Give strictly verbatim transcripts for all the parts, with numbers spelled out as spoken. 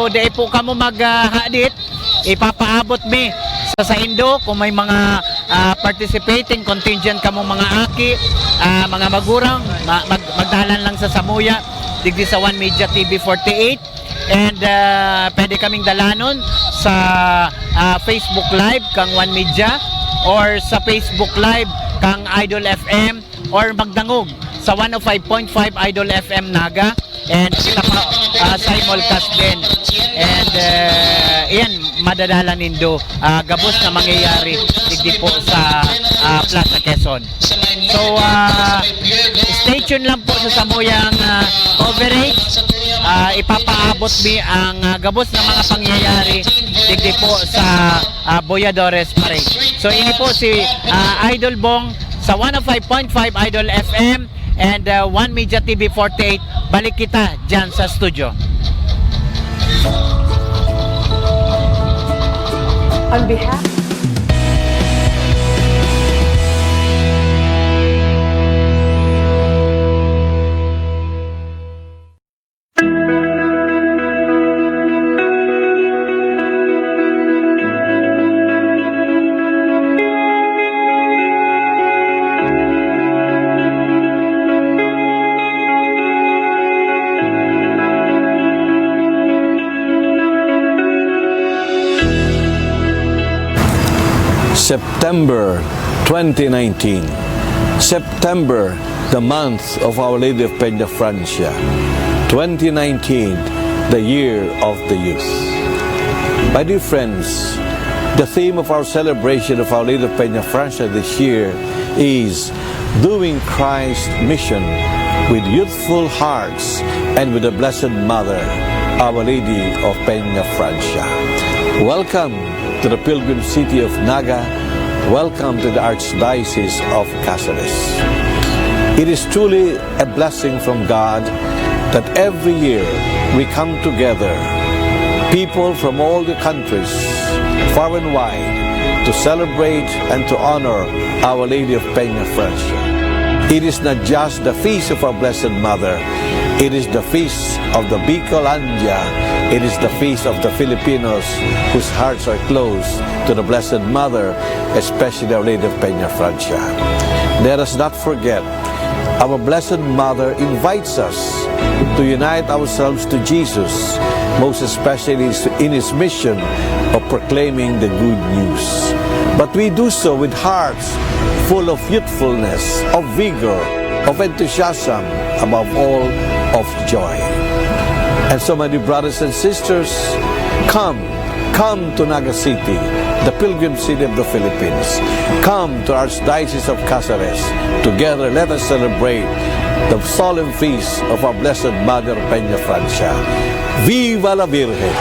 So, dai po kamo maghadit, ipapaabot mi sa saindo kung may mga, ah, participating contingent kamo, mga aki, ah, mga magurang, ma-, mag-, magdalan lang sa samuya, digdi sa One Media T V forty-eight. And, ah, pwede kaming dalanon sa, ah, Facebook Live kang One Media or sa Facebook Live kang Idol F M or magdangog sa one oh five point five Idol F M Naga. And kita pa, ah, simulcast din. And, ah, iyan, madadala nindo, ah, gabos na mangyayari digdi po sa, ah, Plaza Quezon. So, ah, stay tuned lang po sa samuyang, ah, coverage. Ah, ipapaabot mi ang, ah, gabos na mga pangyayari digdi po sa, ah, Boyadores Parade. So, ini po si, ah, Idol Bong sa one oh five point five Idol F M and, ah, One Media T V forty-eight. Balik kita dyan sa studio. On behalf September twenty nineteen. September, the month of Our Lady of Peñafrancia. Twenty nineteen, the year of the youth. My dear friends, the theme of our celebration of Our Lady of Peñafrancia this year is doing Christ's mission with youthful hearts and with the Blessed Mother, Our Lady of Peñafrancia. Welcome to the pilgrim city of Naga. Welcome to the Archdiocese of Caceres. It is truly a blessing from God that every year we come together, people from all the countries, far and wide, to celebrate and to honor Our Lady of Peñafrancia. It is not just the feast of our Blessed Mother, it is the feast of the Bicolandia, it is the feast of the Filipinos whose hearts are close to the Blessed Mother, especially Our Lady of Peñafrancia. Let us not forget, our Blessed Mother invites us to unite ourselves to Jesus, most especially in his mission of proclaiming the good news. But we do so with hearts full of youthfulness, of vigor, of enthusiasm, above all, of joy. And so, my dear brothers and sisters, come, come to Naga City, the pilgrim city of the Philippines. Come to Archdiocese of Caceres. Together, let us celebrate the solemn feast of our Blessed Mother, Peñafrancia. Viva la Virgen!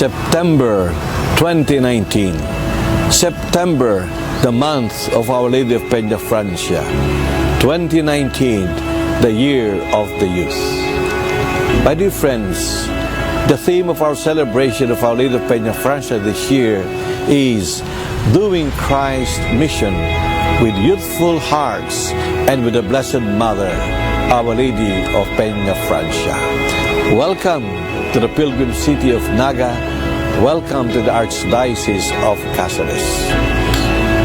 September twenty nineteen. September, the month of Our Lady of Peña Francia. Twenty nineteen, the year of the youth. My dear friends, the theme of our celebration of Our Lady of Peña Francia this year is doing Christ's mission with youthful hearts and with the Blessed Mother, Our Lady of Peña Francia. Welcome to the pilgrim city of Naga. Welcome to the Archdiocese of Caceres.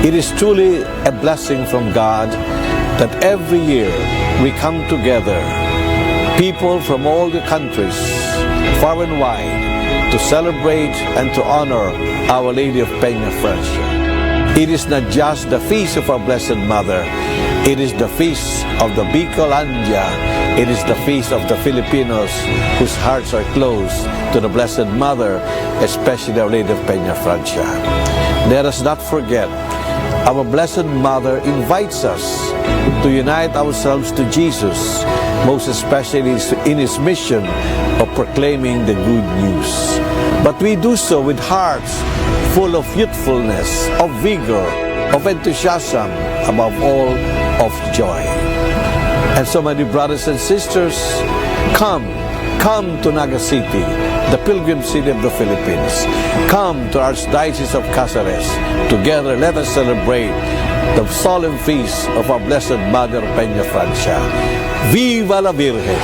It is truly a blessing from God that every year we come together, people from all the countries, far and wide, to celebrate and to honor Our Lady of Peña Francia. It is not just the feast of our Blessed Mother, it is the feast of the Bicolandia. It is the feast of the Filipinos whose hearts are close to the Blessed Mother, especially Our Lady of Peña Francia. Let us not forget, our Blessed Mother invites us to unite ourselves to Jesus, most especially in his mission of proclaiming the good news. But we do so with hearts full of youthfulness, of vigor, of enthusiasm, above all, of joy. And so, my dear brothers and sisters, come, come to Naga City, the pilgrim city of the Philippines. Come to Archdiocese of Caceres. Together, let us celebrate the solemn feast of our Blessed Mother, Peña Francia. Viva la Virgen!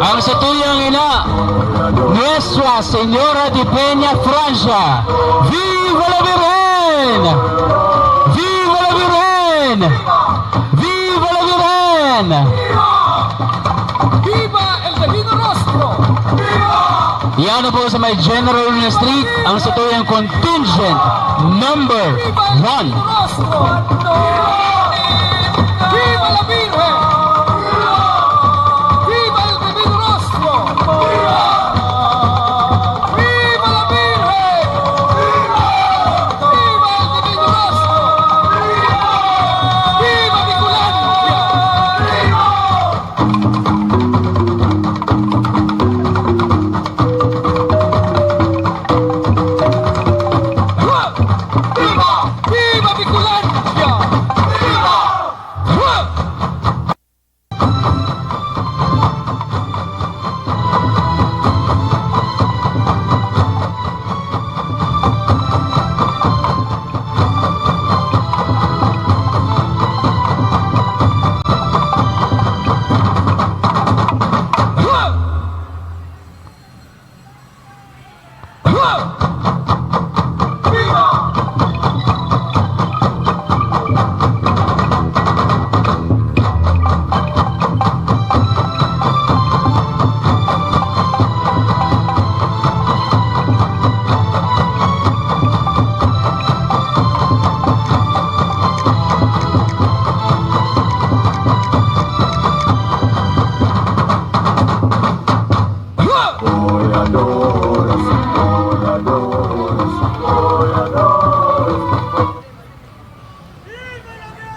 Ang satuyang ina, Nuestra Señora de Peña Francia. Viva la Virgen! Viva la Virgen! Viva la Virgen! Viva el Divino Rostro! Yan na po sa may General Luna Street, ang satuyang contingent number one. Viva la Virgen! Viva el Divino Rostro! Viva la Virgen! Viva el Divino Rostro! Viva Bicolandia!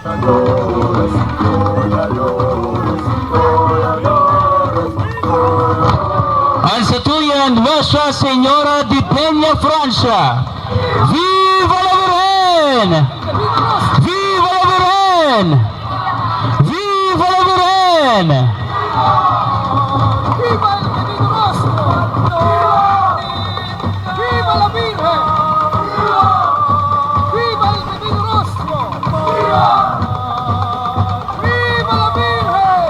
An satuyan, Nuestra Señora de Peña Francia. Viva la Virgen! Viva la Virgen! Viva la Virgen! Viva el Divino Rostro! Viva la Virgen! Viva! Viva el Divino Rostro! Viva! Viva la Virgen!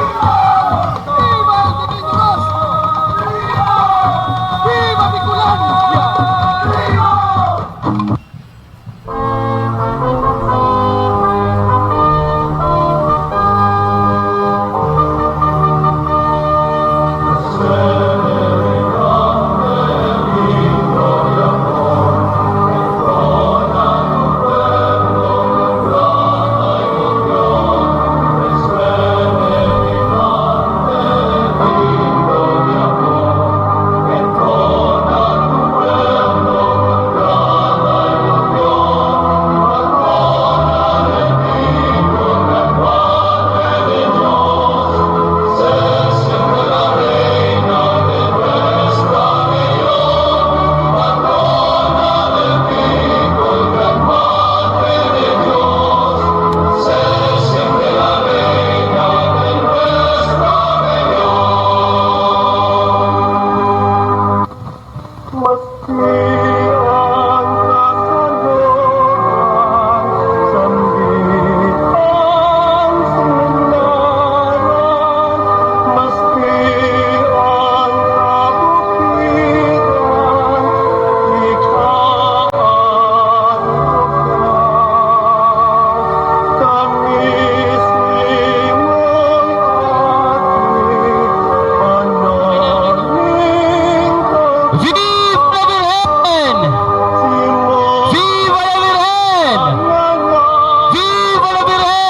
Viva! Viva el Divino Rostro! Viva! Viva Bicolandia! Viva! Viva la Virgen! Viva la Virgen! Viva la Virgen!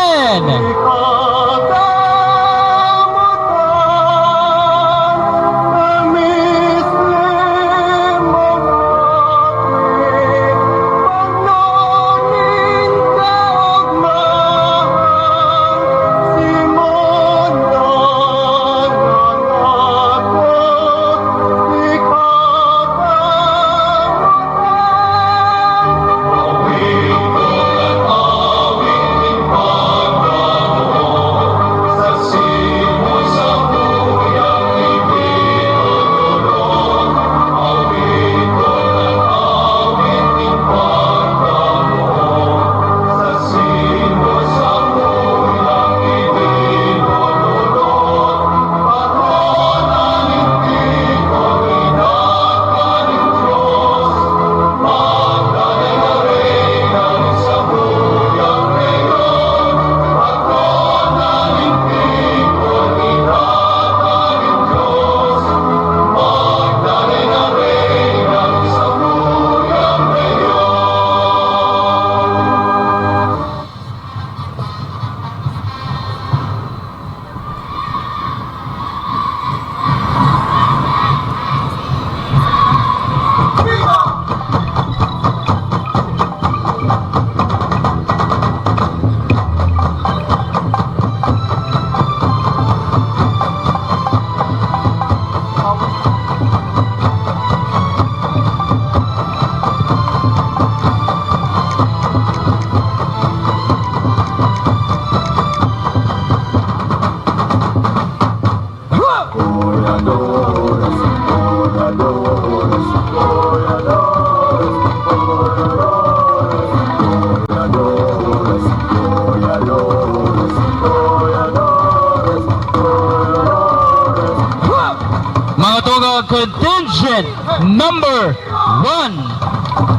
Mga tugang, contingent number one.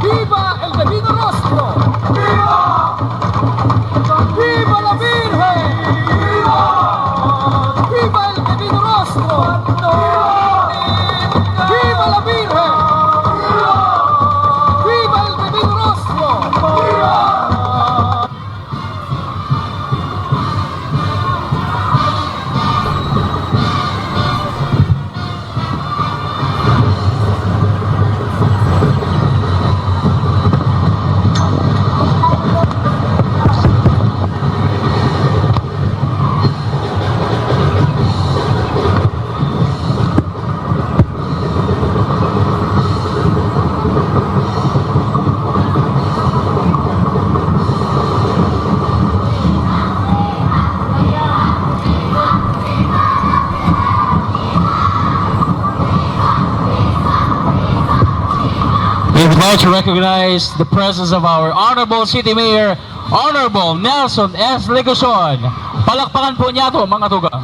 Viva el Divino Rostro! Viva! Viva la Virgen! Viva! Viva el Divino Rostro! Viva! Viva la Virgen! Viva! Viva el Divino Rostro! Viva! About to recognize the presence of our Honorable City Mayor, Honorable Nelson S. Legacion. Palakpakan po niyato, mga tugang.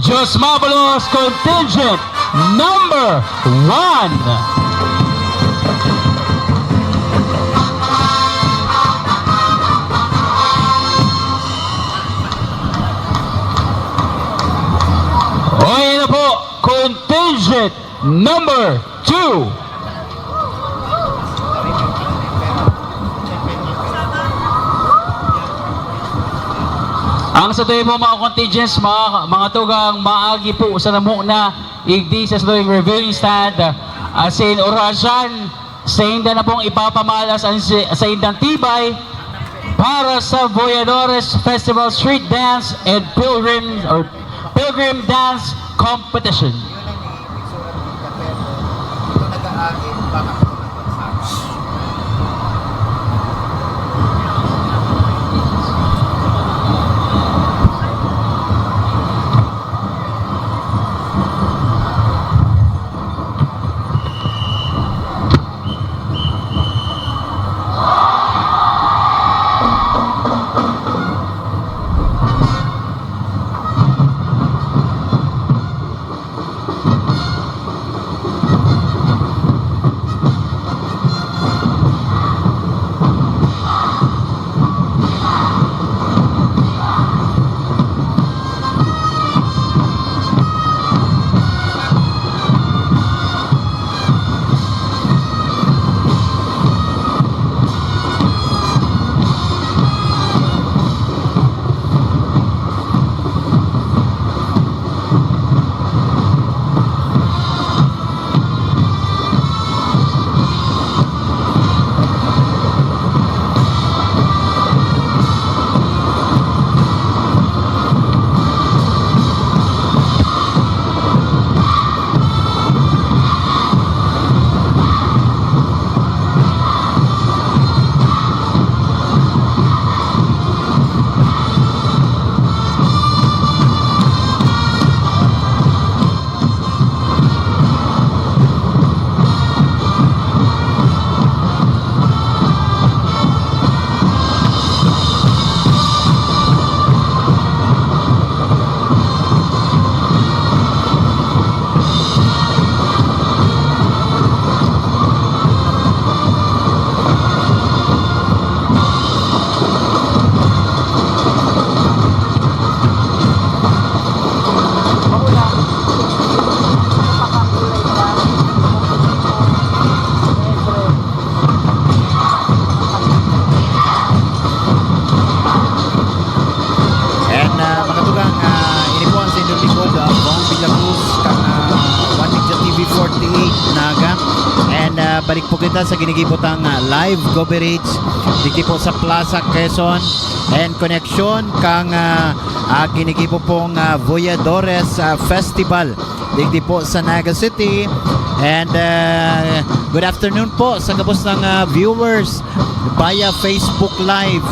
Diyos Mabalos, contingent number one. Okay na po, contingent number two. Ang satuya po, mga contingents, mga, mga tugang, maagi po sa namo na igdi sa satuyang reviewing stand, asin orasan, sainda na pong ipapamalas ang si-, saindang tibay para sa Voyadores Festival Street Dance and Pilgrim, or Pilgrim Dance Competition. Ah, balik po kita sa ginigibo tang, ah, live coverage digdi po sa Plaza Quezon and connection kang, ah, ah, ginigibo pong, ah, Voyadores, ah, Festival digdi po sa Naga City. And, ah, good afternoon po sa gabos ng, ah, viewers via Facebook Live.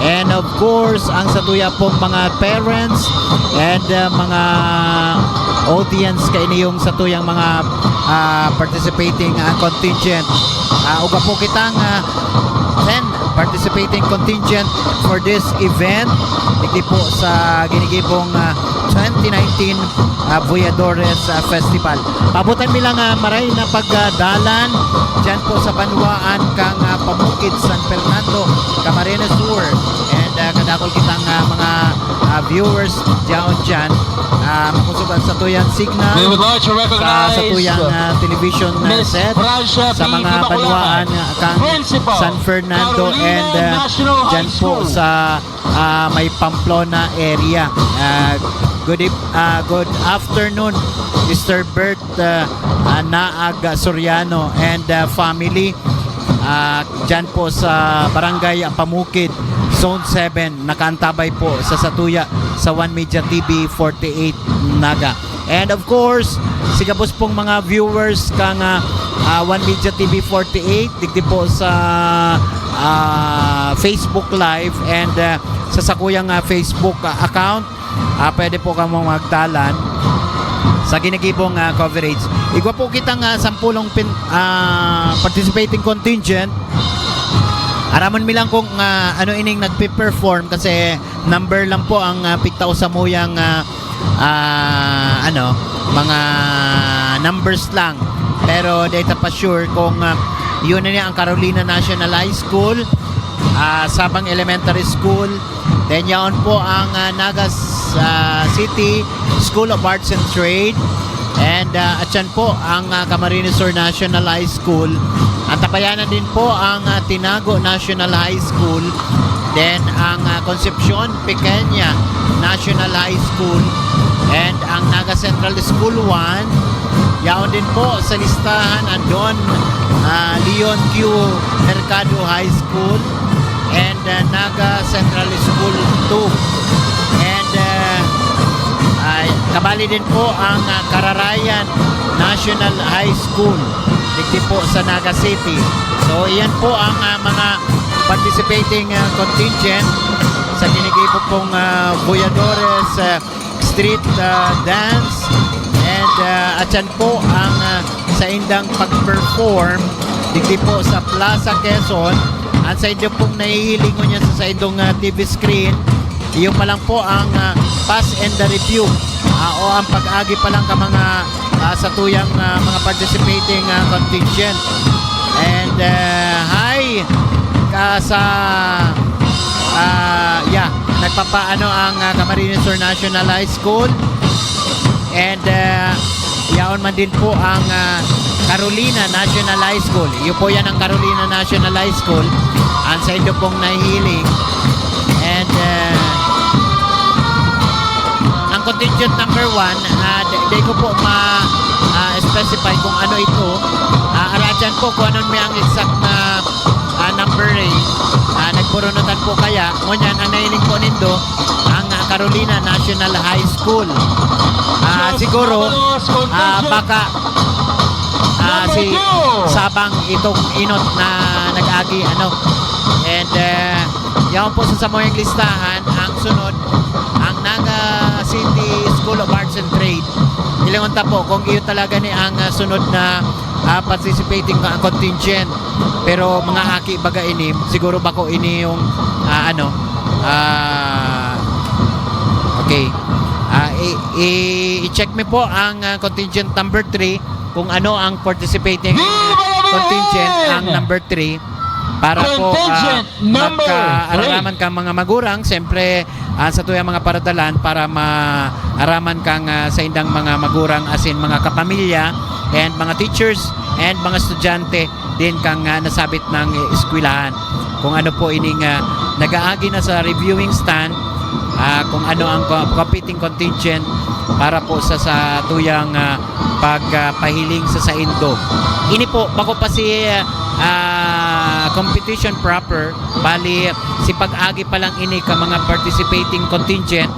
And of course, ang satuya pong mga parents and, ah, mga audience kaini yung satuyang mga, ah, participating, ah, contingent. Ah, uga po kitang, ah, ten participating contingent for this event. Digdi po sa ginigibong, ah, twenty nineteen, ah, Voyadores, ah, Festival. Paabutan mi lang, ah, maray na pagdalan diyan po sa banwaan kang, ah, Pamukid, San Fernando, Camarines Sur. And, ah, kadakol kitang, ah, mga, ah, viewers diyan, diyan. Ah, makosog ang satuyang signal We would like to sa recognize, satuyang, uh, ah, television, ah, Miss set, Francia sa P. mga Immaculata, banwaan, ah, kang Principal, San Fernando Carolina and, ah, National High dyan po School. Sa, ah, may Pamplona area. Ah, good eve-, ah, good afternoon, Mister Bert, ah, ah, Naag Soriano and, ah, family. Ah, dyan po sa Barangay Pamukid, Zone seven, nakaantabay po sa satuya sa One Media T V forty-eight Naga. And of course, si gabos pong mga viewers kang, ah, ah, One Media T V forty-eight, digdi po sa, ah, Facebook Live and, ah, sa sakuyang, ah, Facebook, ah, account, ah, pwede po kamo magdalan sa ginigibong, ah, coverage. Igwa po kitang, ah, sampulong pin-, ah, participating contingent. Aramon mi lang kung, ah, ano ining nagpe-perform kasi number lang po ang, ah, pigtao sa muyang, ah, ah, ano, mga numbers lang. Pero di ta pa sure kung, ah, yun na niya ang Carolina National High School, ah, Sabang Elementary School. Then yaon po ang, ah, Naga, ah, City School of Arts and Trade. And, ah, at yan po ang, ah, Camarines Sur National High School. Ang tapayanan din po ang, ah, Tinago National High School. Then ang, ah, Concepcion Pequeña National High School. And ang Naga Central School one. Yaon din po sa listahan ang Don, ah, Leon Q Mercado High School. And, uh, Naga Central School two. And, uh, ay, kabali din po ang, uh, Kararayan National High School, digdi po sa Naga City. So, iyan po ang, uh, mga participating, uh, contingent sa ginigibo pong, uh, Voyadores, uh, street, ah, dance. And, ah, at yan po ang, ah, saindang pag-perform digdi po sa Plaza Quezon. Ang saindo pong nahihiling ngunyan sa saindong, ah, T V screen, iyo pa lang po ang, ah, past and the review, ah, o ang pag-agi pa lang ka mga, ah, satuyang, ah, mga participating, ah, contingent. And, ah, hi ka sa, ah, yeah, nagpapaano ang, ah, Camarines Sur National High School. And, ah, yaon man din po ang, ah, Carolina National High School. Iyo po yan ang Carolina National High School. Ang saindo pong nahihiling. And, ah, ang contingent number one, ah, di, di ko po ma, ah, specify kung ano ito. Ah, aratyan po kung ano may ang exact na, ah, number, eh. Ah, nagpurunutan po kaya. Ngunyan, ang nahiling po nindo, ang, ah, Carolina National High School. Ah, siguro, ah, baka, ah, si Sabang itong inot na nag-agi, ano. And, ah, yaon po sa samuyang listahan, ang sunod, ang Naga City School of Arts and Trade. Hilingon ta po kung iyo talaga ni ang, ah, sunod na, ah, participating, ah, contingent. Pero mga aki baga ini, siguro bako ini yung, ah, ano, ah, okay. Ah, i-, i-, i-check mi po ang, ah, contingent number three, kung ano ang participating contingent, ang number three, para po, ah, magkaararaman kang mga magurang, siyempre, ah, sa tuyang mga paradalan para maaraman kang, ah, saindang mga magurang, asin mga kapamilya, and mga teachers, and mga estudyante din kang, ah, nasabit ng eskwelahan. Kung ano po ining, ah, nag-aagi na sa reviewing stand, ah, kung ano ang co-, competing contingent, para po sa satuyang, ah, pagpahiling sa saindo. Ini po, bako pa si, ah, competition proper, bali, si pag-agi pa lang ini ka mga participating contingent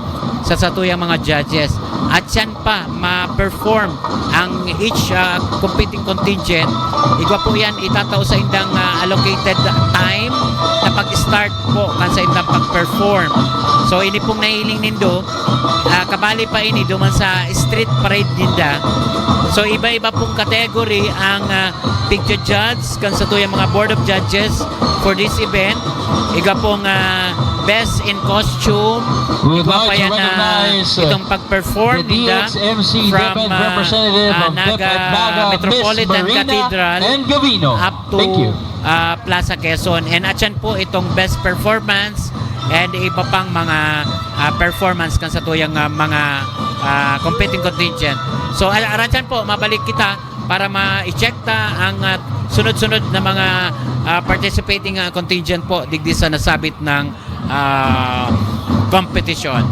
sa satuyang mga judges. At siyan pa ma-perform ang each, ah, competing contingent. Igwa po yan, itatao sa indang, ah, allocated time na pag-start po kan sa indang pag-perform. So, ini pong nahiling nindo, ah, kabali pa ini duman sa street parade ninda. So, iba-iba pong category ang, ah, pigja-judge kan satuyang mga board of judges for this event. Igwa pong, ah, best in costume. We would igwa like pa to yan na recognize, uh, itong pag-perform the ninda D X M C from, DepEd ah, representative ah, of Naga DepEd Naga, Miss Metropolitan Marina Cathedral N. Gavino. Up to, Thank you. Ah, Plaza Quezon. And atyan po itong best performance and iba pang mga, ah, performance kan satuyang, ah, mga, ah, competing contingent. So, al-, aratyan po, mabalik kita para ma-check ta ang, ah, sunod-sunod na mga, ah, participating, ah, contingent po digdi sa nasabit nang, ah, kompetisyon.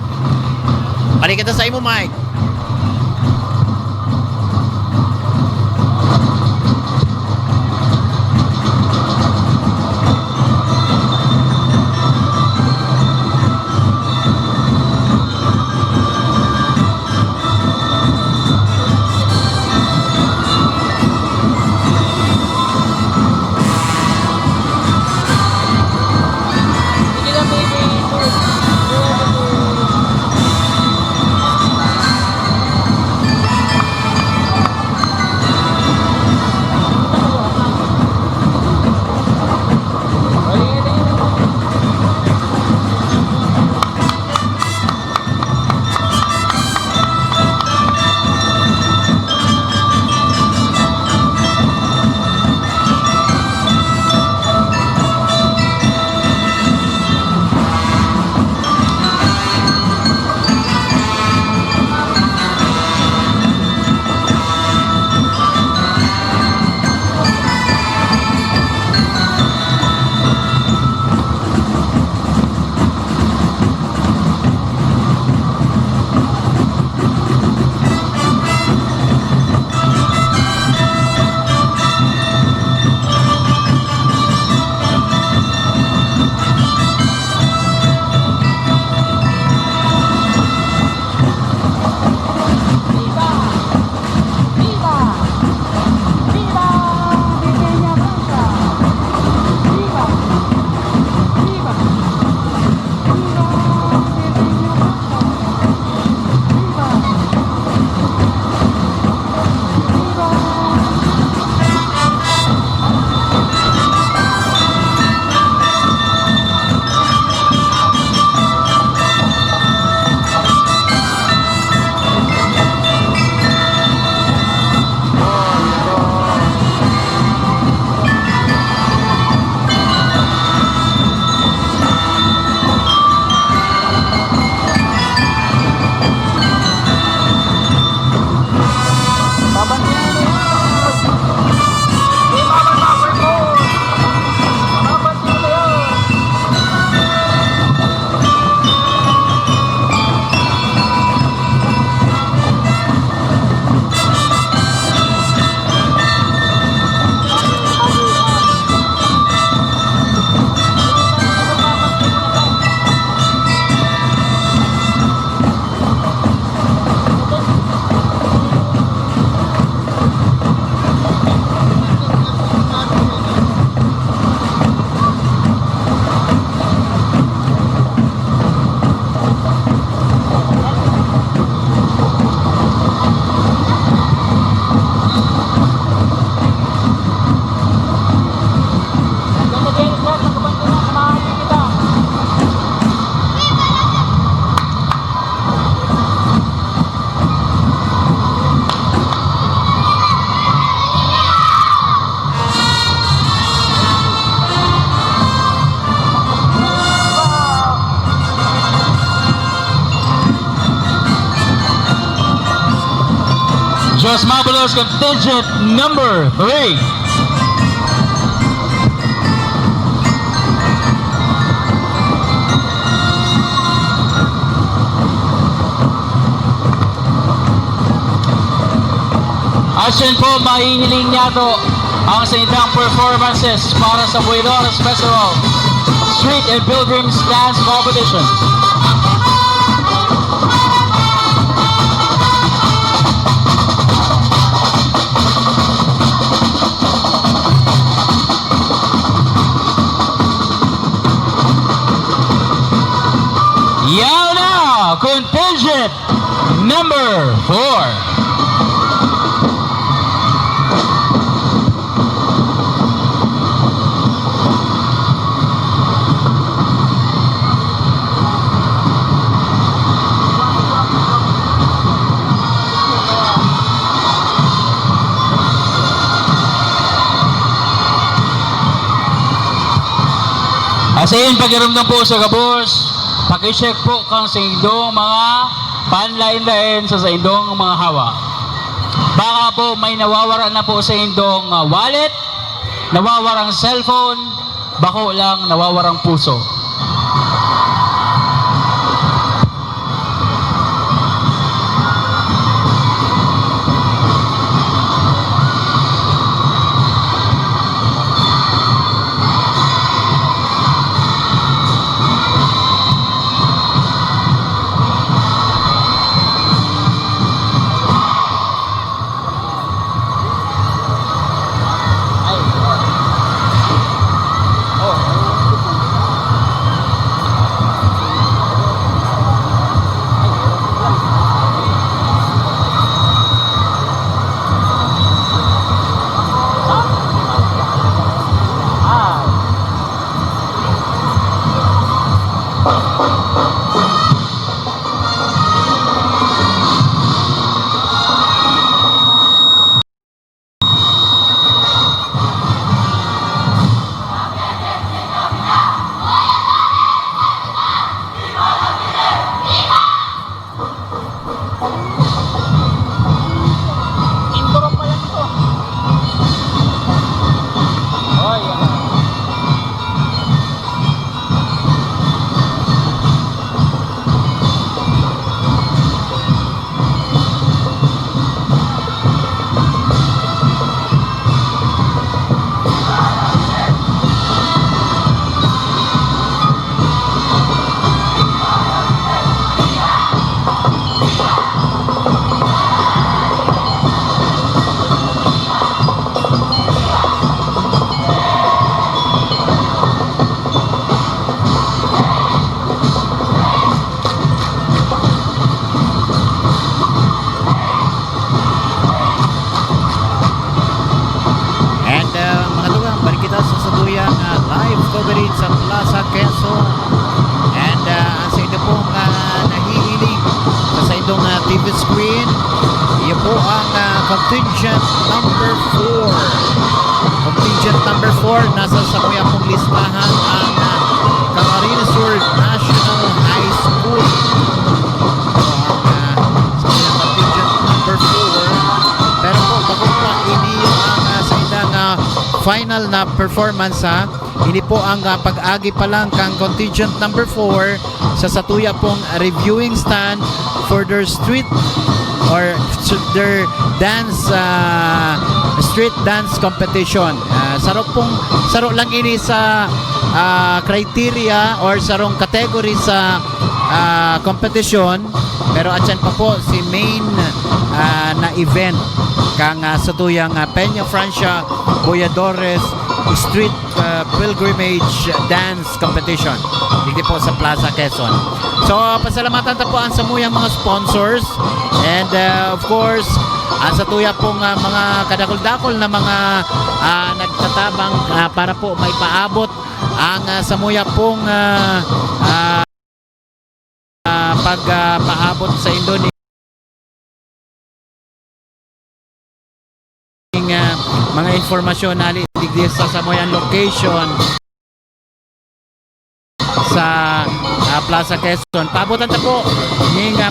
Balik kita sa imo, Mike. Diyos mabulos, contingent number three. Asin po, mahihiling niyato ang saindang performances para sa Buidores Festival Street and Pilgrims Dance Competition. Yaw na, contingent number four. Asin pakiramdam po sa gabos, pakicheck po kan saindong mga panlaen-laen sa saindong mga hawak. Baka po may nawawara na po saindong, ah, wallet, nawawarang cellphone, bako lang nawawarang puso. Intro pa lang ito. Oh, yan. And, ah, mga tugang, balik kita sa satuyang, ah, live coverage sa Plaza Quezon. And, ah, ang sa inyo pong, ah, nahihiling sa, sa inyong, ah, T V screen, iyo po ang, ah, contingent number four. Contingent number four, nasa samuya pong listahan ang, ah, Camarines Sur National High School. So, ang, ah, sa mga contingent number four. Pero po, bako pa ini ang, ah, sa ilang, ah, final na performance, ha. Ini po ang, ah, pag-agi pa lang kang contingent number four sa satuya pong reviewing stand for their street or s-, their dance, ah, street dance competition. Ah, saro pong, saro lang ini sa, ah, criteria or sarong category sa, ah, competition. Pero atyan pa po si main, ah, na event kang, ah, satuyang, ah, Peña Francia Boyadores Street, ah, Pilgrimage Dance Competition. Digdi po sa Plaza Quezon. So, pasalamatan ta po ang samuyang mga sponsors. And, ah, of course, ang satuya pong, ah, mga kadakol-dakol na mga, ah, nagtatabang, ah, para po maipaabot ang, ah, samuya pong, ah, ah, ah, pag, ah, paabot sa indo ning, ah, mga impormasyon na digdi sa samuyang location sa, ah, Plaza Quezon. Paabotan ta po ning, ah,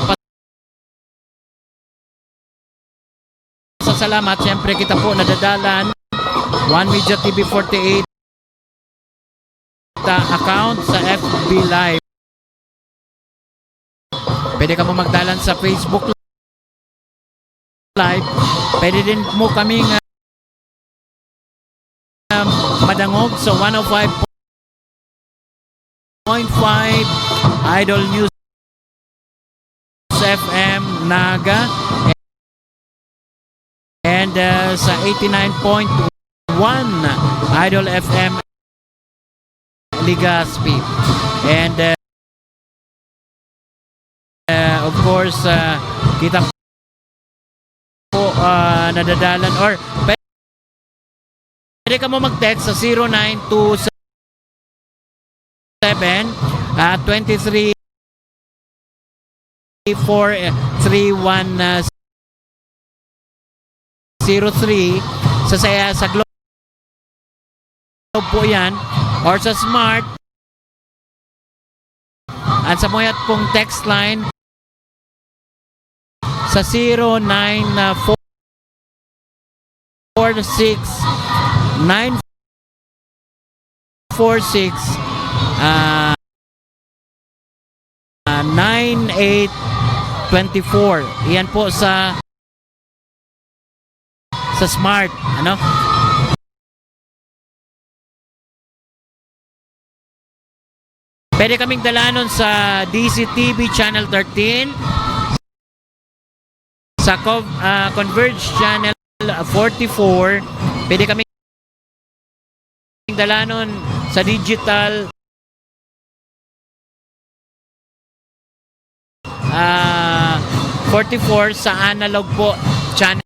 pasasalamat. Siyempre, kita po nadadalan, One Media T V forty-eight account sa F B Live. Pwede kamo magdalan sa Facebook Live. Pwede din mo kaming, ah, madangog sa one oh five point five Idol News F M Naga and, ah, sa eighty-nine point one Idol F M Legazpi. And, uh, uh, of course, uh, kita po, uh, nadadalan or pwede ka mo mag-text sa zero nine two seven, uh, twenty-three four three one, uh, zero three sa, sa, sa Globe po yan, or sa Smart. At sa muyat pong text line sa zero nine four six nine four six, ah, ah, nine eight twenty-four. Iyan po sa, sa Smart, ano? Pwede kaming dalanon sa D C T V Channel thirteen, sa Cov-, ah, Converge Channel forty-four. Pwede kaming dalanon sa digital, ah, forty-four, sa analog po, channel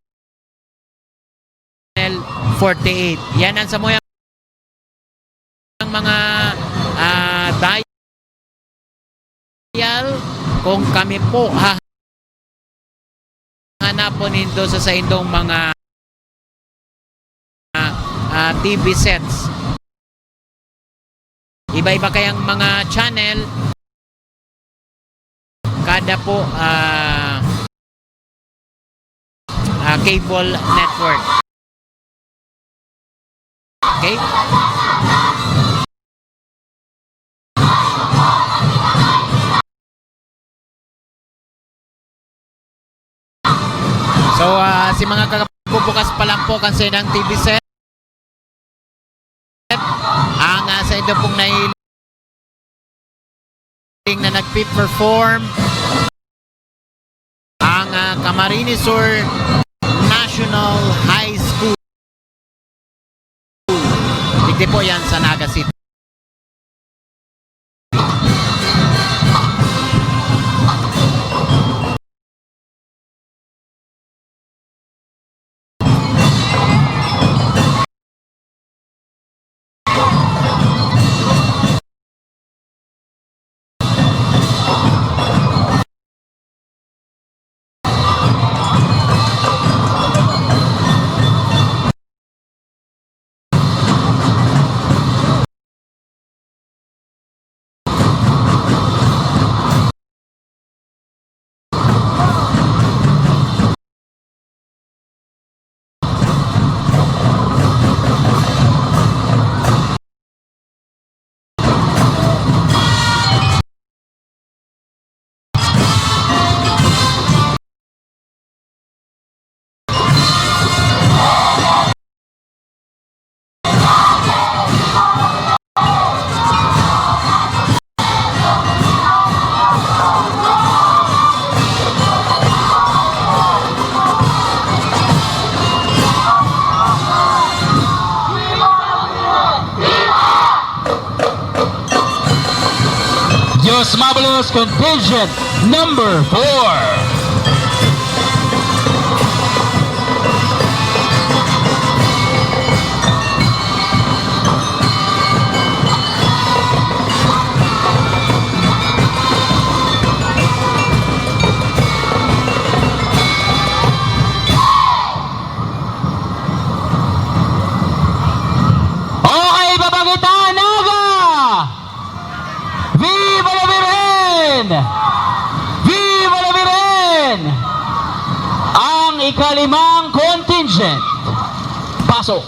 forty-eight. Yan ang sa mga, mga, ah, dial. Kung kami po, ha, hanapon nindo sa saindong mga, ah, T V sets. Iba-iba kayang mga channel. Kada po, ah, ah, cable network. Okay? So, ah, si mga kakabubukas pa lang po kan saindang T V set, ang, ah, sa inyo pong nahiling na nagpi-perform ang, ah, Camarines Sur National High School. Digdi po yan sa Naga City. Dios Mabalos, contingent number four. Okay, papakita, Naga! Viva la Virgen! Viva la Virgen! Ang ikalimang contingent. Pasok.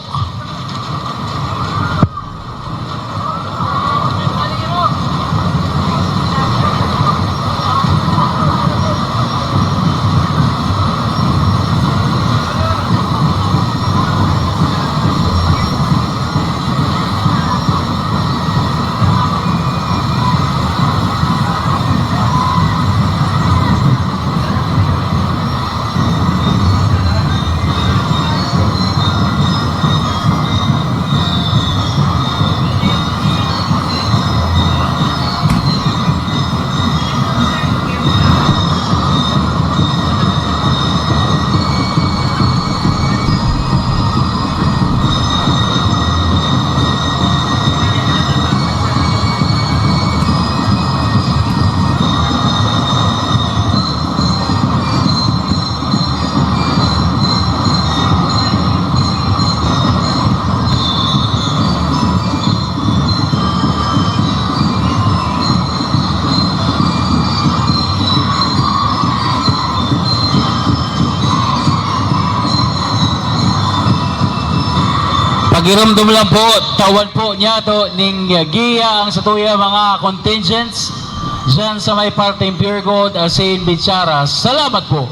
Pagiromdom lang po, tawan po niyato ning giya ang satuya mga contingents dyan sa may parteng Pure Gold, asin Bichara. Salamat po.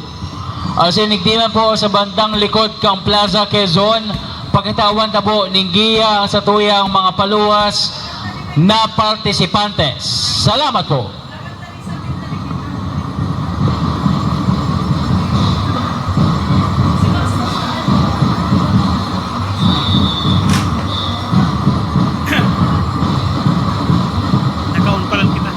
Asin igdi man po sa bandang likod kan Plaza Quezon, pakitawan ta po ning giya ang satuyang mga paluwas na partisipantes. Salamat po. Nakaon pa lang kita.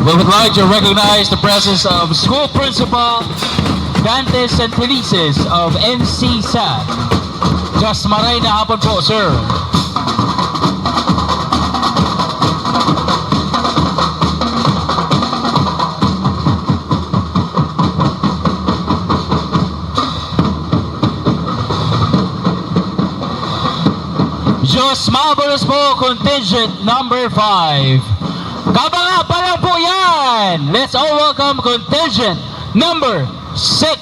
We would like to recognize the presence of School Principal Dantes and Felices of N C SAT. Diyos maray na hapon po, sir. Diyos mabulos po, contingent number five. Kabanga pa lang po yan! Let's all welcome contingent number six.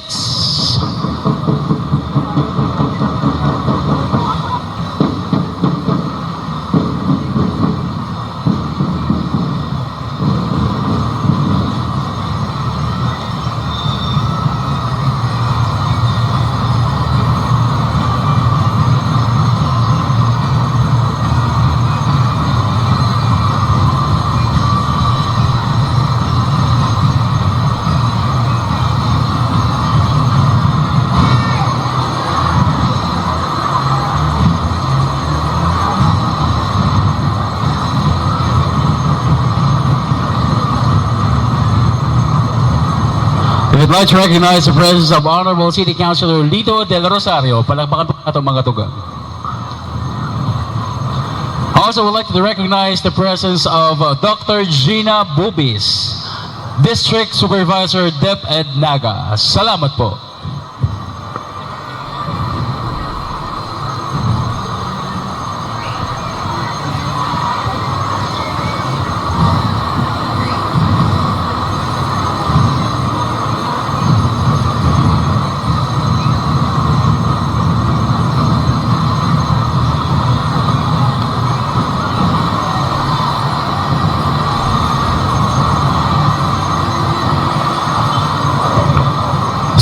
We would like to recognize the presence of Honorable City Councilor Lito Del Rosario. Palakpakan po atong mga tugang. Also, would like to recognize the presence of, uh, Doctor Gina Bubis, District Supervisor, DepEd Naga. Salamat po.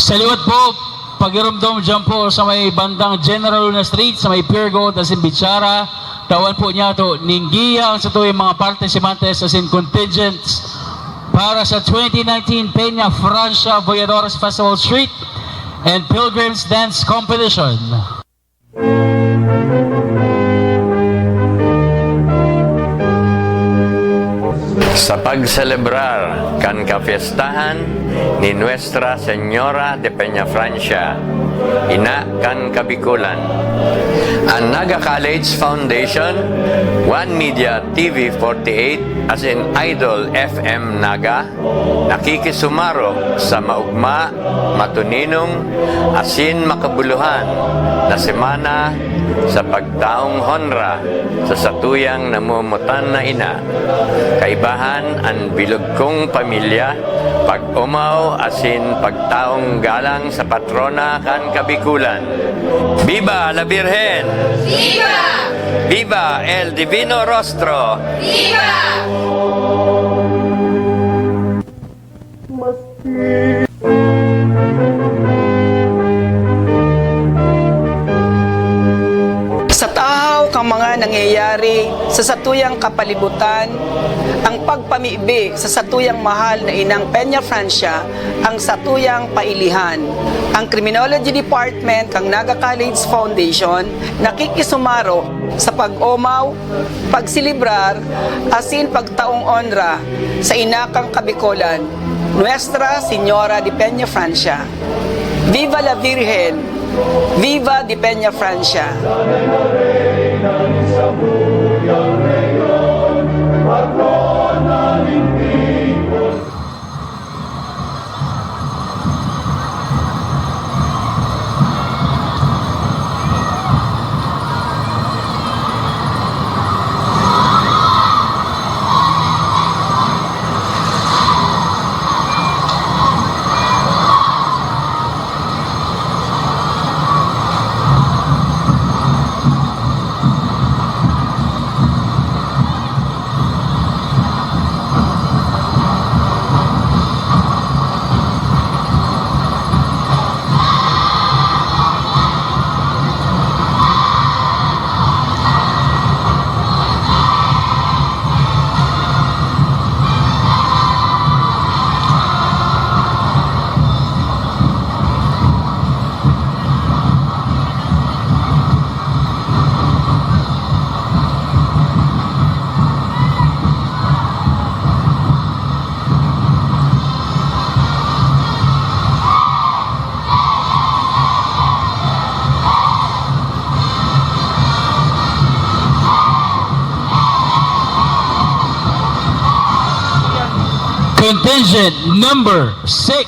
Sa liwat po, pagiromdom dyan po sa may bandang General Luna Street, sa may Pure Gold, asin Bichara, tawan po niyato ning giya ang satuyang mga partisipantes asin contingents para sa twenty nineteen Peña Francia Voyadores Festival Street and Pilgrims Dance Competition. Sa pagselebrar kan kapiestahan ni Nuestra Señora de Peñafrancia, Ina kan Kabikolan, an Naga College Foundation, One Media T V forty-eight, asin Idol F M Naga, nakikisumaro sa maugma, matuninong, asin makabuluhan na semana sa pagtaong honra sa satuyang namomotan na ina, kaibahan an bilog kong pamilya, pag-omaw asin pagtaong galang sa patrona kan Kabikolan. Viva la Virgen! Viva! Viva el Divino Rostro! Viva! Sa tahaw kan mga nangyayari sa satuyang kapalibutan, ang pagpamibi sa satuyang mahal na inang Peñafrancia ang satuyang pailihan. Ang Criminology Department kan Naga College Foundation nakikisumaro sa pag-omaw, pagselebrar, asin pagtaong onra sa Ina kan Kabikolan, Nuestra Señora de Peñafrancia. Viva la Virgen! Viva de Peñafrancia! Contingent number six.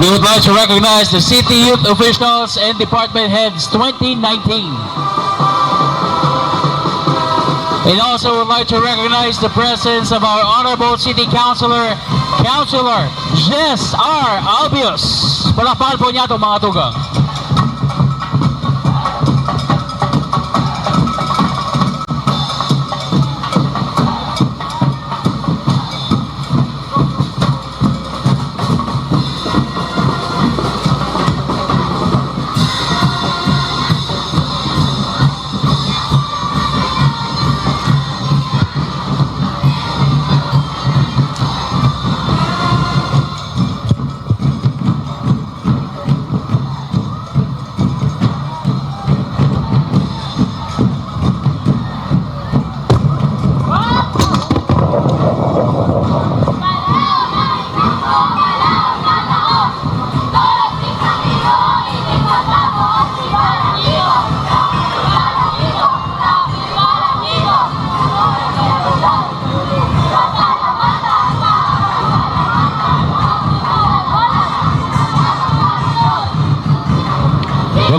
We would like to recognize the city youth officials and department heads twenty nineteen. And also would like to recognize the presence of our honorable city councilor, Councilor Jess R. Albios. Palakpakan po niya itong mga tugang.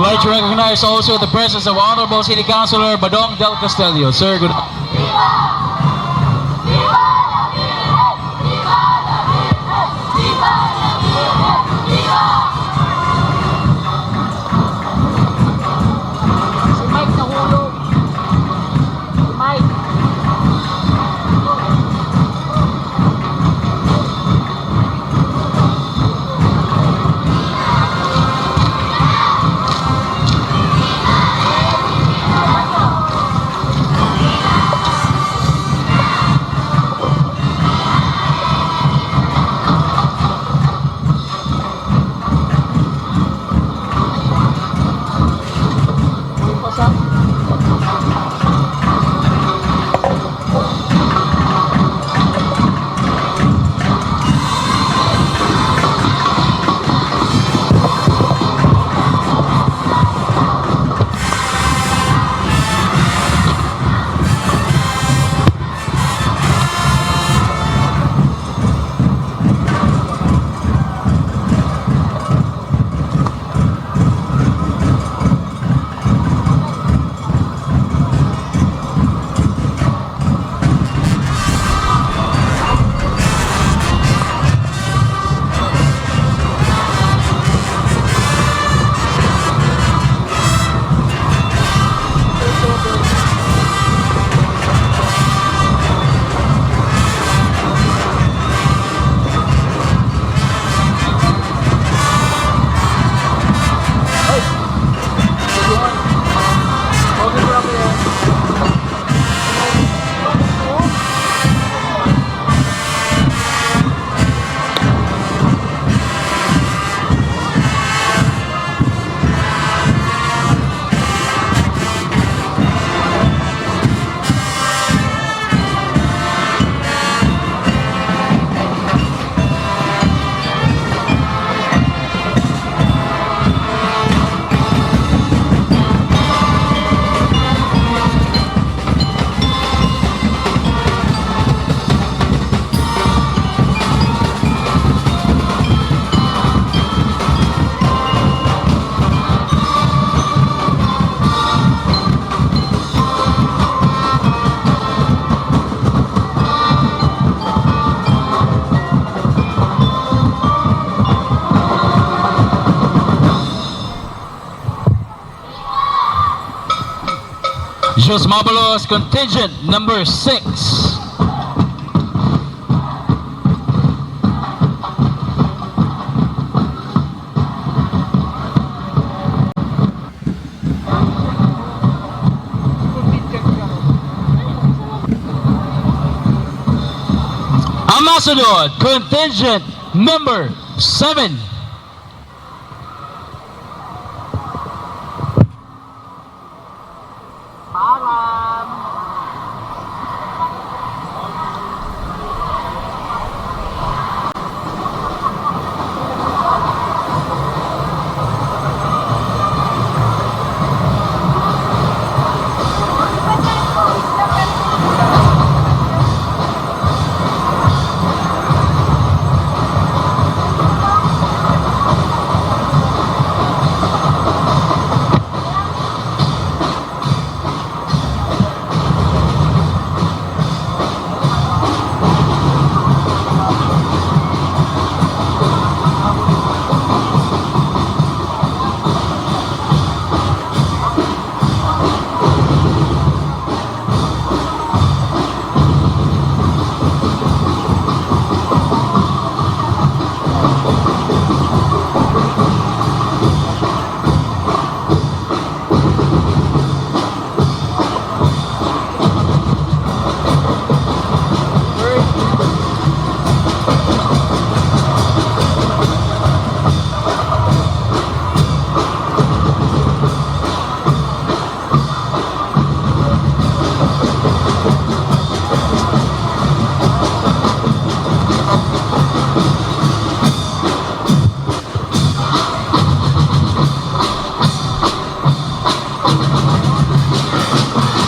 I'd like to recognize also the presence of Honorable City Councilor Badong Del Castillo. Sir, good Diyos Mabalos, contingent number six. Ang masunod, contingent number seven.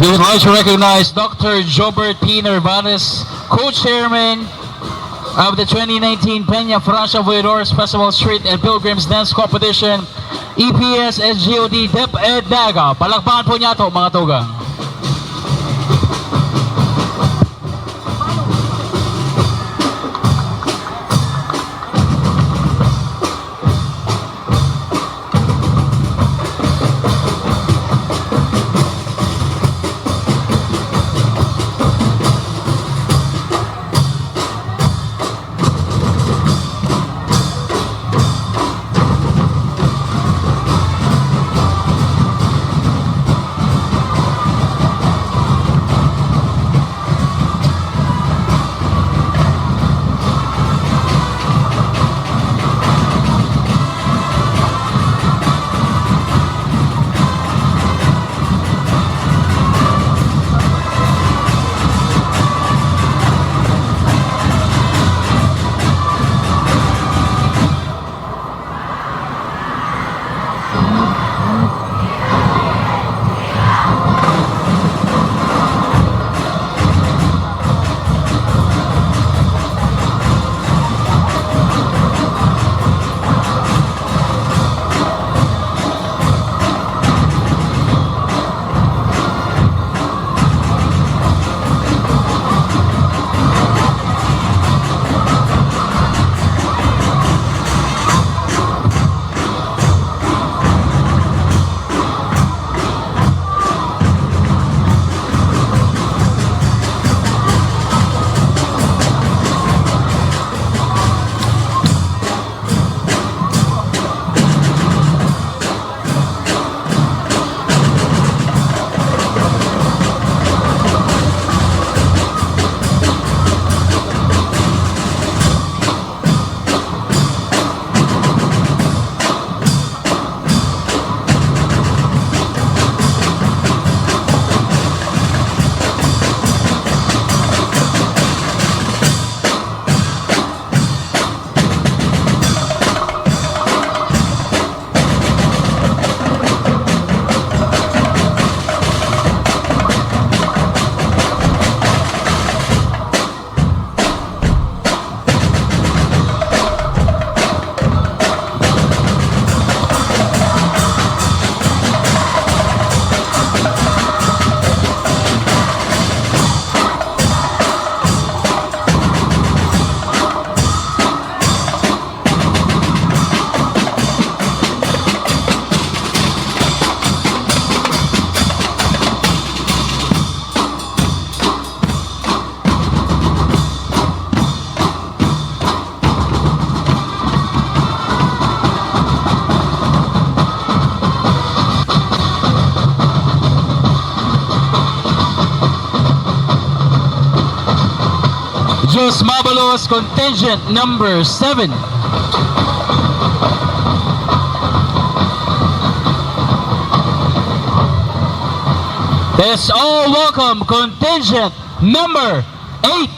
We would like to recognize Doctor Jobert P. Nervanes, co-chairman of the twenty nineteen Peña Francia Voyadores Festival Street and Pilgrims Dance Competition, E P S S G O D DepEd Naga. Palakpakan po niyato, mga tugang. Diyos mabalos, contingent number seven. Let's all welcome contingent number eight.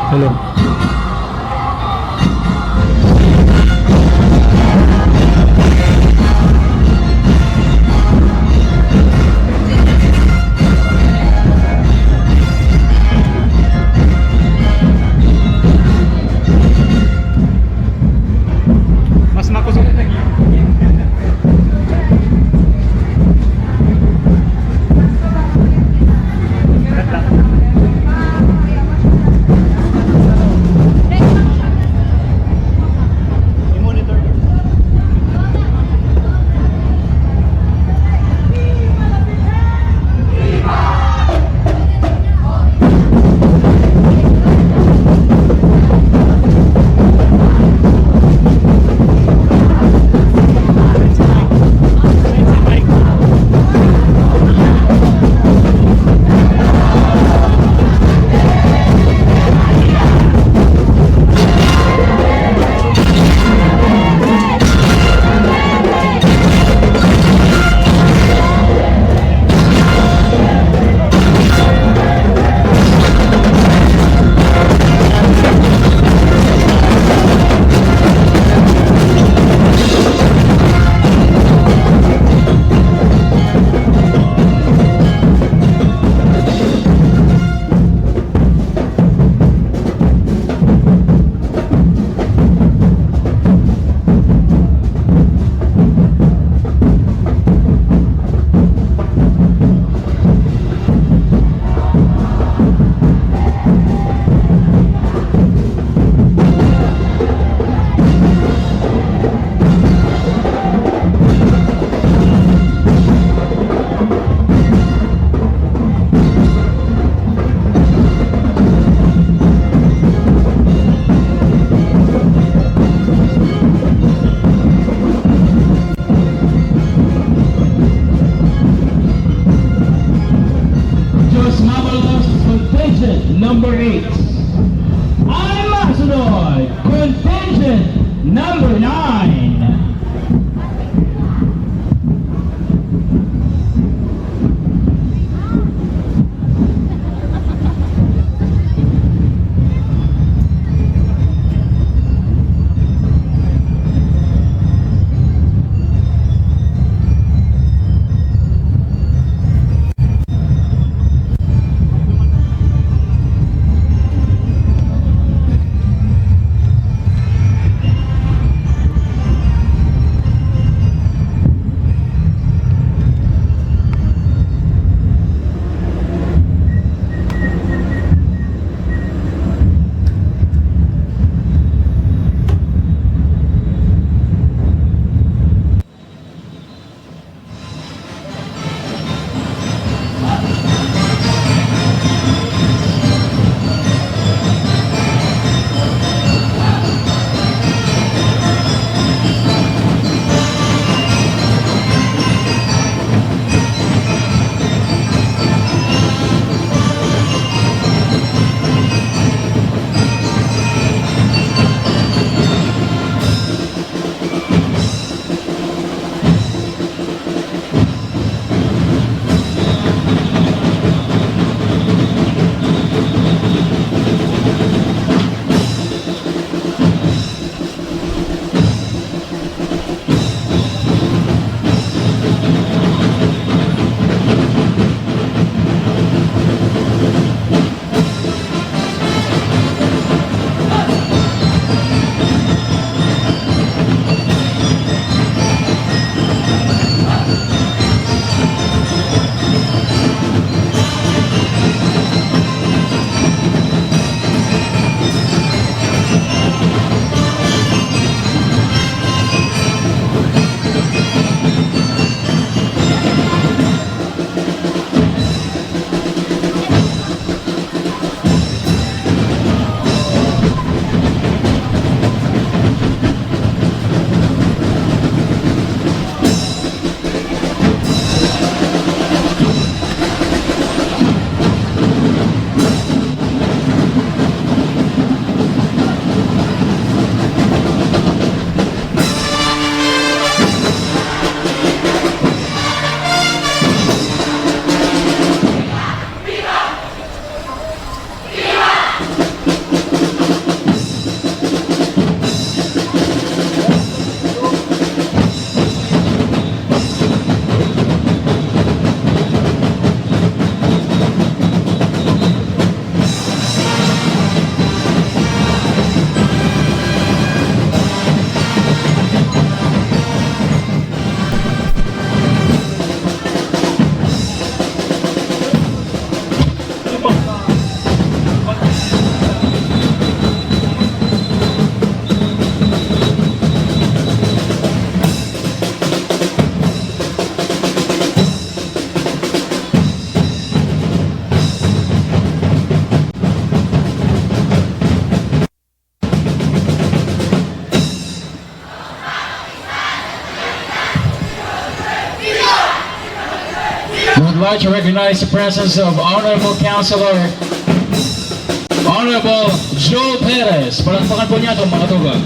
Hello. Mas makusog. I'd like to recognize the presence of Honorable Councilor Honorable Joe Perez. Palakpakan po niya itong mga tugang.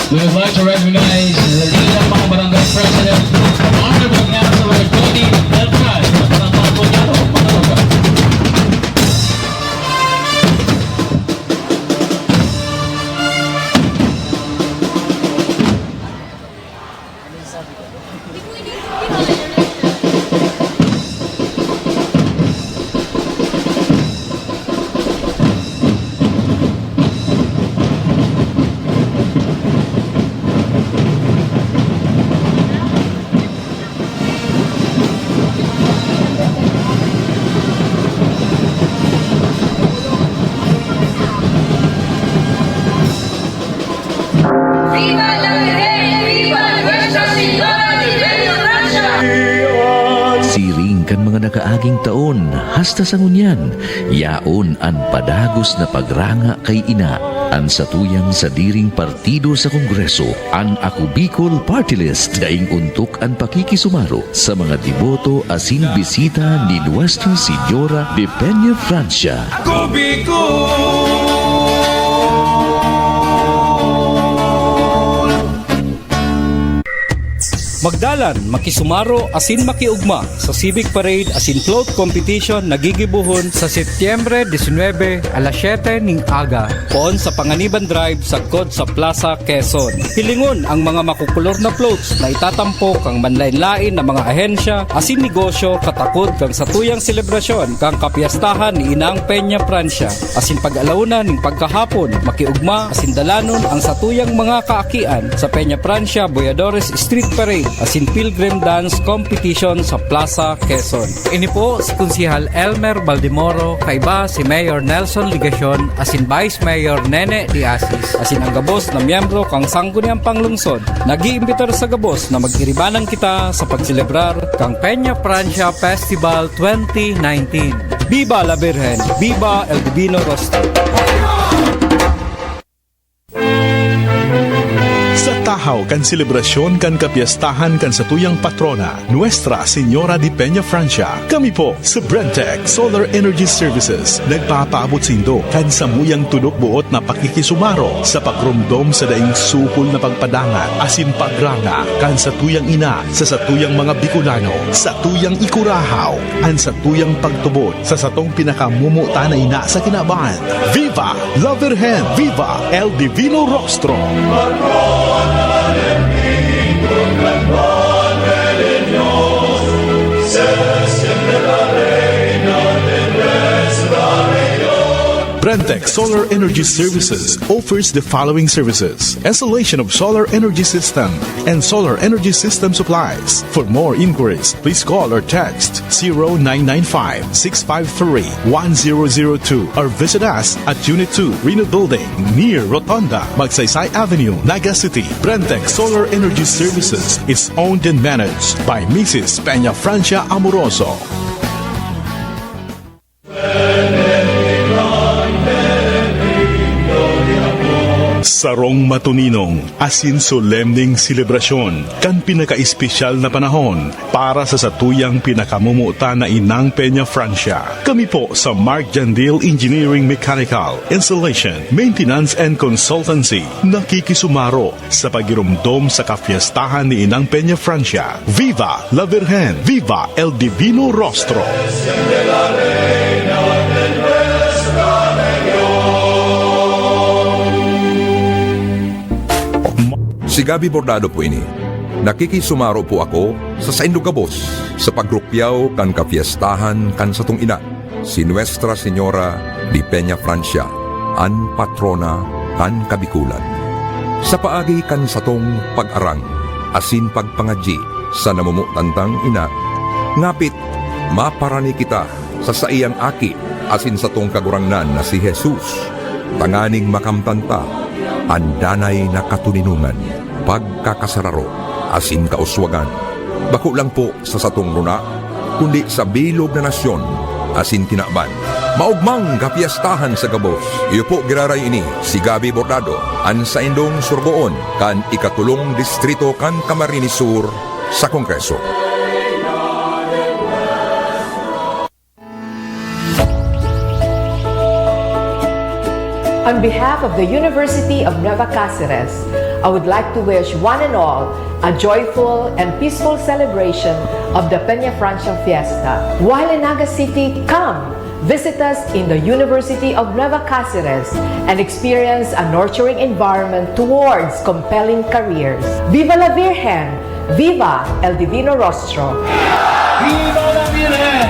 We would like to recognize the lead of mga barangay president, Honorable Councilor Tony Beltran. Palakpakan po niya, mga tugang. Viva la Virgen! Viva Nuestra Señora del Rey de Francia! Siring kan mga nakaaging taon, hasta sa ngunyan, yaon an padagos na pagranga kay ina. An satuyang sadiring partido sa Kongreso, an Ako Bicol Party List, daing ontok an pakikisumaro sa mga deboto asin bisita ni Nuestra Señora de Peña Francia. Ako Bicol! Magdalan, makisumaro asin makiugma sa Civic Parade asin Float Competition na gigibohon sa Setyembre disinwebe, alas siyete ning aga, poon sa Panganiban Drive, sagkod sa Plaza Quezon. Hilingon ang mga makukulor na floats na itatampok kan manlaen-laen na mga ahensya asin negosyo katakod kan satuyang selebrasyon kan kapyastahan ni Inang Peña Francia. Asin pag-alauna ning pagkahapon, makiugma asin dalanon ang satuyang mga kaakian sa Peña Francia Boyadores Street Parade asin Pilgrim Dance Competition sa Plaza Quezon. Ini po si Konsehal Elmer Baldemoro, kaiba si Mayor Nelson Legacion asin Vice Mayor Nene de Asis, asin ang gabos na miyembro kan Sangguniang Panglungsod. Nag-iimbitar sa gabos na mag-iribanan kita sa pagselebrar kan Peña Francia Festival twenty nineteen. Viva la Virgen! Viva El Divino Rostro! Sa tahaw kan selebrasyon kan kapyestahan kan satuyang patrona, Nuestra Señora de Peña Francia, kami po sa Brentech Solar Energy Services nagpapaabot saindo kan samuyang tudok-boot na pakikisumaro sa pagromdom sa daing supol na pagpadangat asin pagranga kan satuyang ina sa satuyang mga Bicolano, satuyang ikurahaw an satuyang pagtubod sa satong pinakamomotan na ina sa kinaban. Viva la Virgen! Viva El Divino Rostro! Brentech Solar Energy Services offers the following services: installation of solar energy system and solar energy system supplies. For more inquiries, please call or text zero nine nine five, six five three, one zero zero two or visit us at Unit two, Reno Building, near Rotonda, Magsaysay Avenue, Naga City. Brentech Solar Energy Services is owned and managed by Missus Peña Francia Amoroso. Sarong matuninong asin solemneng selebrasyon kan pinakaespesyal na panahon para sa satuyang pinakamomotan na inang Peña Francia. Kami po sa Mark Jandil Engineering, Mechanical, Installation, Maintenance and Consultancy nakikisumaro sa pagiromdom sa kapyestahan ni Inang Peña Francia. Viva la Virgen! Viva El Divino Rostro! Si Gabby Bordado po ini. Nakikisumaro po ako sa saindong gabos sa pagrukyaw kan kapyestahan kan satong ina, si Nuestra Señora de Peña Francia, an patrona kan Kabikulan. Sa paagi kan satong pag-arang asin pagpangadyi sa namomotan tang ina, ngapit maparani kita sa saiyang Aki asin satong Kagurangnan na si Jesus, tanganing makamtan ta an danay na katoninongan, pagkakasararo, asin kauswagan, bako lang po sa satong rona, kundi sa bilog na nasyon asin kinaban. Maogmang kapyestahan sa gabos. Iyo po giraray ini, si Gabby Bordado, an saindong surugoon kan ikatulong distrito kan Camarines Sur sa Kongreso. On behalf of the University of Nueva Caceres, I would like to wish one and all a joyful and peaceful celebration of the Peña Francia Fiesta. While in Naga City, come visit us in the University of Nueva Caceres and experience a nurturing environment towards compelling careers. Viva la Virgen! Viva El Divino Rostro! Viva la Virgen!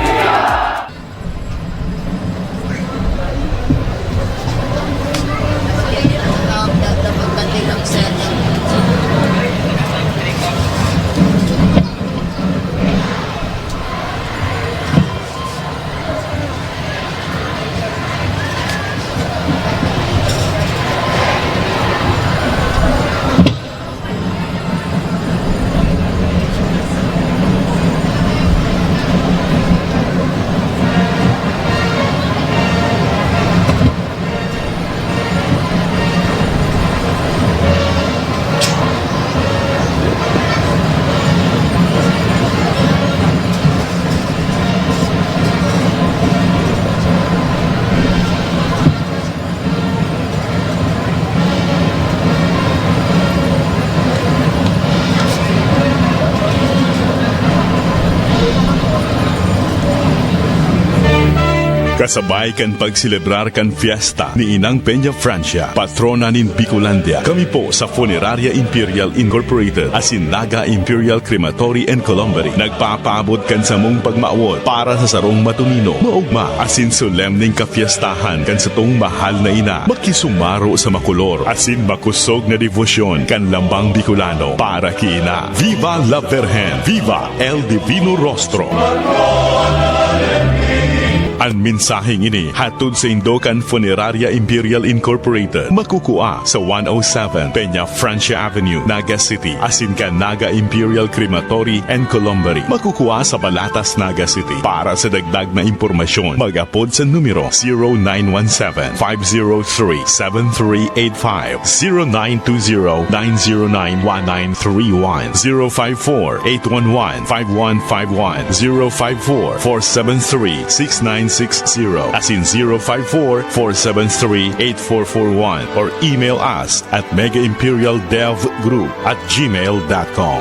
Sabay kan pagselebrar kan fiesta ni Inang Peña Francia, patrona nin Bicolandia, kami po sa Funeraria Imperial Incorporated asin Naga Imperial Crematory and Columbary nagpapaabot kan samong pagmawot para sa sarong matunino, maogma, asin solemneng kafiestahan kan satong mahal na ina. Makisumaro sa makolor asin makusog na debosyon kan lambang Bicolano para ki ina. Viva la Virgen! Viva el Divino Rostro! An mensaheng ini hatod saindo kan Funeraria Imperial Incorporated. Makukua sa one oh seven Peña Francia Avenue, Naga City, asin kan Naga Imperial Crematory and Columbary. Makukua sa Balatas, Naga City. Para sa dagdag na impormasyon, mag-apod sa numero zero nine one seven, five zero three, seven three eight five, zero nine two zero, nine zero nine, one nine three one, zero five four, eight one one, five one five one, zero five four, four seven three, six nine six zero, asin zero five four, four seven three, eight four four one, or email us at mega imperial dev group at gmail dot com.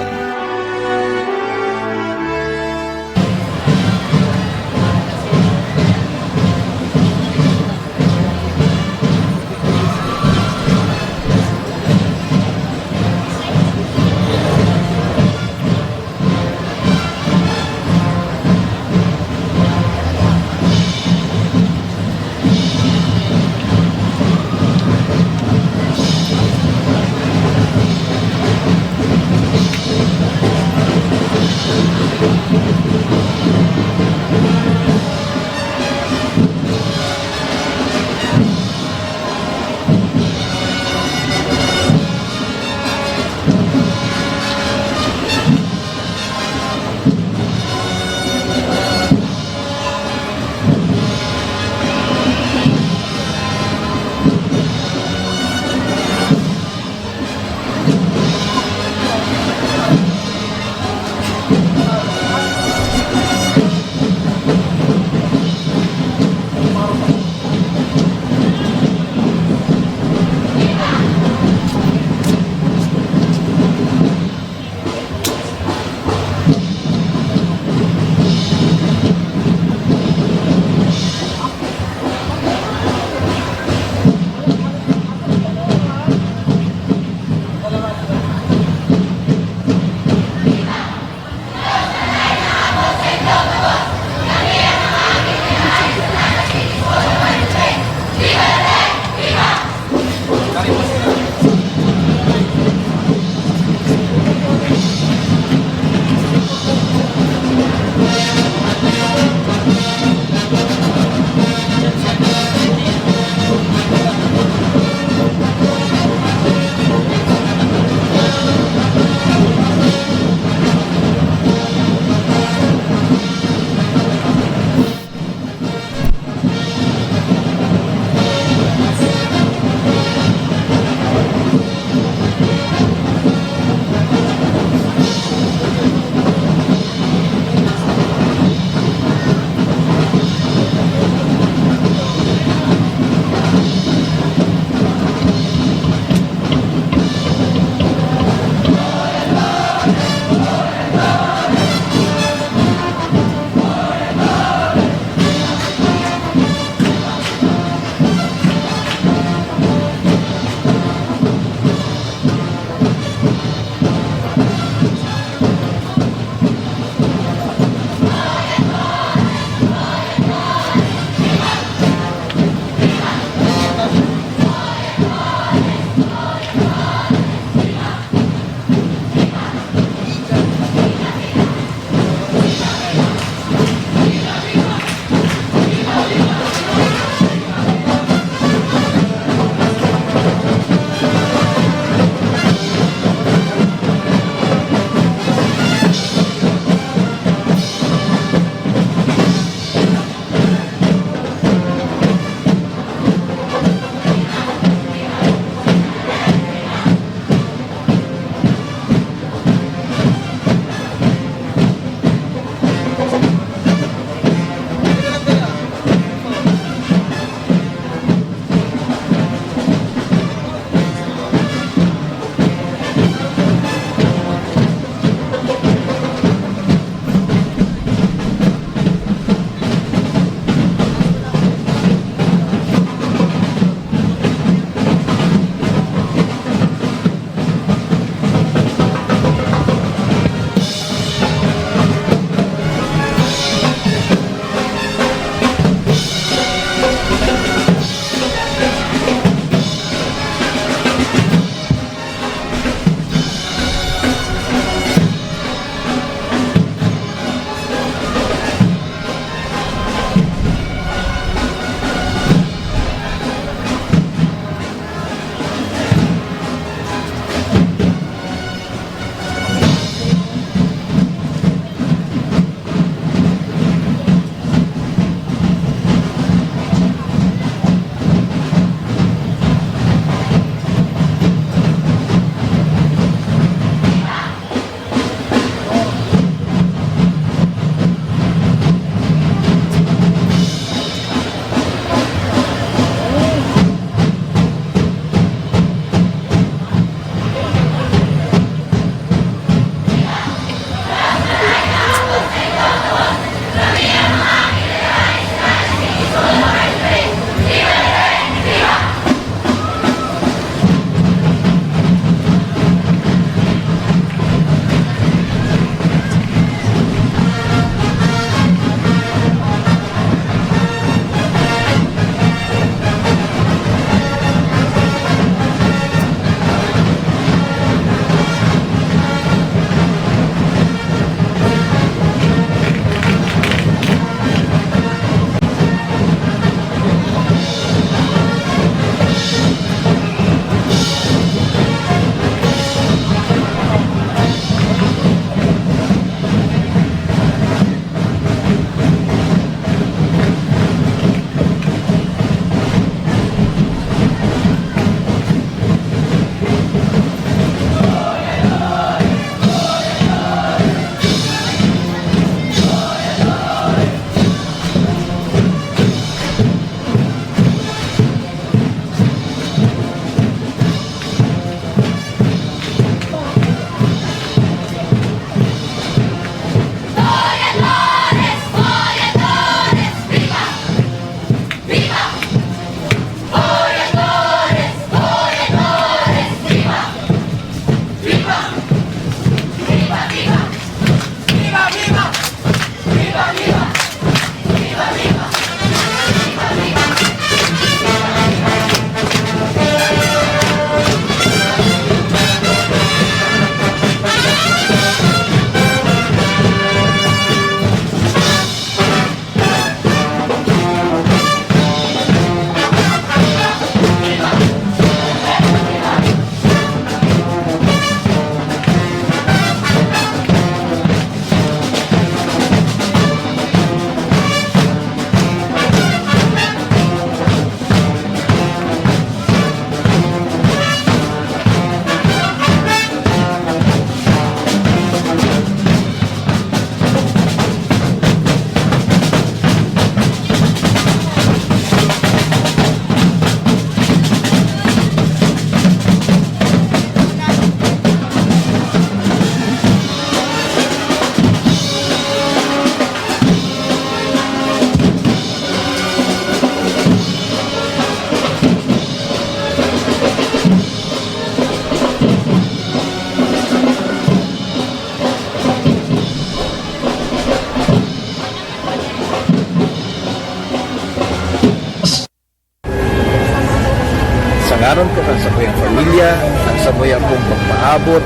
Kan sa kuyang pamilya, ang samuya pong pagpaabot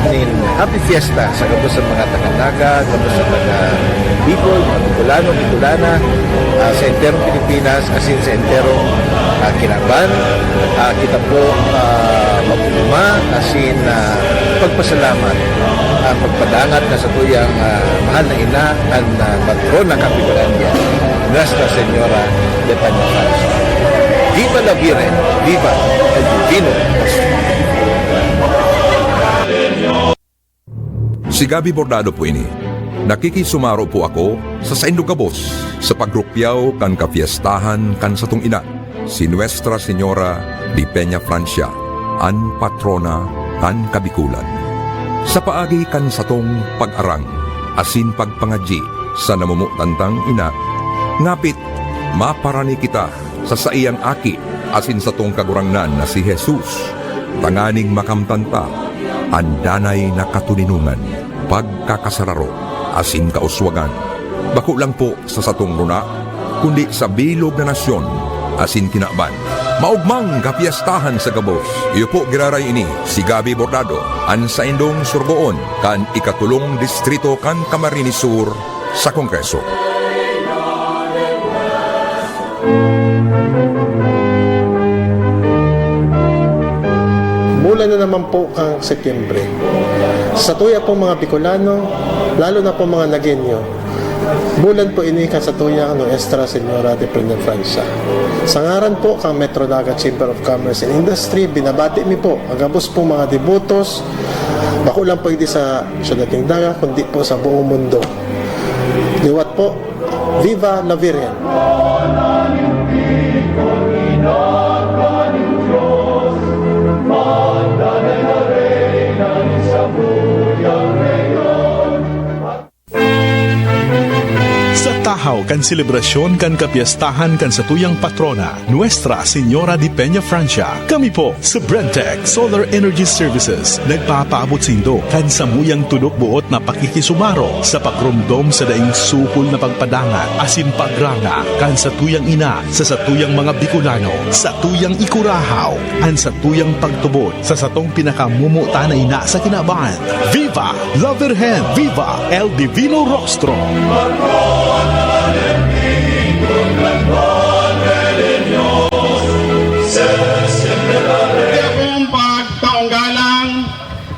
nin Happy Fiesta sa gabos sa mga taga-Naga, gabos sa taga Bicol, mga Bicolano, Bicolana, ah, sa enterong Pilipinas, asin sa enterong, ah, Kinaban. Ah, kita po, ah, magugma, asin, ah, pagpasalamat, ah, pagpadangat na sa tuyang, ah, mahal na ina, an, ah, patrona kan Bicolandia, Nuestra Señora de Peñafrancia. Viva la Virgen! Viva el Divino Rostro! Si Gabby Bordado po ini. Nakikisumaro po ako sa saindong gabos sa pagrukyaw kan kapiestahan kan satong ina, si Nuestra Señora de Peñafrancia, an patrona kan Kabikulan. Sa paagi kan satong pag-arang asin pagpangadyi sa namomotan tang ina, ngapit maparani kita sa saiyang Aki asin satong Kagurangnan na si Jesus, tanganing makamtan ta an danay na katoninongan, pagkakasararo, asin kauswagan, bako lang po sa satong rona, kundi sa bilog na nasyon asin kinaban. Maogmang kapiestahan sa gabos. Iyo po giraray ini, si Gabby Bordado, an saindong surugoon kan ikatulong distrito kan Camarines Sur sa Kongreso. Bulan na naman po kan Setyembre. Sa tuya pong mga Bicolano, lalo na po mga Nagueño, bulan po ini kan satuyang Nuestra Señora de Peñafrancia. Sa ngaran po kan Metro Naga Chamber of Commerce and Industry, binabati mi po ang gabos pong mga debotos, bako lang po idi sa Syudad nin Naga, kundi po sa buong mundo. Liwat po, Viva la Virgen! Sa tahaw kan selebrasyon kan kapiestahan kan satuyang patrona, Nuestra Señora de Peñafrancia, kami po sa Brentech Solar Energy Services nagpapaabot saindo kan samuyang tudok-boot na pakikisumaro sa pagromdom sa daing supol na pagpadangat asin pagranga kan satuyang ina sa satuyang mga Bicolano, satuyang ikurahaw an satuyang pagtubod sa satong pinakamomotan na ina sa kinaban. Viva la Virgen! Viva el Divino Rostro! Kaya pong pagtaong galang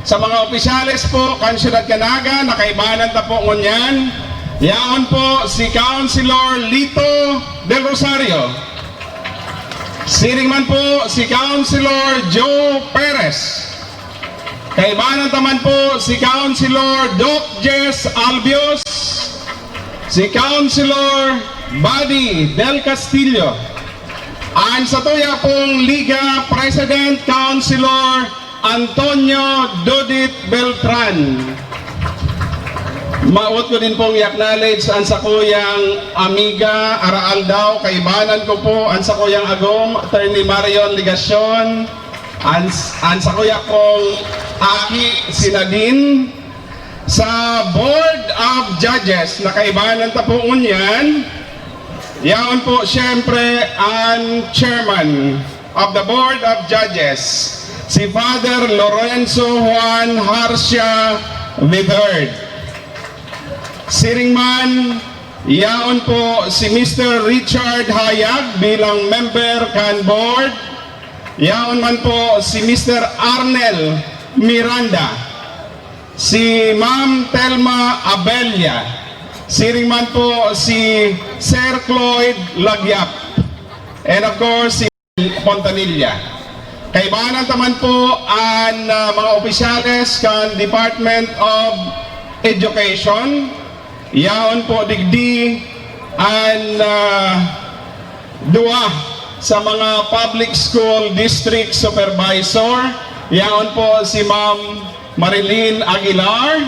sa mga opisyales po kan Syudad kan Naga na kaibanan ta po ngunyan. Yaon po si Councilor Lito Del Rosario. Siring man po si Councilor Joe Perez. Kaibanan ta man po si Councilor Doc Jess Albios, si Councilor Buddy Del Castillo, an satuya pong Liga President, Councilor Antonio Dodit Beltran. Mawot ko din pong i-acknowledge an sakuyang amiga, araaldaw, kaibanan ko po, an sakuyang agom, Attorney Marion Legacion, an, an sakuya pong aki, si Nadine, sa Board of Judges, na kaibanan ta po ngunyan, yaon po, siyempre, an Chairman of the Board of Judges, si Father Lorenzo Juan Harcia the third. Siring man, yaon po si Mister Richard Hayag bilang member kan board. Yaon man po si Mister Arnel Miranda, si Ma'am Telma Abella, siring man po si Sir Cloyd Lagyap, and of course, si Fontanilla. Kaibanan ta man po an, ah, mga opisyales kan Department of Education. Yaon po digdi an, ah, duwa sa mga public school district supervisor. Yaon po si Ma'am Marilyn Aguilar.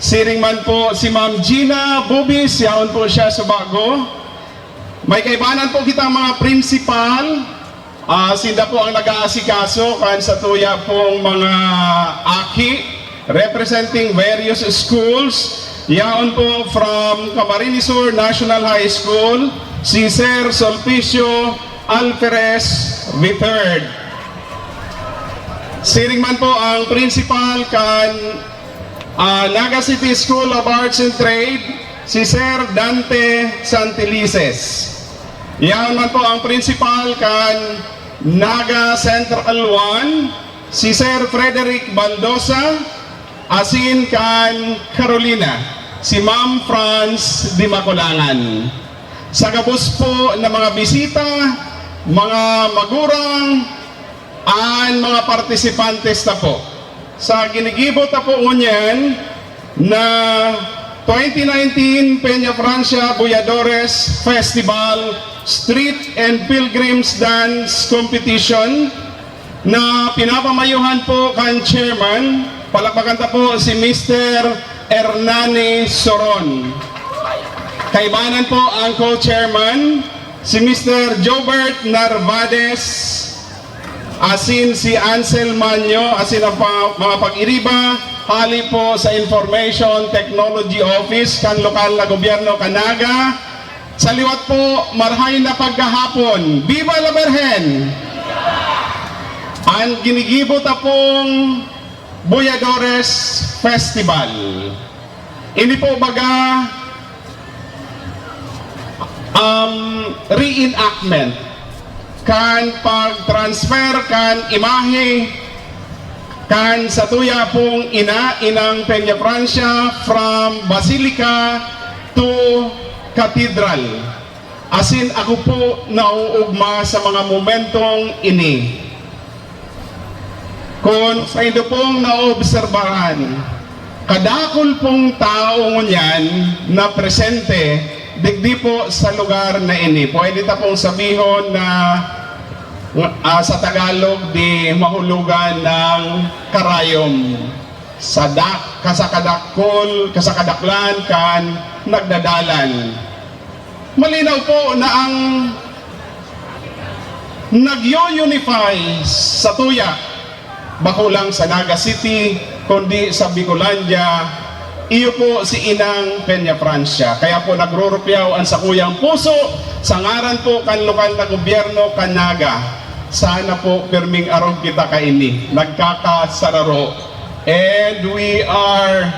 Siring man po si Ma'am Gina Bubis, yaon po siya sa Bago. May kaibanan po kitang mga principal, ah, sinda po ang nag-aasikaso kan satuya pong mga aki representing various schools. Yaon po from Camarines Sur National High School, si Sir Sulpicio Alferez the third. Siring man po ang principal kan, ah, Naga City School of Arts and Trade, si Sir Dante Santilices. Yaon man po ang principal kan Naga Central One, si Sir Frederick Baldosa, asin kan Carolina, si Ma'am Franz Dimacolangan. Sa gabos po na mga bisita, mga magurang, an mga partisipantes ta po. Sa ginigibo ta po ngunyan na twenty nineteen Peña Francia Boyadores Festival Street and Pilgrims Dance Competition na pinapamayohan po kan chairman, palakpakan ta po si Mister Hernani Soron. Kaibanan po ang co-chairman, si Mister Jobert Narvades, asin si Ansel Manyo, asin ang pa-, mga pag-iriba, hali po sa Information Technology Office kan lokal na gobyerno kan Naga. Sa liwat po, marhay na pagkahapon. Viva la Virgen! Ang ginigibo ta pong Boyadores Festival. Ini po baga, um, reenactment kan pag-transfer kan imahe kan satuya pong ina, Inang Peña Francia, from Basilica to Cathedral. Asin ako po nauugma sa mga momentong ini. Kun saindo pong naobserbahan, kadakul pong tao ngunyan na presente digdi po sa lugar na ini. Pwede ta pong sabihon na, ah, sa Tagalog, di mahulugan ng karayom. Sa dak-, kasakadakul, kasakadaklan kan nagdadalan. Malinaw po na ang nagyo-unify satuya, bako lang sa Naga City, kundi sa Bicolandia, iyo po si Inang Peña Francia. Kaya po nagrurupyaw ang sakuyang puso sa ngaran po kan lokal na gobyerno kan Naga. Sana po pirming arog kita kaini, nagkakasararo. And we are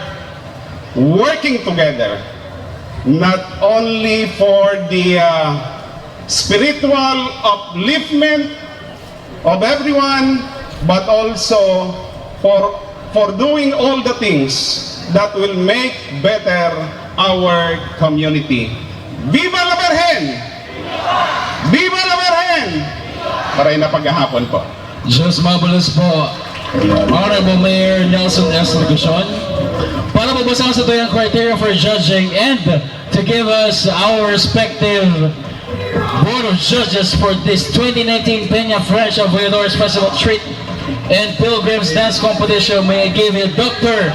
working together, not only for the, uh, spiritual upliftment of everyone, but also for, for doing all the things that will make better our community. Viva la Virgen! Viva la Virgen! Maray na paghahapon po. Diyos mabulos po, Honorable Mayor Nelson S. Regucion, para magbasa sa tuyang criteria for judging and to give us our respective Board of Judges for this twenty nineteen Peña Francia Voyadores Festival Street and Pilgrims Dance Competition. May I give you Doctor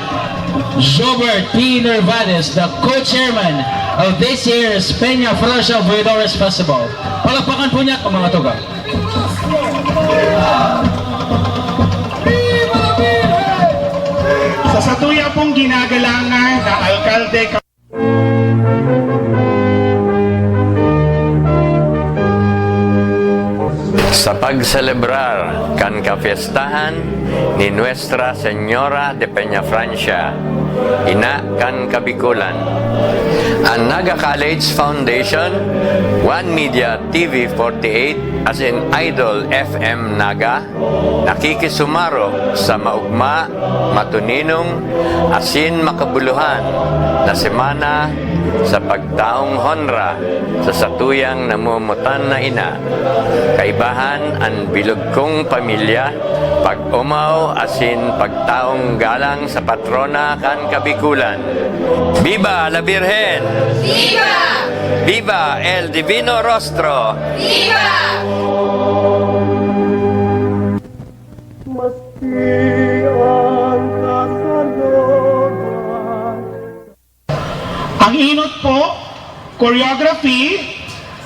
Jobert P. Nervales, the co-chairman of this year's Peña Francia Voyadores Festival. Palakpakan po niya ang mga tugang. Sa satuya pong ginagalangan na alkalde, Sa pagselebrar kan kapiestahan ni Nuestra Señora de Peñafrancia, Ina kan Kabikolan, an Naga College Foundation, One Media T V forty-eight, asin Idol F M Naga, nakikisumarog sa maugma, matuninong, asin makabuluhan na semana sa pagtaong honra sa satuyang namomotan na ina. Kaibahan an bilog kong pamilya, pag-omaw asin pagtaong galang sa patrona kan Kabikolan. Viva la Virgen! Viva! Viva el Divino Rostro! Viva! Maski ang kasalogan. Ang inot po, choreography.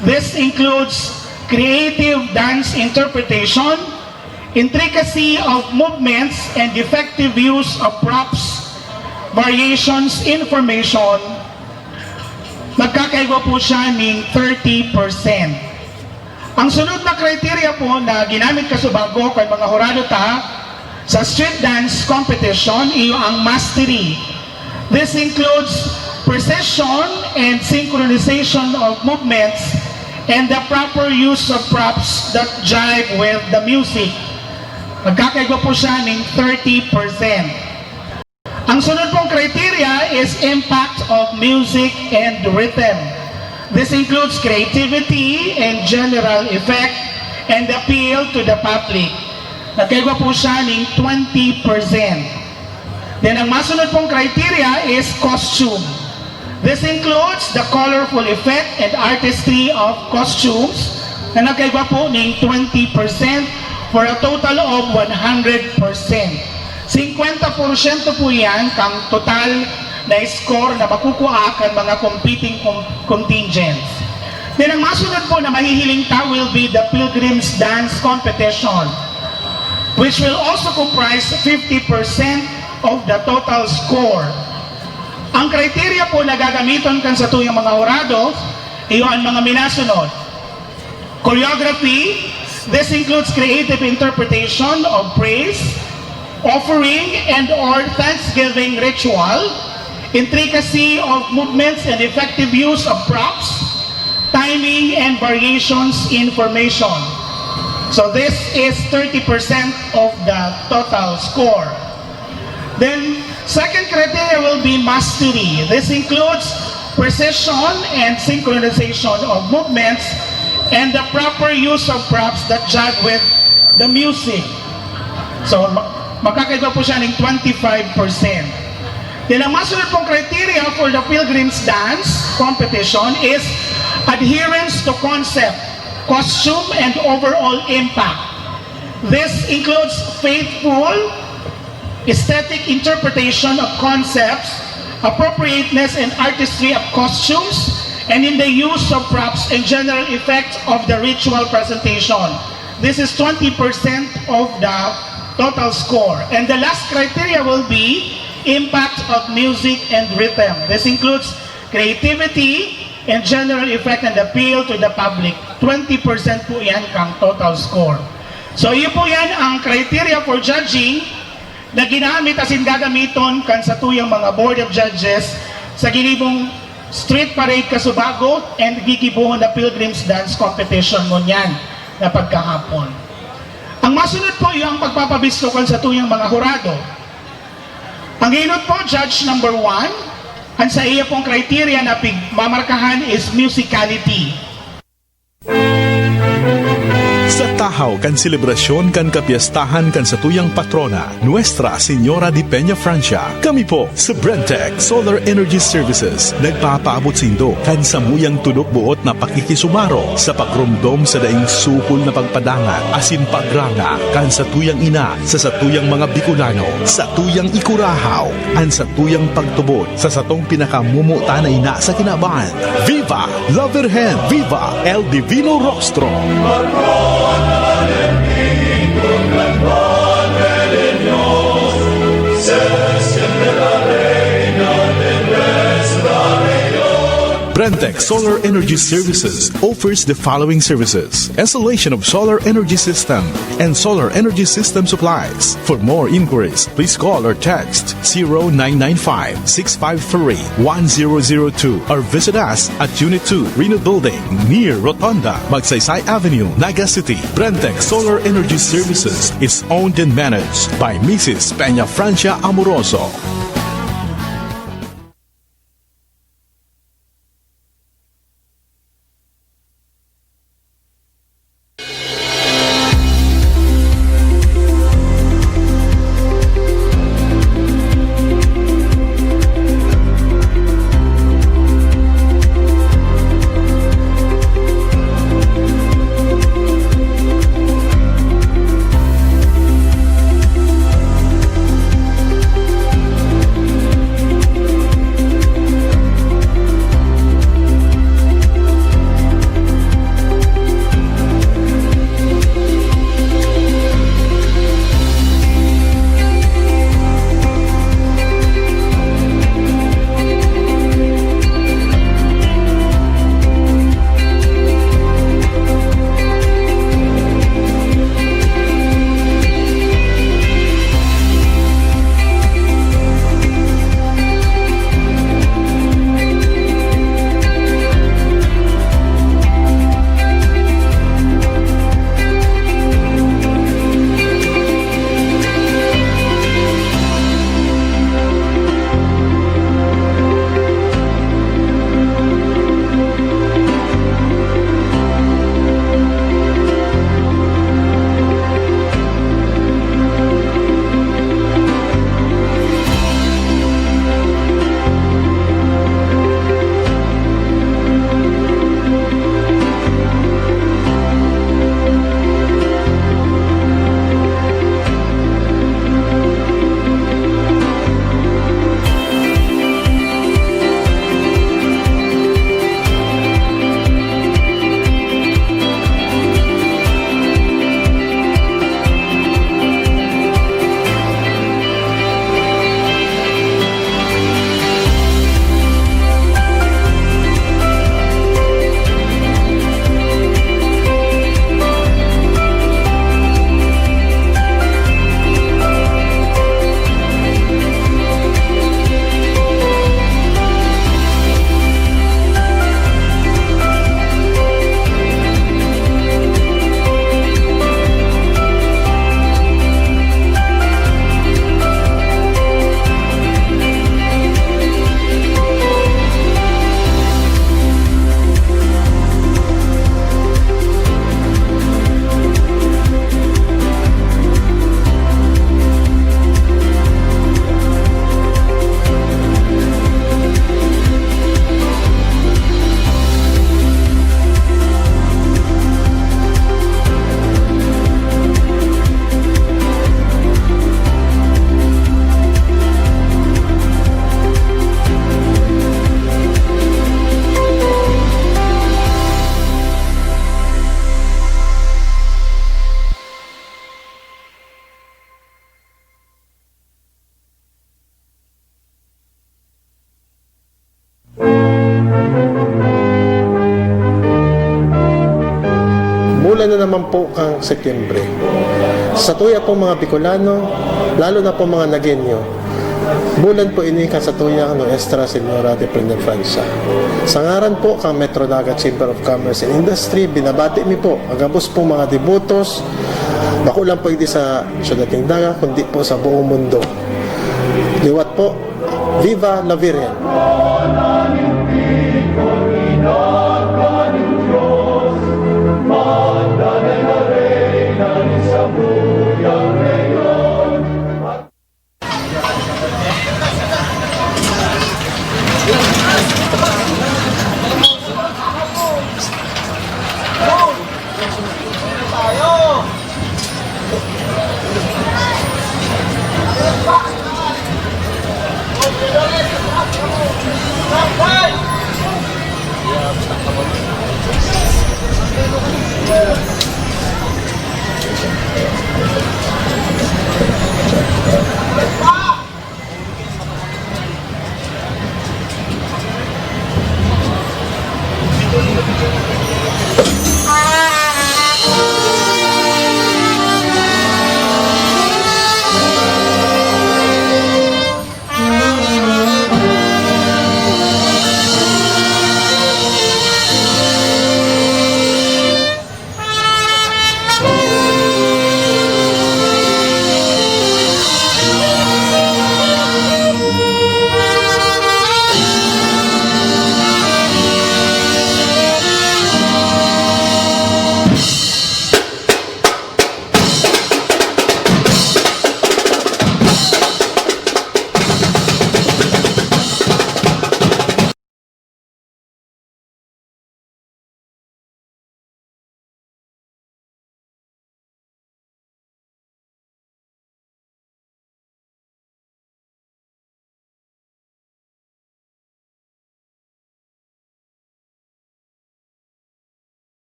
This includes creative dance interpretation, intricacy of movements, and effective use of props, variations, information. Nagkakaigwa po siya ning thirty percent. Ang sunod na criteria po na ginamit kasubago kan mga hurado ta, Sa street dance competition, iyo ang mastery. This includes precision and synchronization of movements and the proper use of props that jive with the music. Magkakaigwa po siya ning thirty percent. Ang sunod pong criteria is impact of music and rhythm. This includes creativity and general effect and appeal to the public. Nagkaigwa po siya ning twenty percent. Then, ang masunod pong criteria is costume. This includes the colorful effect and artistry of costumes na nagkaigwa po ning twenty percent for a total of one hundred percent. Singkwenta porsyento po yan kang total na score na makukuha kan mga competing com-, contingents. Then ang masunod po na mahihiling ta will be the Pilgrim's Dance Competition, which will also comprise fifty percent of the total score. Ang criteria po na gagamiton kan satuyang mga hurado, iyo an mga minasunod. Choreography, this includes creative interpretation of praise, offering, and or thanksgiving ritual, intricacy of movements and effective use of props, timing, and variations in formation. So this is thirty percent of the total score. Then, second criteria will be mastery. This includes precision and synchronization of movements and the proper use of props that jive with the music. So, ma-, makakaigwa po siya ng twenty-five percent. Then, ang masunod pong criteria for the Pilgrim's Dance Competition is adherence to concept, costume, and overall impact. This includes faithful aesthetic interpretation of concepts, appropriateness and artistry of costumes, and in the use of props and general effect of the ritual presentation. This is twenty percent of the total score. And the last criteria will be impact of music and rhythm. This includes creativity and general effect and appeal to the public. Twenty percent po yan kang total score. So, iyo po yan ang criteria for judging na ginamit asin gagamiton kan satuyang mga Board of Judges sa ginibong street parade kasubago and gigibohon na Pilgrim's Dance Competition ngunyan na pagkahapon. Ang masunod po, iyo ang pagpapabisto kan satuyang mga hurado. Ang inot po, judge number one, ang saiya pong criteria na pigmamarkahan is musicality. Sa tahaw kan selebrasyon kan kapyestahan kan satuyang patrona, Nuestra Señora de Peña Francia, kami po sa Brentech Solar Energy Services nagpapaabot saindo kan samuyang tudok-boot na pakikisumaro sa pagromdom sa daing sukol na pagpadangat asin pagranga kan satuyang ina sa satuyang mga Bicolano, satuyang ikurahaw an satuyang pagtubod sa satong pinakamomotan na ina sa kinaban. Viva la Virgen! Viva el Divino Rostro! Brentech Solar Energy Services offers the following services: installation of solar energy system and solar energy system supplies. For more inquiries, please call or text zero nine nine five, six five three, one zero zero two or visit us at Unit two, Reno Building, near Rotonda, Magsaysay Avenue, Naga City. Brentech Solar Energy Services is owned and managed by Missus Peña Francia Amoroso. Na naman po kan Setyembre. Sa tuya pong mga Bicolano, lalo na po mga Nagueño, bulan po ini kan satuyang Nuestra Señora de Peñafrancia. Sa ngaran po kan Metro Naga Chamber of Commerce and Industry, binabati mi po ang gabos pong mga debotos, bako lang po digdi sa Syudad nin Naga, kundi po sa buong mundo. Liwat po, Viva la Virgen!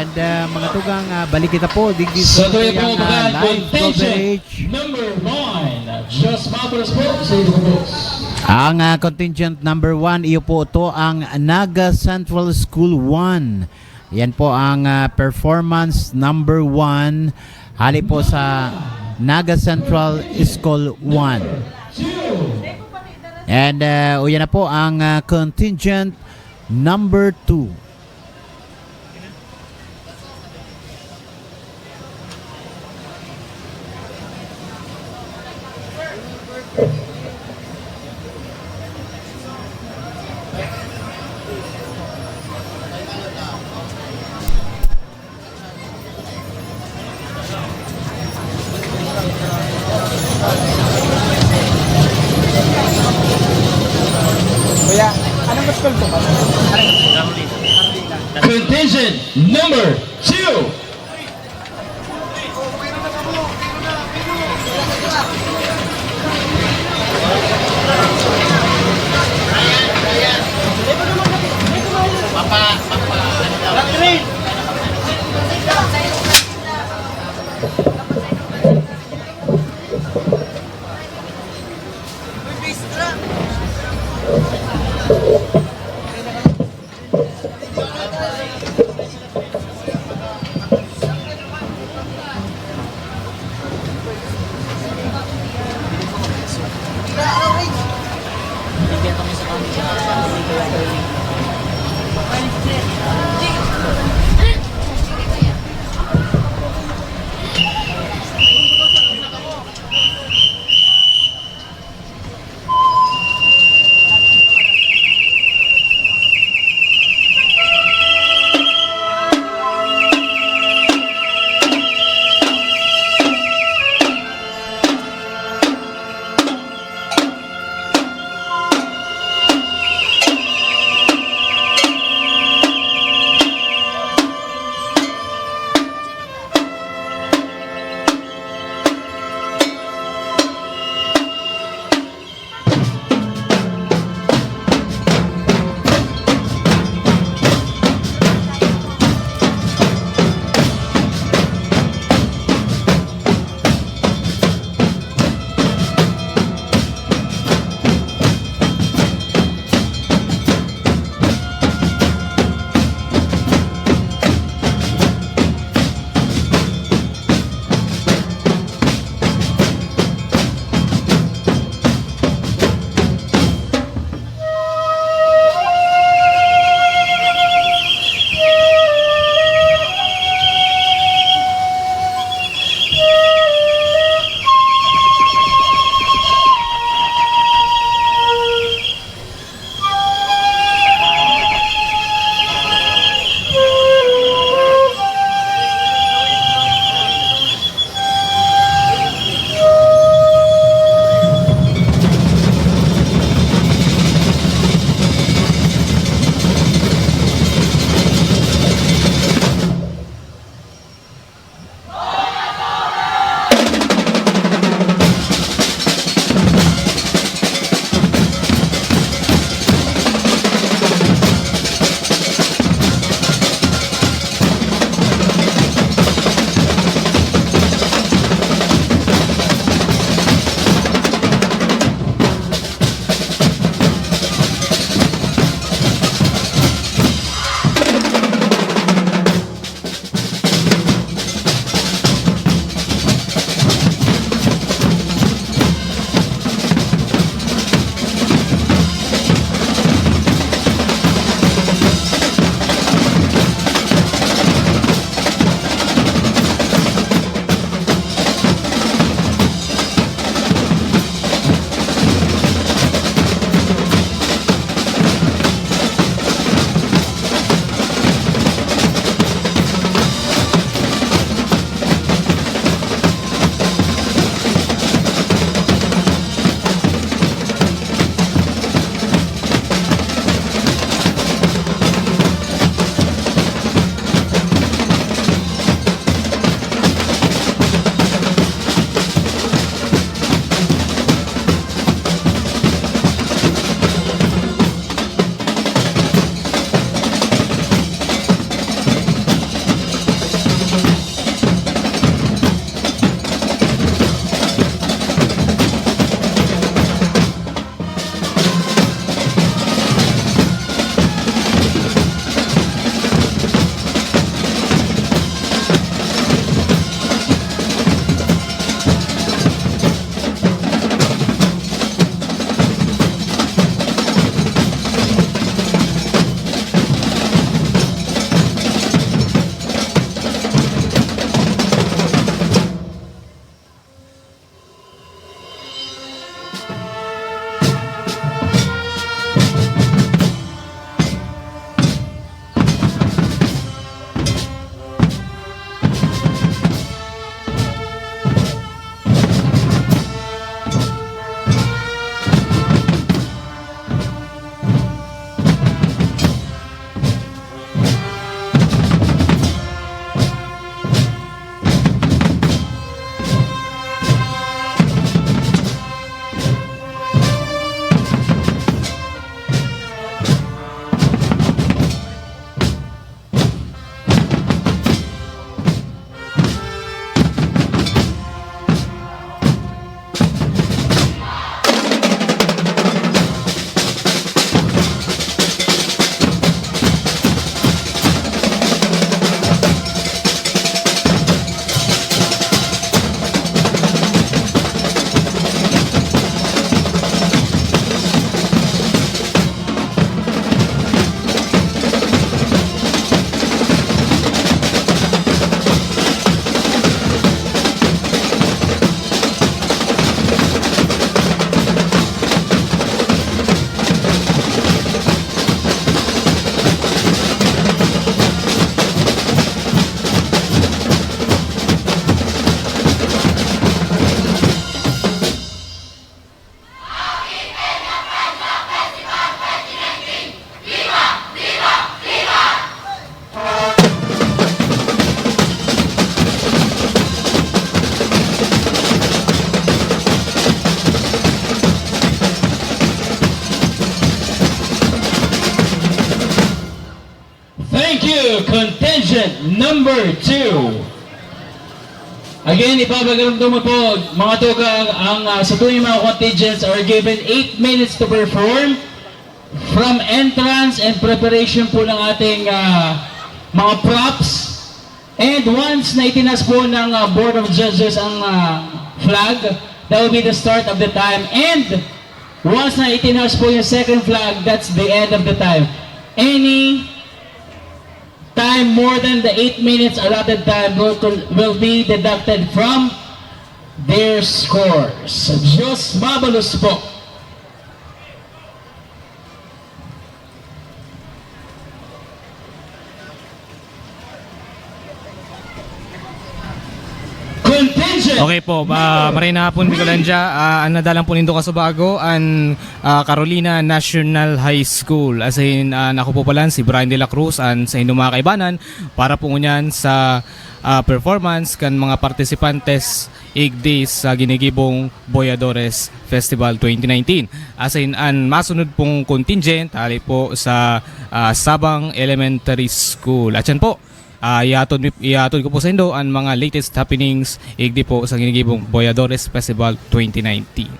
And, ah, mga tugang, ah, balik kita po. Digdi sa Sa tuya pong mga live contingent coverage. Number one, Just Matters po, sa iyo po. Ang, ah, contingent number one, iyo po to ang Naga Central School one. Yan po ang, ah, performance number one. Hali po sa Naga Central School one. And, ah, uyan na po ang, ah, contingent number two. Kuya, anong school po ba? Contingent number two. Number two. Again, ipapakiramdam ko po, mga tugang, ang, ah, sa tuwing mga contingents are given eight minutes to perform. From entrance and preparation po ng ating, ah, mga props. And once na itinas po ng, ah, Board of Judges ang, ah, flag, that will be the start of the time. And once na itinas po yung second flag, that's the end of the time. Any time more than the eight minutes allotted time will, will be deducted from their scores. Diyos mabalos po. Contingent. Okay po, uh, maray na hapon, Bicolandia. Ah, an nadalan po nindo kasubago, an, ah, Carolina National High School. As in, ah, ako po pala si Brian de la Cruz, an sa inyong mga kaibanan, para po ngunyan sa, ah, performance kan mga partisipantes igdi sa ginigibong Boyadores Festival twenty nineteen. As in, an masunod pong contingent, hali po sa, ah, Sabang Elementary School. At yan po, ah, ihatod, ihatod ko po sa indo an mga latest happenings igdi po sa ginigibong Boyadores Festival twenty nineteen.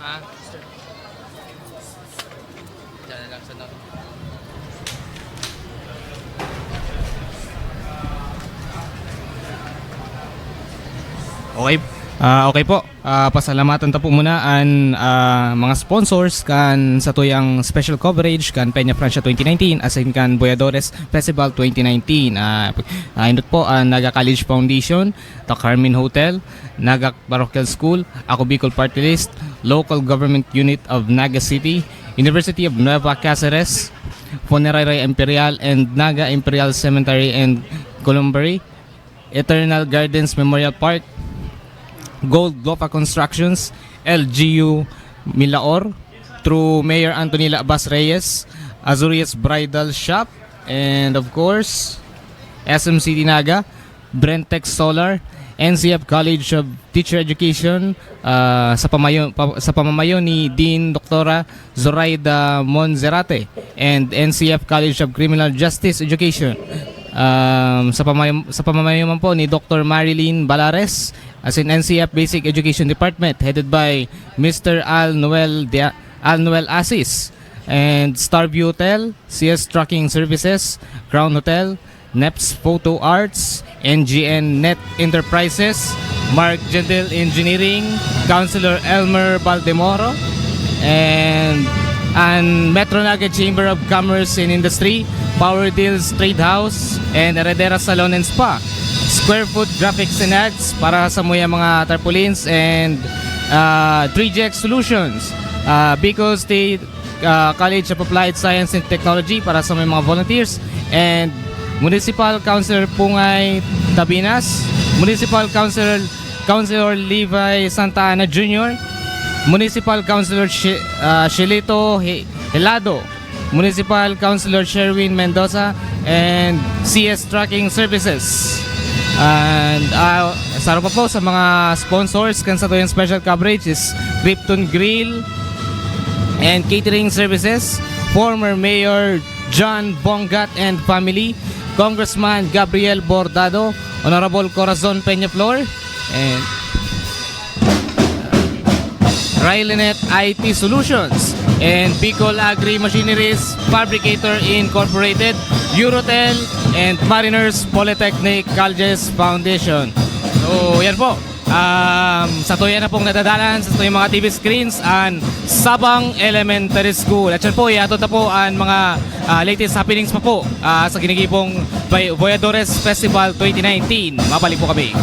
Ah, sir. Diyan na lang sa north. Okay. Ah, okay po. Ah, pasalamatan ta po muna an, ah, mga sponsors kan satuyang special coverage kan Peña Francia twenty nineteen asin kan Boyadores Festival twenty nineteen. Ah, ah, indot po an Naga College Foundation, The Carmen Hotel, Naga Parochial School, Ako Bicol Party List, Local Government Unit of Naga City, University of Nueva Caceres, Funeraria Imperial and Naga Imperial Cemetery and Columbary, Eternal Gardens Memorial Park, Gold Glofa Constructions, L G U Milaor, through Mayor Antonila Abbas Reyes, Azurias Bridal Shop, and of course, S M City Naga, Brentec Solar, N C F College of Teacher Education, ah, sa pamayo-, pa-, sa pamamayo ni Dean Doktora Zoraida Monzerate, and N C F College of Criminal Justice Education, um, sa pamay-, sa pamamayo man po ni Doktor Marilyn Balares, as in N C F Basic Education Department, headed by Mister Al Noel Dia-, Al Noel Asis, and Starview Hotel, C S Trucking Services, Crown Hotel, Neps Photo Arts, N G N Net Enterprises, Mark Gentil Engineering, Councilor Elmer Baldemoro, and an Metro Naga Chamber of Commerce and Industry, Power Deals Trade House, and Heredera Salon and Spa, Square Food Graphics and Ads para sa muya mga tarpaulins, and, ah, three G X Solutions, ah, Bicol State ah, College of Applied Science and Technology para sa may mga volunteers, and Municipal Councilor Pungay Tabinas, Municipal Councilor, Councilor Levi Santa Ana Junior, Municipal Councilor Shi-, ah, Shelito He-, Helado, Municipal Councilor Sherwin Mendoza, and C S Trucking Services. And, ah, saro pa po sa mga sponsors kan satuyang special coverage is Krypton Grill and Catering Services, former Mayor John Bongat and family, Congressman Gabriel Bordado, Honorable Corazon Peñaflor, and Rylinet I T Solutions, and Bicol Agri Machineries Fabricator Incorporated, Eurotel, and Mariners Polytechnic Colleges Foundation. So, yan po. Um, satuya na pong nadadalan sa satuyang mga T V screens an Sabang Elementary School. At yan po, ihatod na po ang mga, ah, latest happenings pa po, ah, sa ginigibong Bay-, Voyadores Festival twenty nineteen. Mabalik po kami.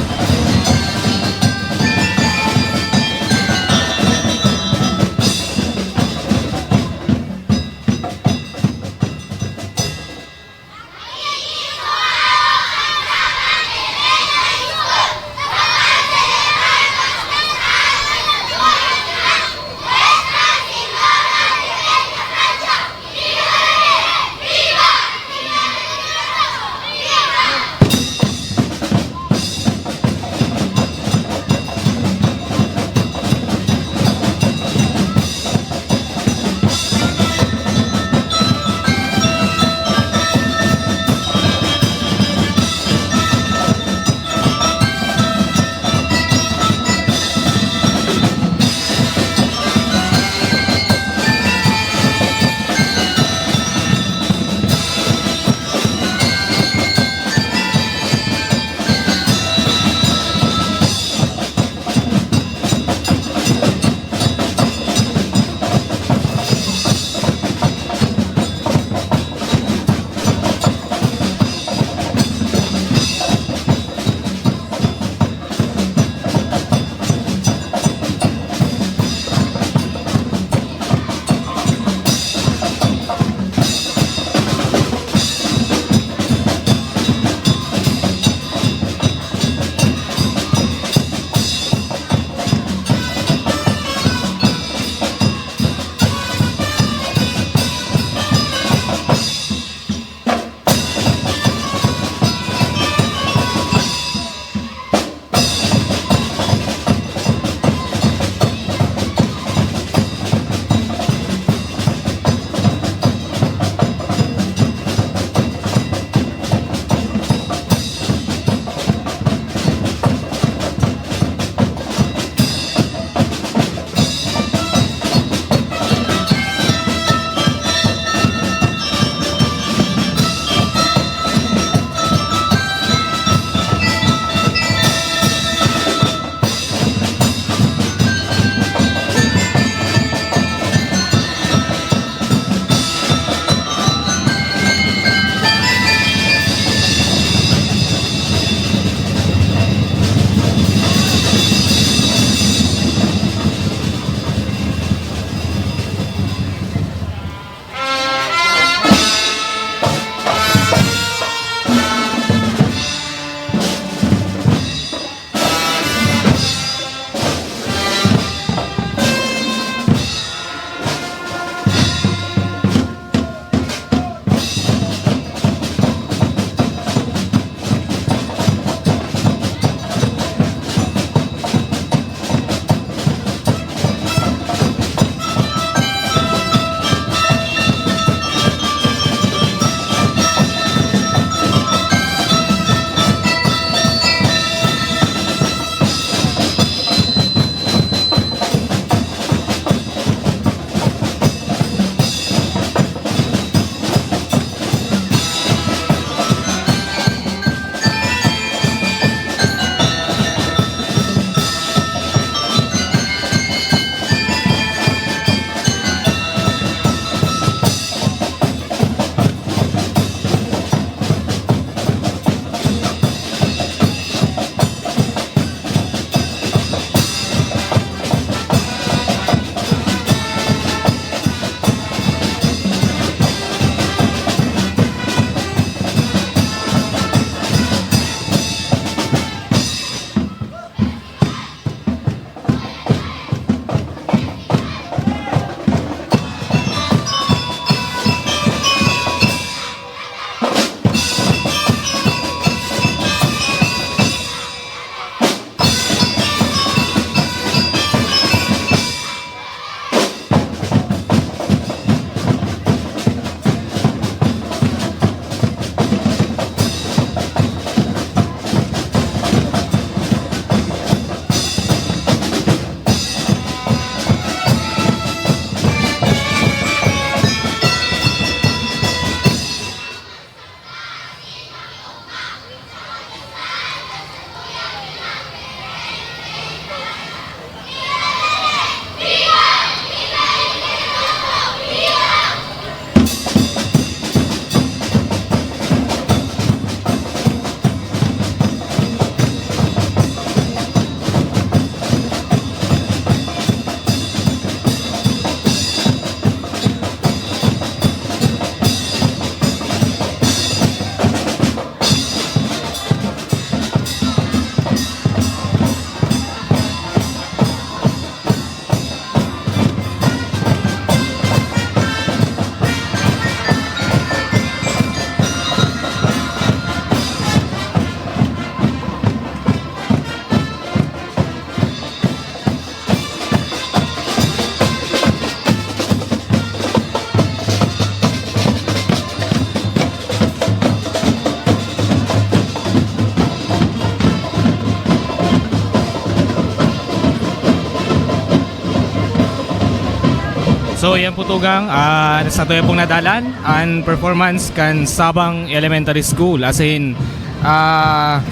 So, yan po, tugang, ah, sa tuya pong nadalan, ang performance kan Sabang Elementary School. As in, ah,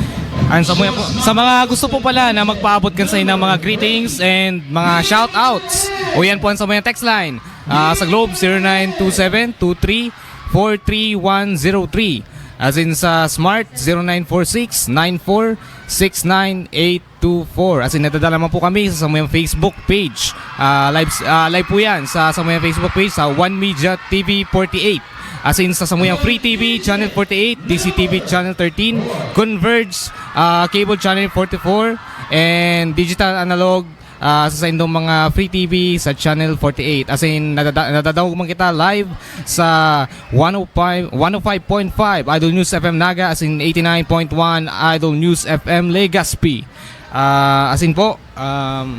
ang sa mga, sa mga gusto po pala na magpaabot kan sa inang mga greetings and mga shoutouts, o yan po ang sa mga text line. Ah, sa Globe, zero nine two seven two three four three one zero three. As in sa Smart, zero nine four six nine four six nine eight two four. As in, nadadala naman po kami sa samuyang Facebook page. Ah, live, ah, live po yan sa samuyang Facebook page sa One Media T V forty-eight. As in, sa samuyang Free T V Channel forty-eight, D C T V Channel thirteen, Converge, ah, Cable Channel forty-four, and Digital Analog, ah, sa saindong mga Free T V sa Channel forty-eight. As in, nadada-, nadadangog man kita live sa one oh five, one oh five point five Idol News F M Naga, as in eighty-nine point one Idol News F M Legazpi. Ah, as in po, um,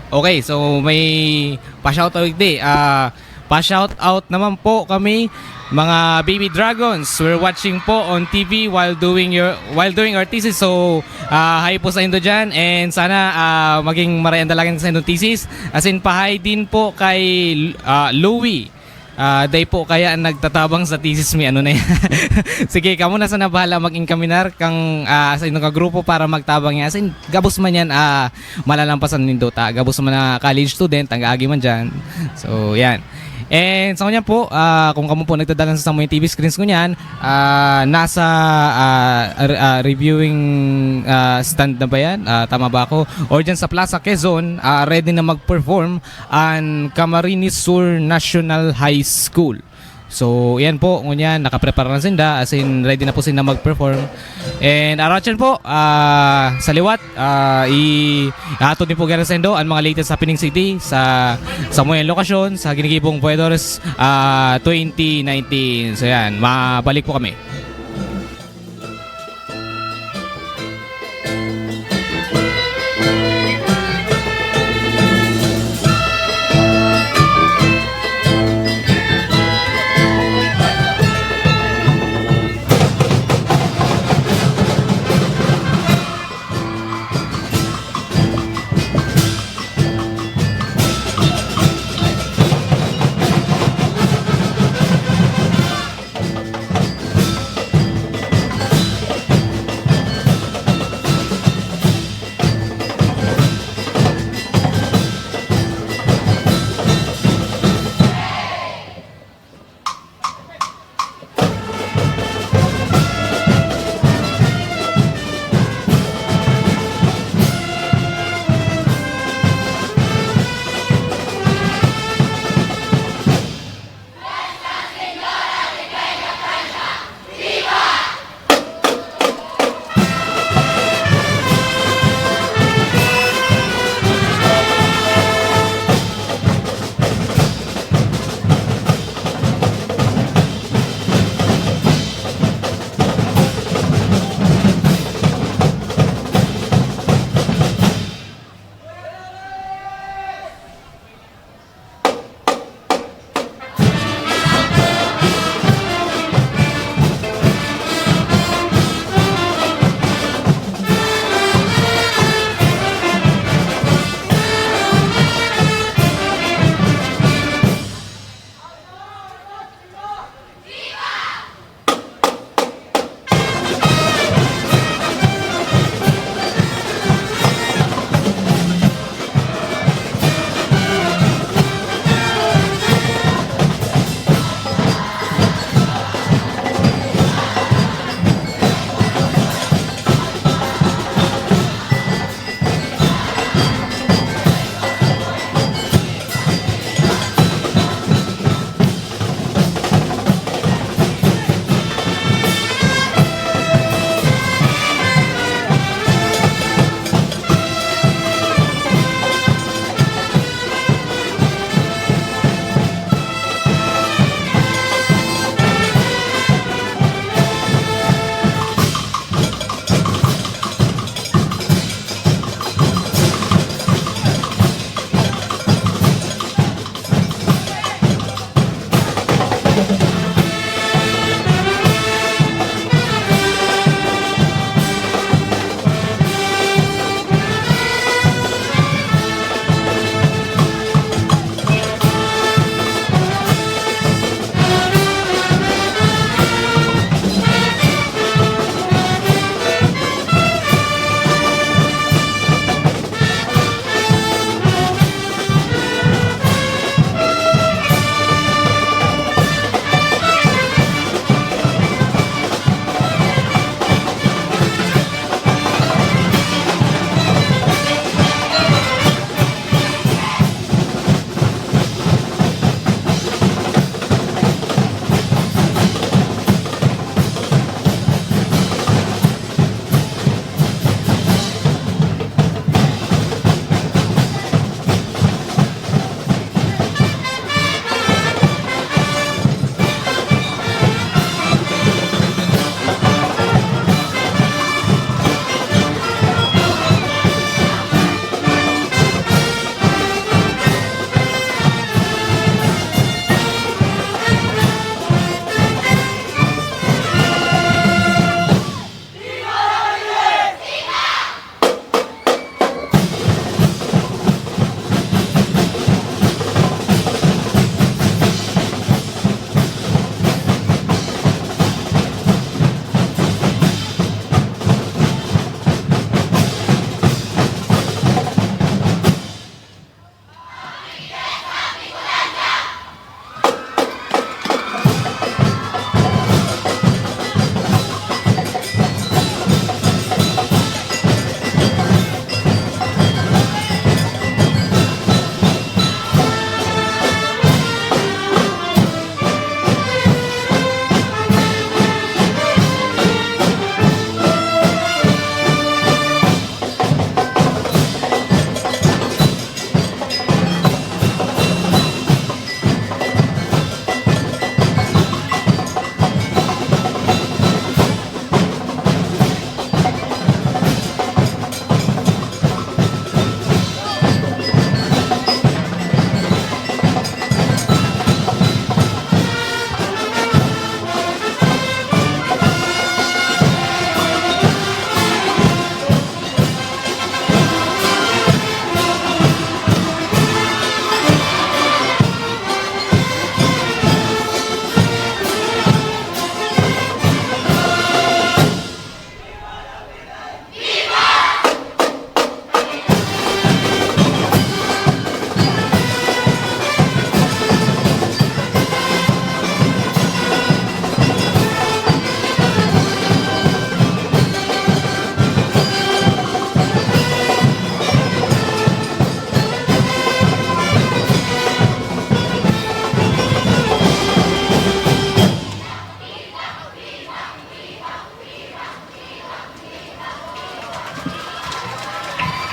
okay, so may pa-shoutout di. Ah, pa-shoutout naman po kami, mga Baby Dragons. We're watching po on T V while doing your, while doing our thesis. So, ah, hi po sa indo dyan. And sana, ah, maging maray ang dalagan sa indong thesis. As in, pa-hi din po kay, ah, Louie. Ah, day po kaya nagtatabang sa thesis mi, ano na yan. Sige, kamo na sana bahala mag-enkaminar kang, ah, sa inyong grupo para magtabang yan. As in, gabos man yan, ah, malalampasan nindo ta. Gabos man na college student, ang agi man dyan. So, yan. And sa kanya po, ah, kung kamo po nagdadalan sa samuyang T V screens ko niyan, ah, nasa, ah, re-, ah, reviewing, ah, stand na ba yan? Ah, tama ba ako? Or dyan sa Plaza Quezon, ah, ready na mag-perform ang Camarines Sur National High School. So, yan po, ngunyan, nakaprepara na sinda, as in, ready na po sinda mag-perform. And aratyan po, ah, sa liwat, ah, i-, ihatod ni po Gary Sendo ang mga latest happening city sa, sa mga lokasyon, sa ginigibong Voyadores, ah, twenty nineteen. So, yan, mabalik po kami.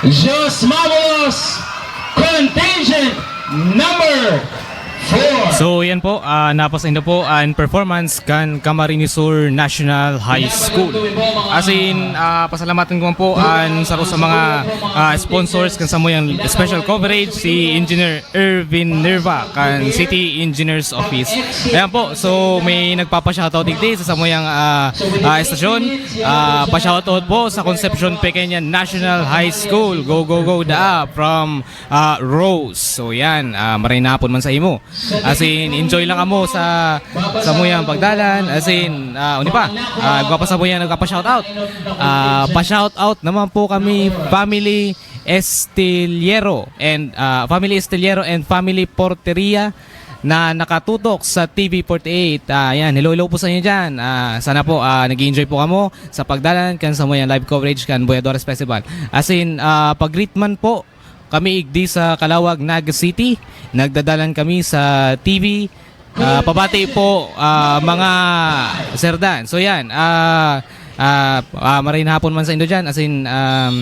Josmabulos, contingent number four. So, yan po, ah, napasaindo po an performance kan Camarines Sur National High School. As in, ah, pasalamatan ko man po an saro sa mga, ah, sponsors kan samuyang special coverage, si Engineer Ervin Nerva kan City Engineers Office. Ayan po, so may nagpapa-shoutout digdi sa samuyang, ah, ah, estasyon. Ah, pa-shoutout po sa Concepcion Pequeña National High School. Go, go, go, daa from, ah, Rose. So yan, ah, maray na hapon man sa imo. As in, enjoy lang kamo sa samuyang pagdalan. As in, ah, uni pa, ah, gwa pa samuyang nagpapa-shoutout. Ah, pa-shoutout naman po kami, family Estiliero and, ah, family Estiliero and family Porteria na nakatutok sa T V forty-eight. Ah, yan, hello, hello po sa inyo dyan. Ah, sana po, ah, nag-enjoy po kamo sa pagdalan kan samuyang live coverage kan Boyadores Festival. As in, ah, pag-greet man po kami igdi sa Calauag, Naga City. Nagdadalan kami sa T V. Ah, pabati po, ah, mga serdan. So yan, ah, ah, ah, maray na hapon man sa indo dyan. As in, um,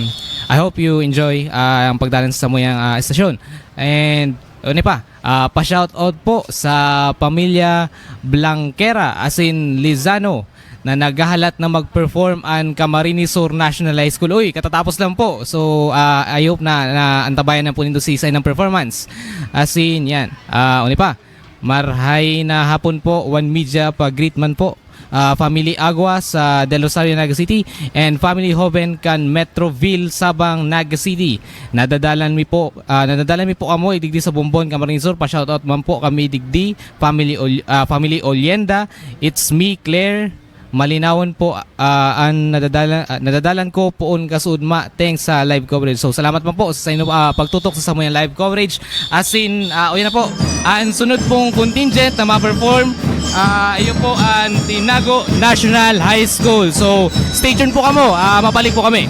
I hope you enjoy, ah, ang pagdalan sa samuyang, ah, estasyon. And, ano pa, ah, pa-shoutout po sa pamilya Blanquera, as in Lizano, na naghahalat na mag-perform an Camarines Sur National High School. Uy, katatapos lang po. So, ah, I hope na, na antabayan na po nindo si Isay ng performance. As in, yan. Ah, uni pa, marhay na hapon po, One Media, pa-greet man po. Ah, family Agua sa Del Rosario, Naga City, and family Joven kan Metroville, Sabang, Naga City. Nadadalan mi po, ah, nadadalan mi po kamo idigdi sa Bombon, Camarines Sur. Pa-shoutout man po kami digdi, family Ol-, ah, family Olienda. It's me, Claire. Malinawon po, ah, an nadadala-, ah, nadadalan ko poon kasuodma. Thanks sa live coverage. So, salamat man po sa inyo, ah, pagtutok sa samuyang live coverage. As in, ah, o yan na po. Ang sunod pong contingent na ma-perform, ah, iyo po ang Tinago National High School. So, stay tuned po kamo. Ah, mabalik po kami.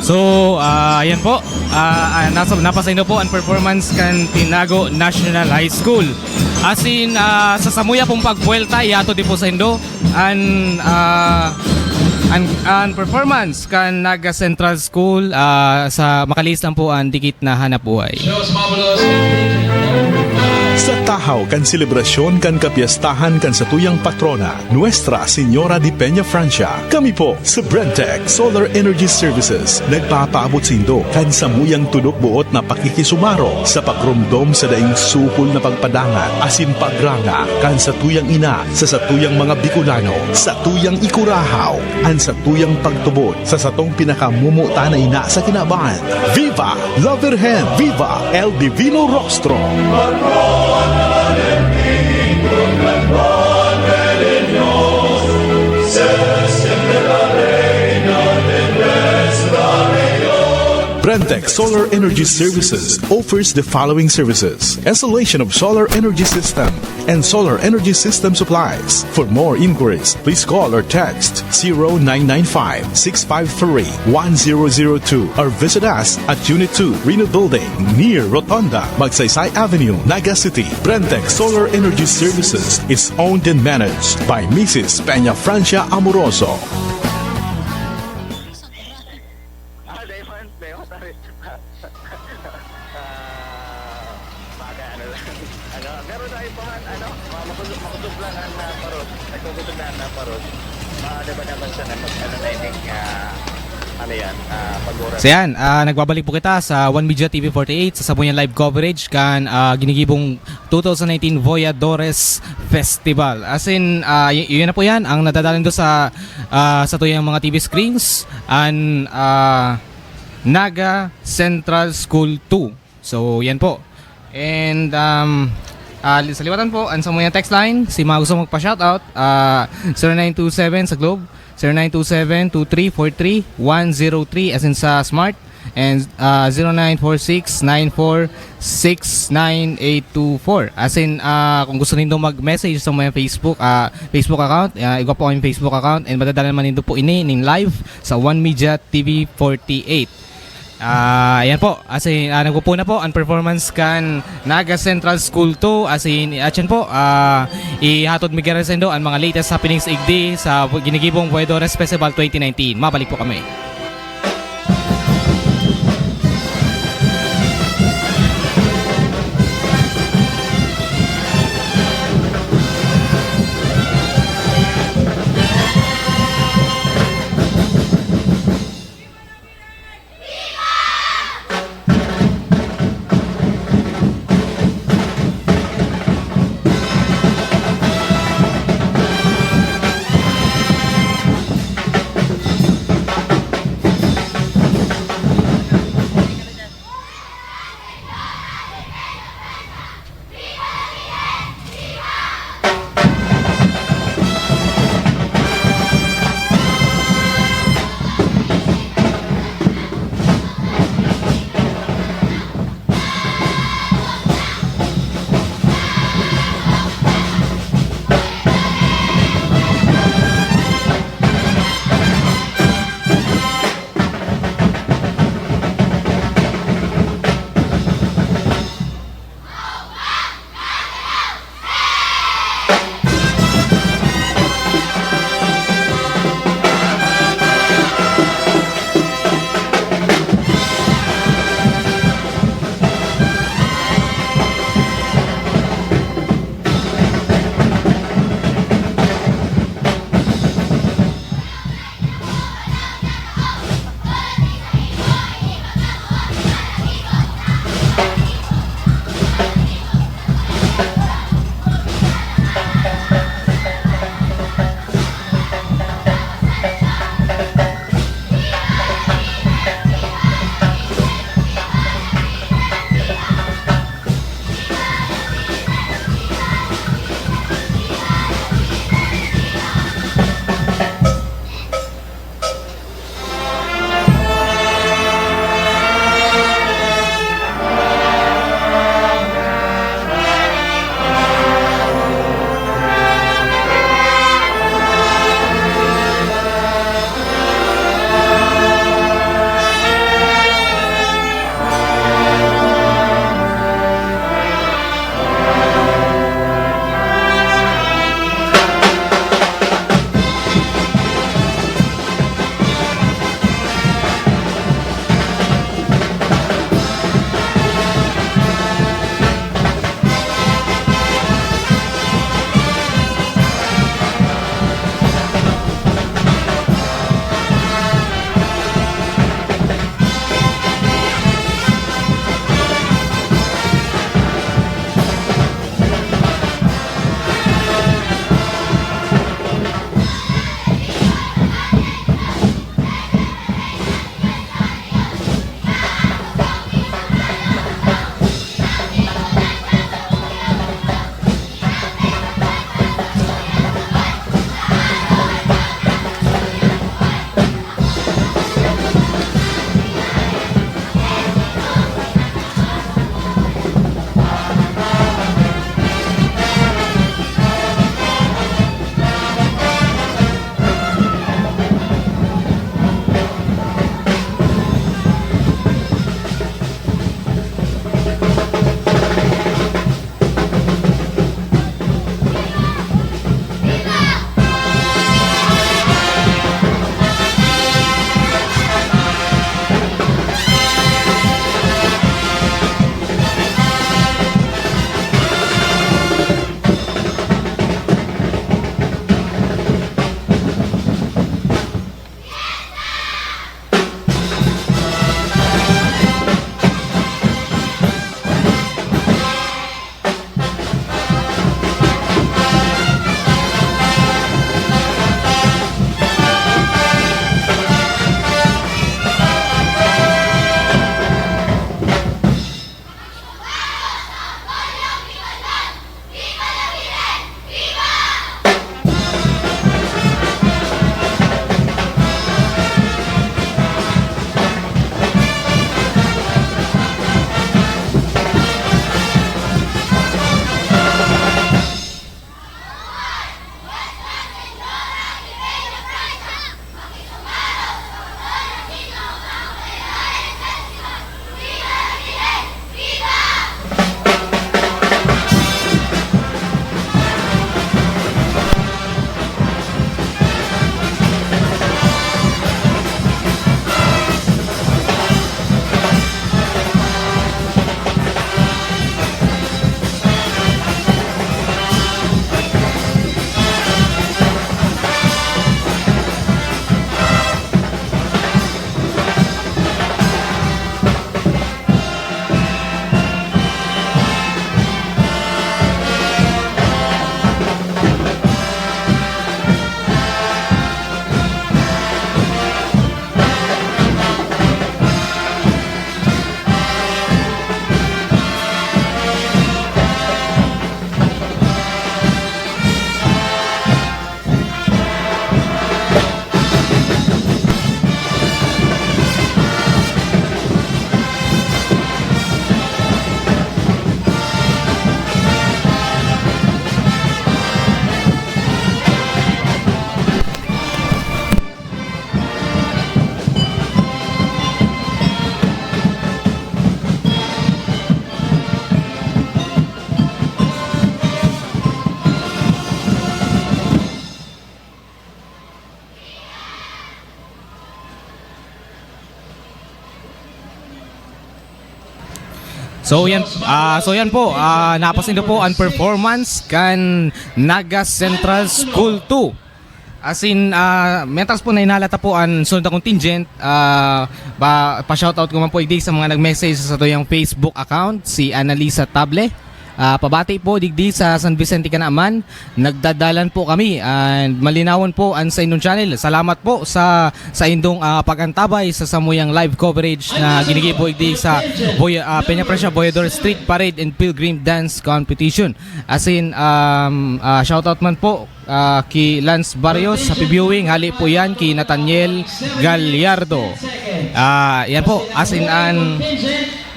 So, ah, yan po. Ah, ah, nasa, napasaindo po ang performance kan Tinago National High School. Asin, ah, sa samuya pong pagbuwelta, ihatod din po saindo an, ah, an, an performance kan Naga Central School, ah, sa makalihis lang po ang dikit na hanap buhay. Sa tahaw kan selebrasyon kan kapiyestahan kan satuyang patrona, Nuestra Señora de Peña Francia, kami po sa Brentech Solar Energy Services nagpapaabot saindo kan samuyang tudok-boot na pakikisumaro sa pagromdom sa daing sukol na pagpadangat asin pagranga kan satuyang ina sa satuyang mga Bicolano, satuyang ikurahaw an satuyang pagtubod sa satong pinakamomotan na ina sa kinaban. Viva la Virgen! Viva el Divino Rostro! Brentech Solar Energy Services offers the following services: installation of solar energy system and solar energy system supplies. For more inquiries, please call or text zero nine nine five, six five three, one zero zero two or visit us at Unit two, Reno Building, near Rotonda, Magsaysay Avenue, Naga City. Brentech Solar Energy Services is owned and managed by Missus Peña Francia Amoroso. Ah, Diamond, Diamond, sorry. Ah, baka ano lang. Ano, pero tayo pa man, ano, ma-, makusog, makusog lang ang, ah, paros. Nagkukusog na ang, ah, paros. Maano ba naman siya na mag-, ano na yun, ah, ano yan, ah, pag-oras? So yan, ah, nagbabalik po kita sa One Media T V forty-eight sa samuyang live coverage kan, ah, ginigibong two thousand nineteen Voyadores Festival. As in, ah, y-, yun na po yan, ang nadadalhan do sa, ah, satuyang mga T V screens, an, ah, Naga Central School two. So, yan po. And, um, ah, li-, sa liwatan po, ang samuyang text line, si mga gusto magpa-shoutout, ah, zero nine two seven sa Globe, zero nine two seven two three four three one zero three, as in sa Smart, and, ah, zero nine four six nine four six nine eight two four. As in, ah, kung gusto nindo mag-message sa mga Facebook, ah, Facebook account, ah, igwa po ang Facebook account, and madadala naman nindo po ini ning live sa One Media T V forty-eight. Ah, ayan po. As in, ah, nagpupuna po ang performance kan Naga Central School two. As in, atyan po, ah, ihatod mi giraray saindo ang mga latest happenings igdi sa ginigibong Voyadores Festival twenty nineteen. Mabalik po kami. So yan, ah, so yan po, ah, napasindo po ang performance kan Naga Central School two. As in, ah, mientras po nainala ta po ang sunod na contingent, ah, pa, pa-shoutout ko man po igdi sa mga nag-message sa tuyang Facebook account, si Annalisa Table. Ah, pabati po digdi sa San Vicente Canaman. Nagdadalan po kami and malinawon po ang sa inyong channel. Salamat po sa, sa indong, ah, pag-antabay sa samuyang live coverage na ginigibo igdi sa Boy-, ah, Peña Francia Boyador Street Parade and Pilgrim Dance Competition. As in, um, ah, shoutout man po, ah, ki Lance Barrios, happy viewing. Hali po yan ki Nathaniel Gallardo. Ah, yan po, as in an...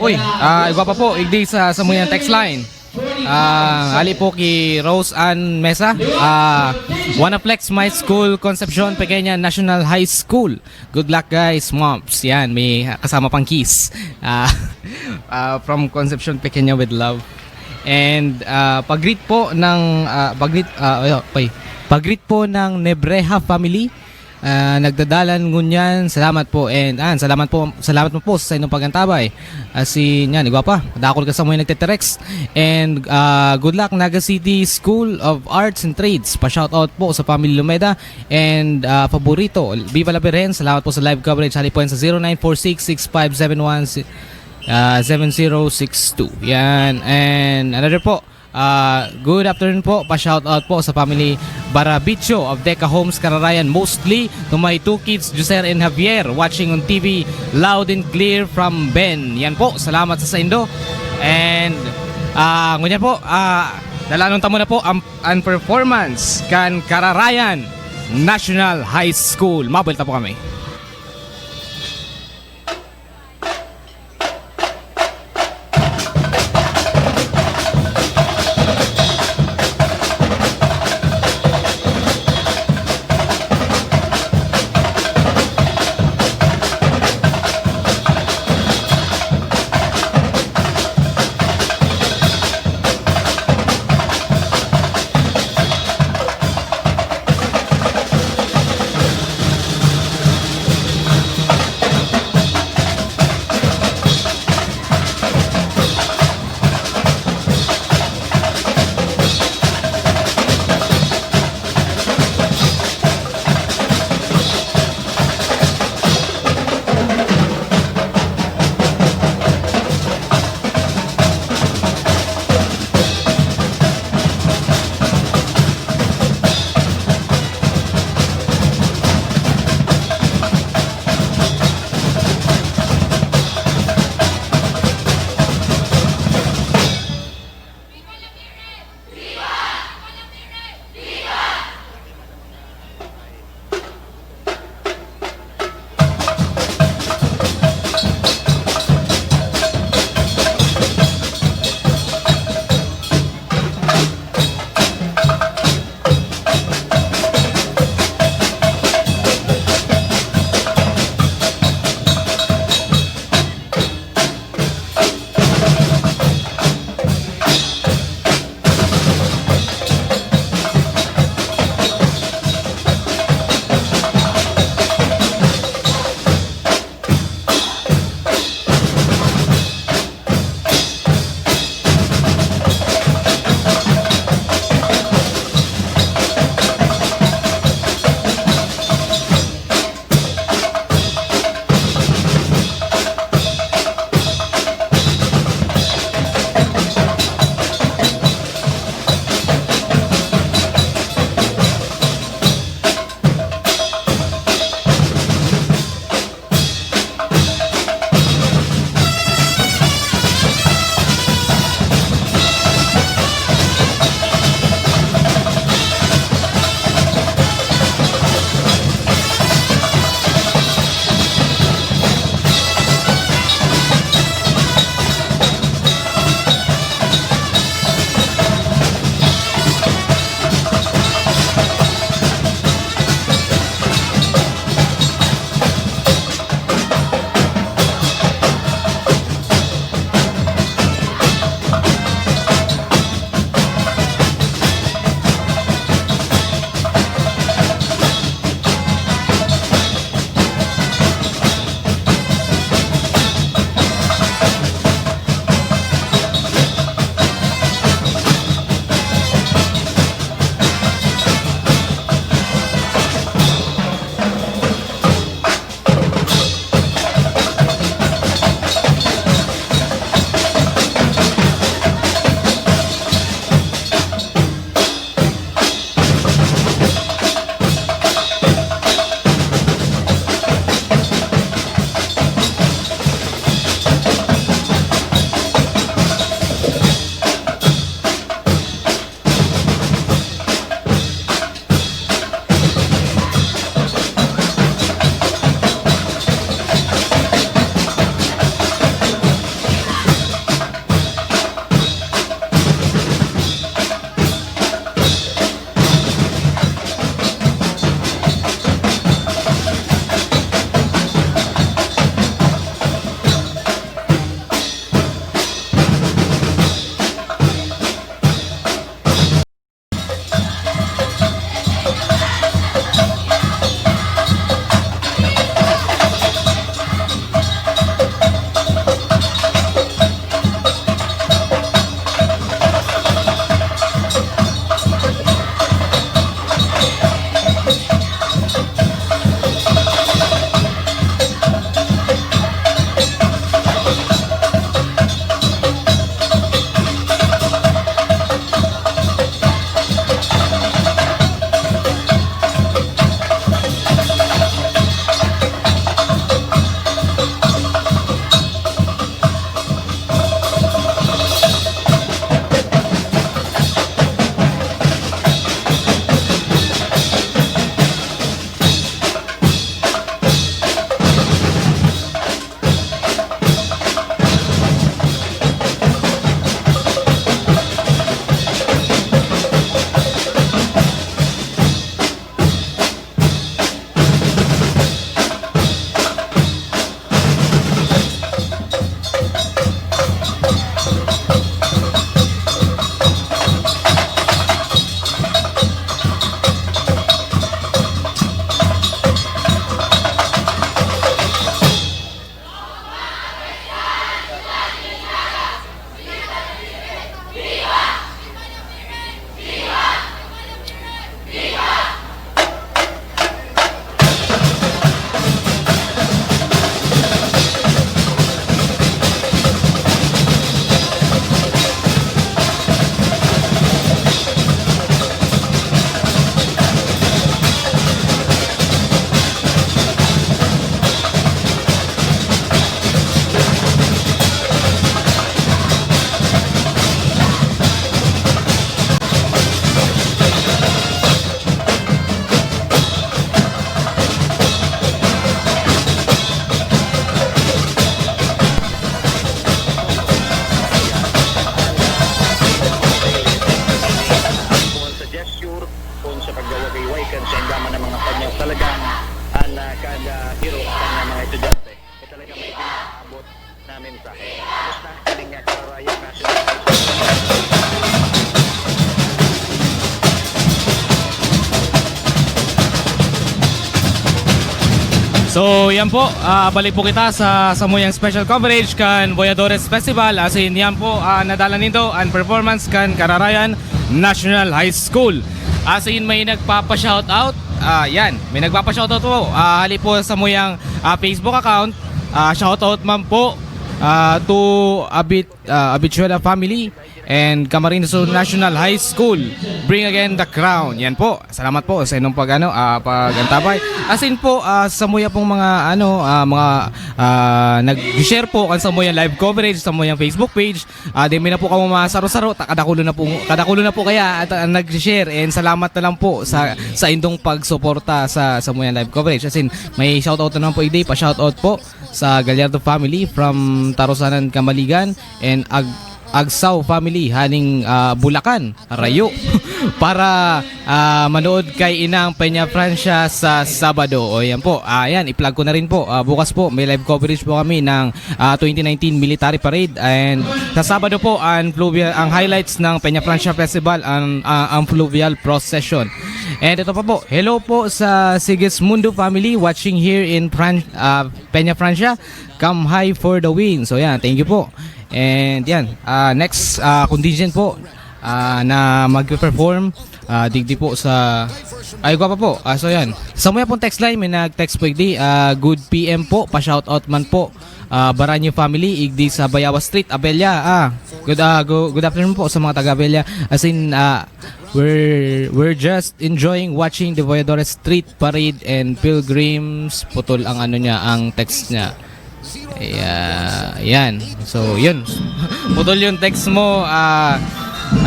Uy, ah, iba pa po, igdi sa samuyang text line. Ah, hali po ki Rose Ann Mesa. Ah, wanna flex my school, Concepcion Pequeña National High School. Good luck, guys, moms. Yan, may kasama pang kiss. Ah, ah, from Concepcion Pequeña with love. And, ah, pag-greet po ng, ah, pag-greet, ah, ayo, pay. Pag-greet po ng Nebreha family. Ah, nagdadalan ngunyan. Salamat po. And, ah, salamat po, salamat mo po sa inyong pag-antabay. As in, yan, igwa pa. Dakul ka sa mga nagtetext. And, ah, good luck, Naga City School of Arts and Trades. Pa-shoutout po sa Family Lumeda and, ah, Favorito. Viva La Virgen. Salamat po sa live coverage. Hali po yan sa zero nine four six six five seven one, ah, seven zero six two. Yan. And another po, ah, good afternoon po. Pa-shoutout po sa family Barabicho of Deca Homes, Kararayan. Mostly to my two kids, Joser and Javier, watching on T V, loud and clear from Ben. Yan po, salamat sa saindo. And, ah, ngunyan po, ah, dalanon ta muna po ang, ang performance kan Kararayan National High School. Mabuelta po kami. Namin sa Basta, hindi niya kaya yung natin. So, yan po. Ah, balik po kita sa samuyang special coverage kan Voyadores Festival. As in, yan po, ah, nadala nindo ang performance kan Kararayan National High School. As in, may nagpapa-shoutout. Ah, yan, may nagpapa-shoutout po. Ah, hali po samuyang ah, Facebook account. Ah, shoutout man po ah, to Abit, ah, Abituela family and Camarines Sur National High School. Bring again the crown. Yan po. Salamat po sa inyong pag, ano, ah, pag-antabay. As in po, ah, samuya pong mga, ano, ah, mga ah, nag-share po kan samuyang live coverage, samuyang Facebook page. Ah, di mi na po kamo masaro-saro, ta kadakulo na po, kadakulo na po kaya at ah, nag-share, and salamat na lang po sa sa indong pagsuporta sa samuyang live coverage. As in, may shoutout na naman po, igdi pa shoutout po sa Gallardo family from Tarosanan, Camaligan, and Ag Agsaw family haning ah, Bulacan, Rayo, para ah, manood kay Inang Peña Francia sa Sabado. O yan po, ah, yan, i-plug ko na rin po. Ah, bukas po, may live coverage po kami ng ah, twenty nineteen Military Parade, and sa Sabado po, ang fluvial, ang highlights ng Peña Francia Festival, ang ah, ang fluvial procession. And ito pa po, hello po sa Sigismundo family watching here in Fran ah, Peña Francia. Come high for the win. So yan, thank you po. And yan, ah, next ah, contingent po ah, na magpe-perform ah, digdi po sa ay, gwapa po. Ah, so yan. Sa mga pong text line, may nag-text po igdi. Ah, good P M po, pa-shoutout man po. Ah, Baranyo family, igdi sa Bayawa Street, Abella. Ah, good, ah, go- good afternoon po sa mga taga Abella. As in, ah, we're, we're just enjoying watching the Voyadores Street Parade and Pilgrims. Putol ang ano niya, ang text niya. Yeah, yan. So, yun. Putol yung text mo ah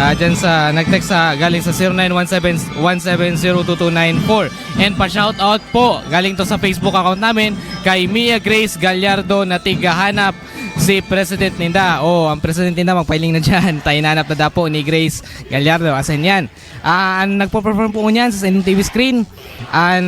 ah, dyan sa, nag-text sa, galing sa zero nine one seven one seven zero two two nine four. And pa-shoutout po, galing to sa Facebook account namin, kay Mia Grace Gallardo na tigahanap si President ninda. Oh, ang President ninda, magpailing na dyan. Tainanap na dapo ni Grace Gallardo. Asan yan? Ah, ang nagpo-perform po ngunyan sa inyong T V screen, ang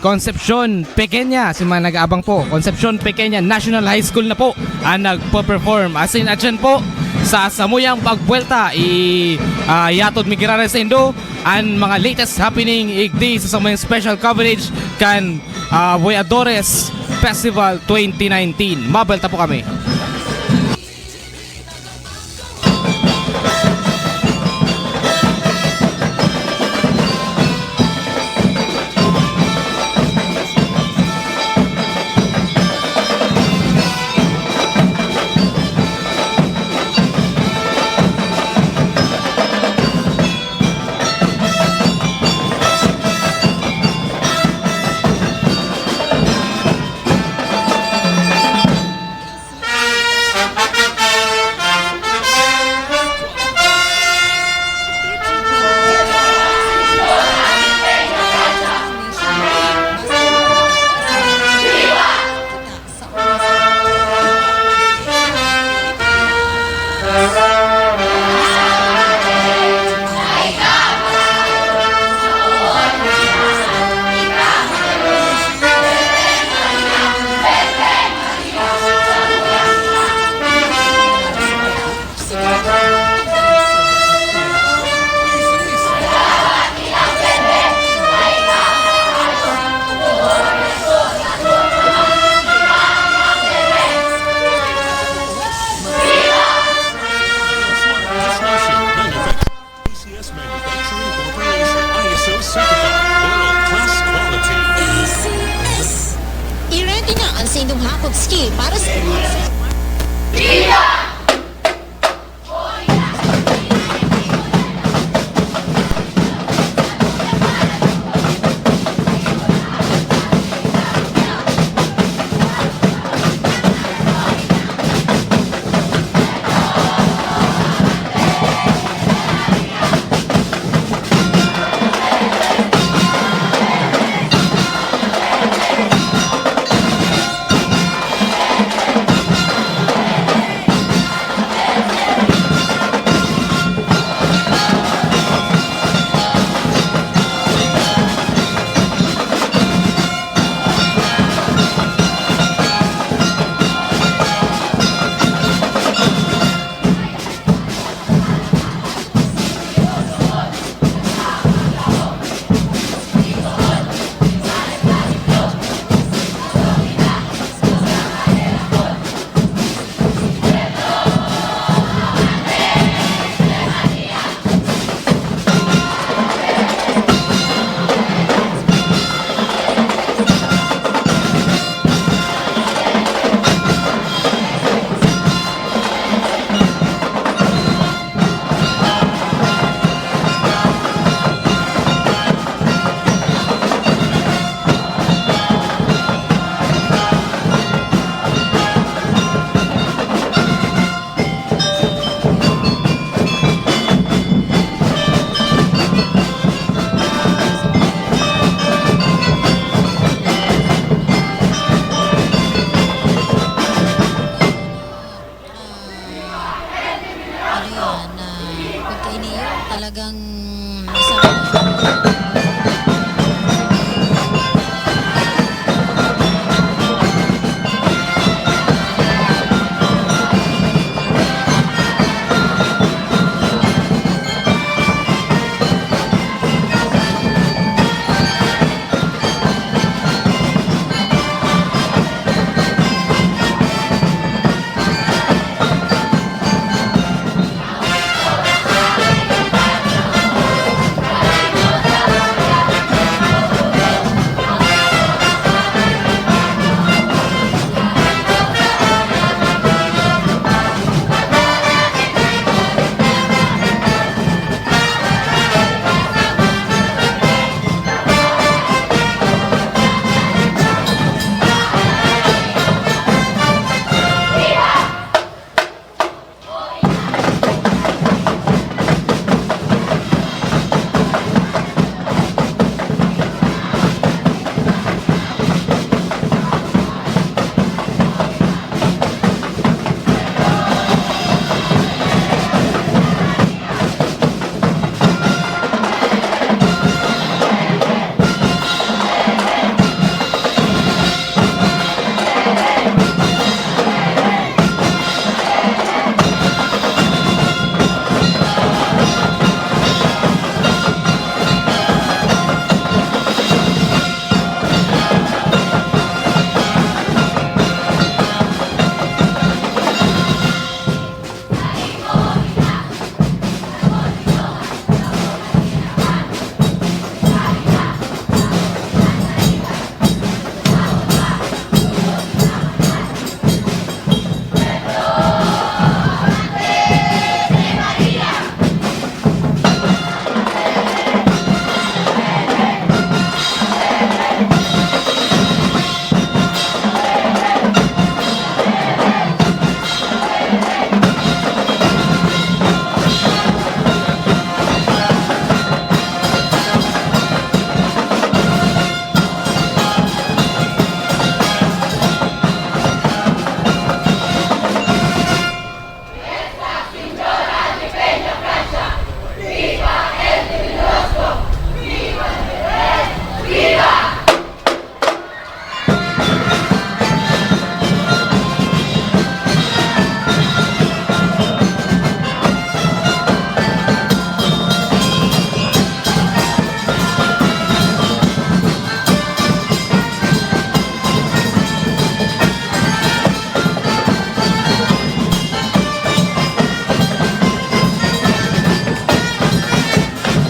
Concepcion Pequeña, si mga nag-aabang po, Concepcion Pequeña National High School na po ang nagpo-perform. Asin atyan po, sa samuyang pagbuwelta, i, ah, yatod mi giraray sa indo ang mga latest happening igdi sa samuyang special coverage kan ah, Voyadores Festival twenty nineteen. Mabelta po kami. Talagang masarap.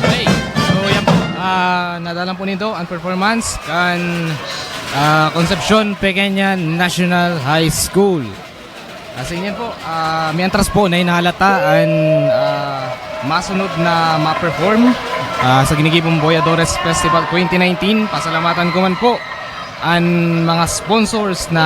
Okay. So, yan po. Ah, nadalan po nito ang performance kan, ah, Concepcion Pequeña National High School. As in, yan po. Ah, mientras po na hinahalata an, ah, masunod na ma-perform, ah, sa ginigibong Boyadores Festival twenty nineteen, pasalamatan ko man po an mga sponsors na,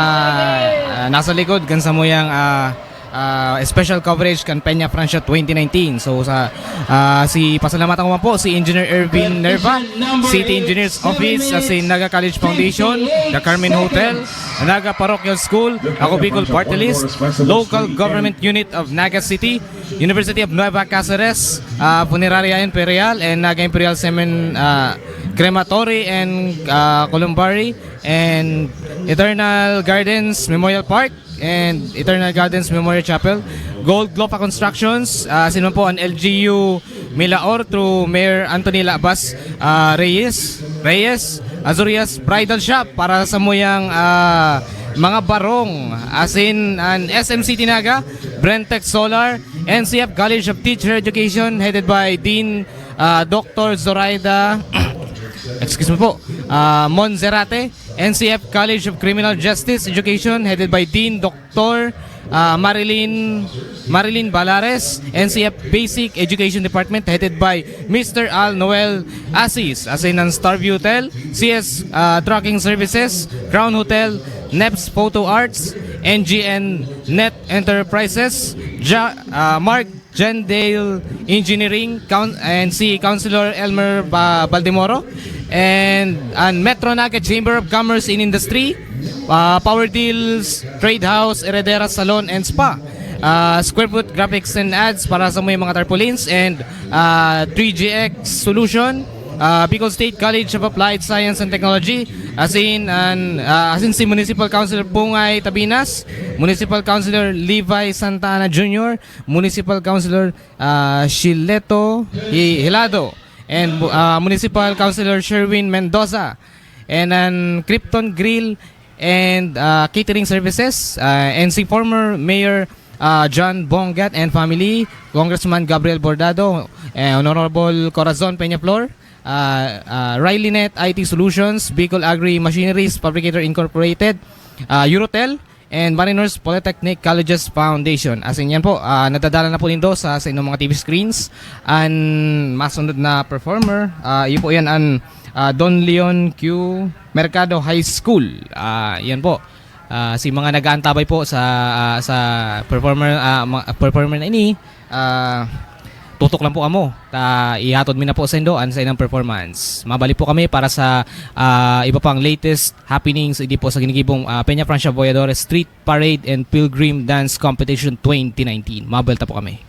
ah, nasa likod kan samuyang, ah, ah, special coverage kan Peña Francia twenty nineteen. So, sa, ah, si, pasalamatan ko man po si Engineer Ervin Nerva, City Engineers Office, ah, si Naga College Foundation, The Carmen Hotel, Naga Parochial School, Ako Bicol Party List, Local Government Unit of Naga City, University of Nueva Caceres, ah, Funeraria Imperial, and Naga Imperial Semen-, ah, Crematory and, ah, Columbary, and Eternal Gardens Memorial Park, and Eternal Gardens Memorial Chapel, Gold Glofa Constructions, ah, sino po ang L G U Milaor through Mayor Anthony Labas, ah, Reyes, Reyes, Azurias Bridal Shop para sa muyang, ah, mga barong, as in, an S M C Tinaga, Brentec Solar, N C F College of Teacher Education headed by Dean, ah, Doctor Zoraida, excuse me po, ah, Monzerate, N C F College of Criminal Justice Education headed by Dean Doctor, ah, Marilyn, Marilyn Balares, N C F Basic Education Department headed by Mister Al Noel Asis, as in ang Star View Hotel, C S, ah, Trucking Services, Crown Hotel, Neps Photo Arts, N G N Net Enterprises, Ja-, ah, Mark Jendale Engineering, Coun-, and si Councilor Elmer Ba-, Baldemoro, and, and Metro Naga Chamber of Commerce and Industry, ah, Power Deals, Trade House, Heredera Salon and Spa, Ah, Square Foot Graphics and Ads para sa may mga tarpaulins, and, ah, three G X Solution, ah, Bicol State College of Applied Science and Technology, asin an, ah, asin si Municipal Councilor Pungay Tabinas, Municipal Councilor Levi Santa Ana Junior, Municipal Councilor, ah, Shileto Hi-, Hilado, and, ah, Municipal Councilor Sherwin Mendoza, and an Krypton Grill and, ah, Catering Services, ah, and si former Mayor, ah, John Bongat and family, Congressman Gabriel Bordado, eh, Honorable Corazon Peñaflor, ah, ah, Rileynet I T Solutions, Bicol Agri Machineries Fabricator Incorporated, ah, Eurotel, and Marinos Polytechnic Colleges Foundation. Asin yan po, ah, nadadala na po nindo sa, sa inyong mga T V screens an masunod na performer. Ah, iyo po yan an, ah, Don Leon Q Mercado High School. Ah, yan po. Ah, si mga nag-aantabay po sa, ah, sa performer, ah, ma-, performer na ini, ah, tutok lang po kamo. Ta ihatod mi na po sa indo an sa inang performance. Mabalik po kami para sa, ah, iba pang latest happenings, hindi po sa ginigibong, ah, Peña Francia Voyadores Street Parade and Pilgrim Dance Competition twenty nineteen. Mabalik po kami.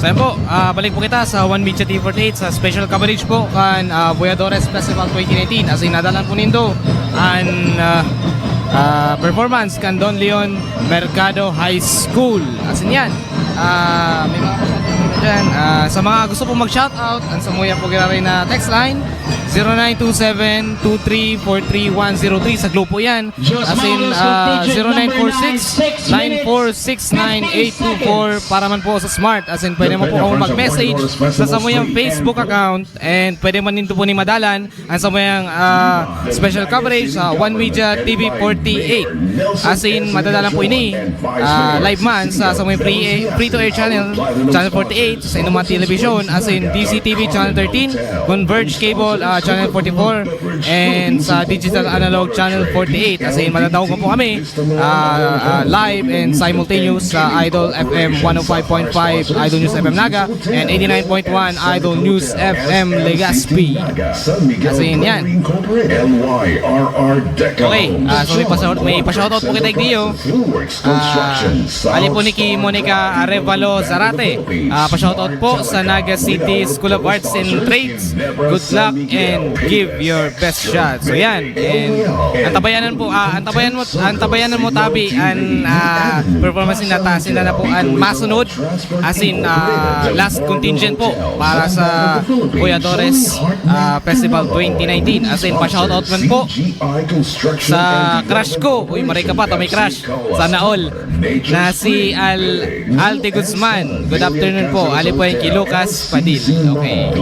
So, ayan po, ah, balik po kita sa One Media T V forty-eight sa special coverage po kan, ah, Voyadores Festival twenty nineteen. As in, nadalan po nindo an, ah, ah, performance kan Don Leon Mercado High School. As in, yan. Ah, may mga pa-shoutout dyan. Ah, sa mga gusto po mag-shoutout, ang samuya po giraray na text line, zero nine two seven two three four three one zero three. Sa Globe po yan. As in, ah, zero nine four six nine four six nine eight two four para man po sa Smart. As in, pwede mo po akong mag-message sa samuyang Facebook account and pwede man nindo po ni madalan ang samuyang, ah, special coverage sa One Media T V forty-eight. As in, madadalan po ini, ah, live man sa samuyang free, free to air channel, Channel forty-eight, sa inyong mga telebisyon, as in D C T V Channel thirteen, Converge Cable, ah, Channel forty-four, and sa Digital Analog Channel forty-eight. As in, matatawag po kami, ah, ah, live and simultaneous sa Idol F M one oh five point five, Idol News F M Naga, and eighty-nine point one Idol News F M Legazpi. As in, yan. Okay, ah, so may pa-shout-, may pa-shoutout po kita, Igdiyo. Ah, ali po ni ki Monica Arevalo Zarate. Ah, pa-shoutout po sa Naga City School of Arts and Trades. Good luck and give your best shot. So, yan. And antabayanan po, ah, antabayan mo, antabayanan mo tabi an, ah, performance nila ta, sila na po an masunod. As in, ah, last contingent po para sa Voyadores, ah, Festival twenty nineteen. As in, pa-shoutout man po sa crush ko. Uy, maray ka pa, ta may crush. Sana all. Na si Al, Aldi Guzman. Good afternoon po. Ali po yan kay Lucas Padil. Okay.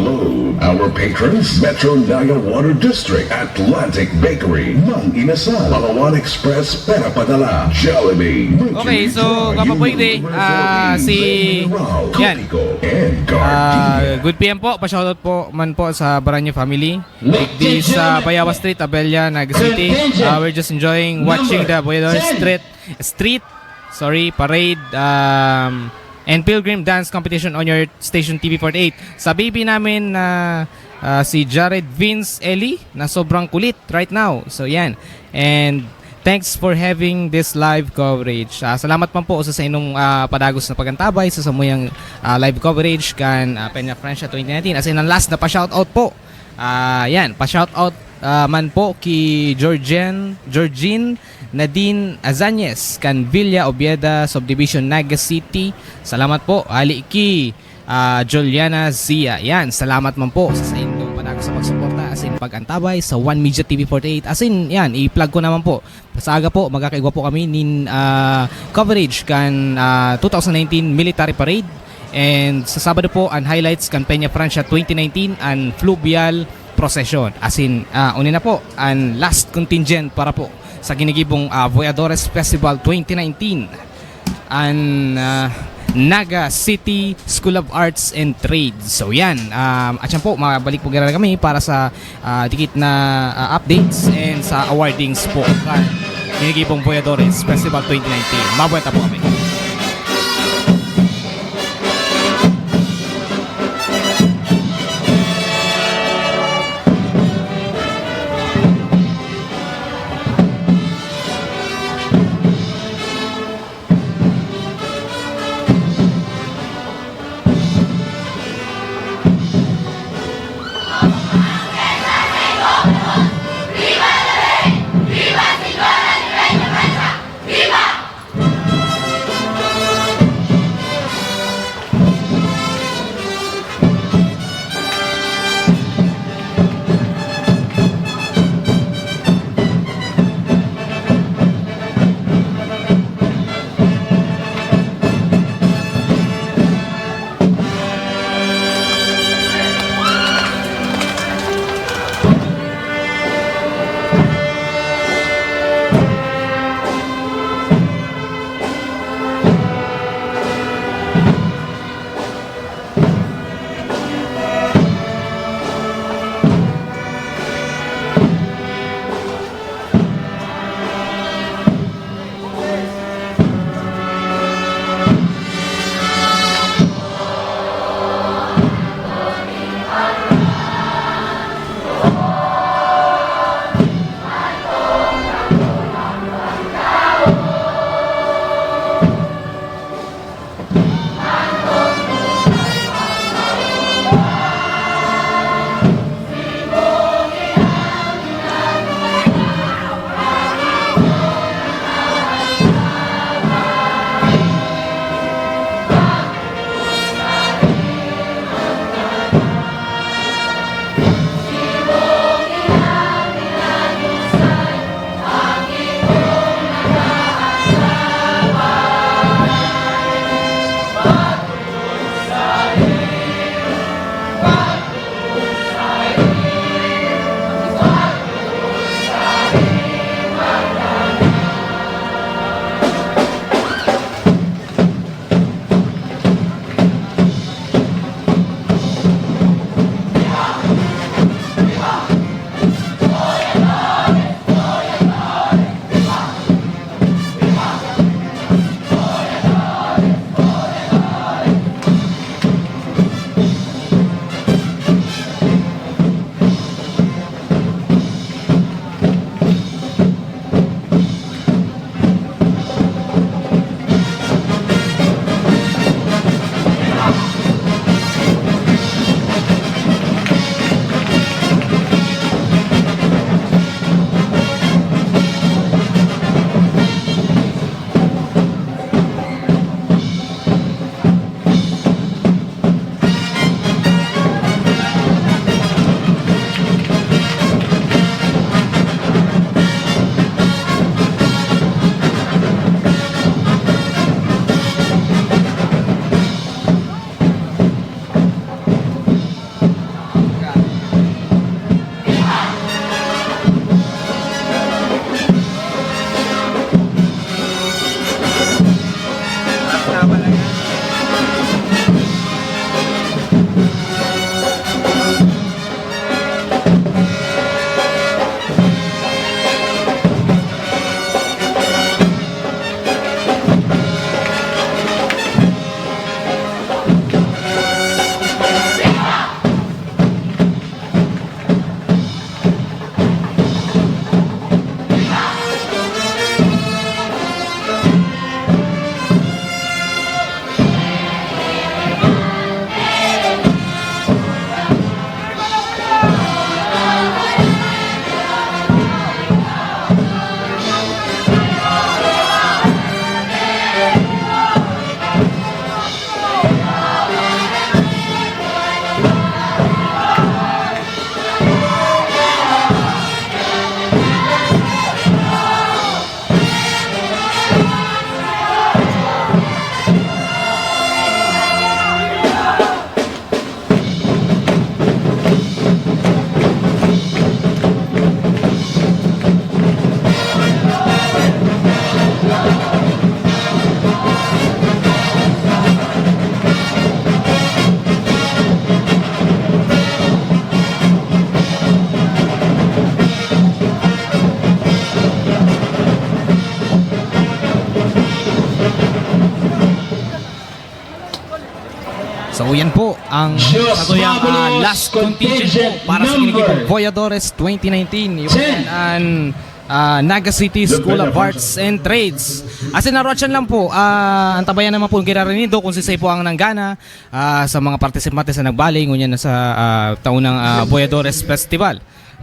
Our patrons, Metro Naga Water District, Atlantic Bakery, Mang Inasal, Palawan Express, Pera Padala, Jollibee, Okay, so, Kapapoy Day, ah, si, yan. Ah, good P M po. Pa-shoutout po man po sa Baranyo family. Digdi sa Bayawa Street, Abella, Naga City. Ah, we're just enjoying watching the Boyador Street, Street, sorry, Parade, um, and Pilgrim Dance Competition on your station T V forty-eight. Sa baby namin na, ah, si Jared Vince Eli na sobrang kulit right now. So, yan. And thanks for having this live coverage. Ah, salamat man po sa, sa inyong, ah, padagos na pag-antabay sa samuyang, ah, live coverage kan, ah, Peña Francia twenty nineteen. As in, ang last na pa-shoutout po. Ah, yan, pa-shoutout, ah, man po ki Georgian, Georgine Nadine Azañez, kan Villa Obieda Subdivision, Naga City. Salamat po. Hali ki, ah, Juliana Zia. Yan, salamat man po sa, sa inyong padagos sa pagsuporta, as in pag-antabay sa One Media T V forty-eight. As in, yan, i-plug ko naman po. Sa aga po, magkakaigwa po kami nin, ah, coverage kan, ah, two thousand nineteen Military Parade. And sa Sabado po, ang highlights kan Peña Francia twenty nineteen, ang Fluvial Procession. As in, ah, uni na po, ang last contingent para po sa ginigibong, ah, Voyadores Festival twenty nineteen. Ang, ah, Naga City School of Arts and Trades. So, yan. Um, at yan po, mabalik po giraray kami para sa, ah, dikit na, ah, updates and sa awardings po kan Ginigibong Voyadores Festival twenty nineteen. Mabuhay po kami. So, yan po ang satuyang, ah, last contingent po para sa Ginigibo Voyadores twenty nineteen. Yung yan ang, ah, Naga City School of Arts and Trades. Asin naruatsan lang po, ah, ang tabayan naman po, girarinido kung sisay po ang nanggana, ah, sa mga partisipante sa nagbali, ngunyan na sa, ah, taunang, ah, Voyadores Festival.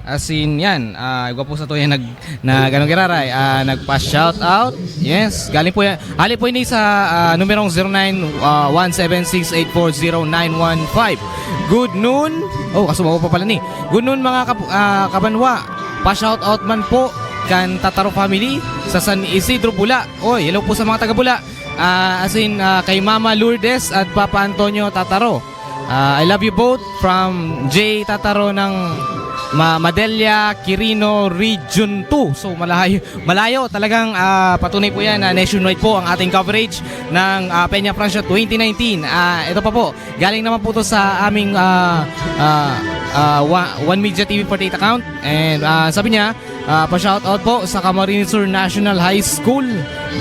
Asin yan, ah, igwa po sa tuya nag, nag, ano, giraray, ah, nagpa-shout out. Yes, galing po yan. Hali po ini sa, ah, numerong zero nine, ah, one seven six eight four zero nine one five. Good noon. Oh, kaso bago pa pala ni. Good noon, mga kap-, ah, kabanwa. Pa-shout out man po kan Tataro family sa San Isidro, Bula. Oy, hello po sa mga taga Bula. Ah, asin, ah, kay Mama Lourdes at Papa Antonio Tataro. Ah, I love you both from J Tataro ng Ma-, Madelia, Quirino, Region two. So, malayo, malayo talagang, ah, patunay po yan na nationwide po ang ating coverage ng, ah, Peña Francia twenty nineteen. Ah, ito pa po, galing naman po to sa aming, ah, ah, ah, Wa-, One Media T V forty-eight account. And, ah, sabi niya, ah, pa-shoutout po sa Camarines Sur National High School.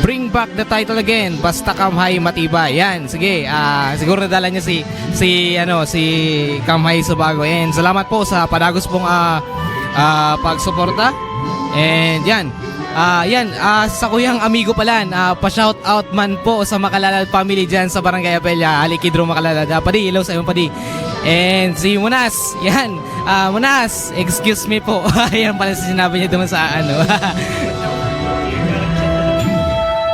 Bring back the title again. Basta Kamhay Matibay. Yan, sige. Ah, siguro nadala niya si, si, ano, si Kamhay Subago. And salamat po sa padagos pong, ah, ah, pagsuporta. And yan. Ah, yan. Ah, sa kuyang amigo pala, ah, pa-shout out man po sa Makalalad family dyan sa Barangay Abella, Alikidro, Makalalad. Ah, padi, hello sa iyong padi. And si Munas, yan. Ah, Munas, excuse me po. Yan pala sinabi niya doon sa ano.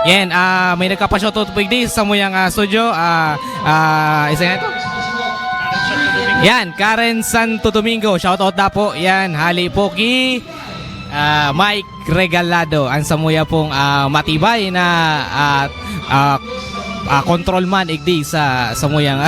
Yan, ah, may nagkapa-shoutout po digdi sa muyang, ah, studio. Ah, ah, isa nga ito. Yan, Karen Santo Domingo. Shoutout na po. Yan, hali po ki, ah, Mike Regalado. Ang samuya pong, ah, matibay na, ah, ah, ah, control man igdi sa samuyang,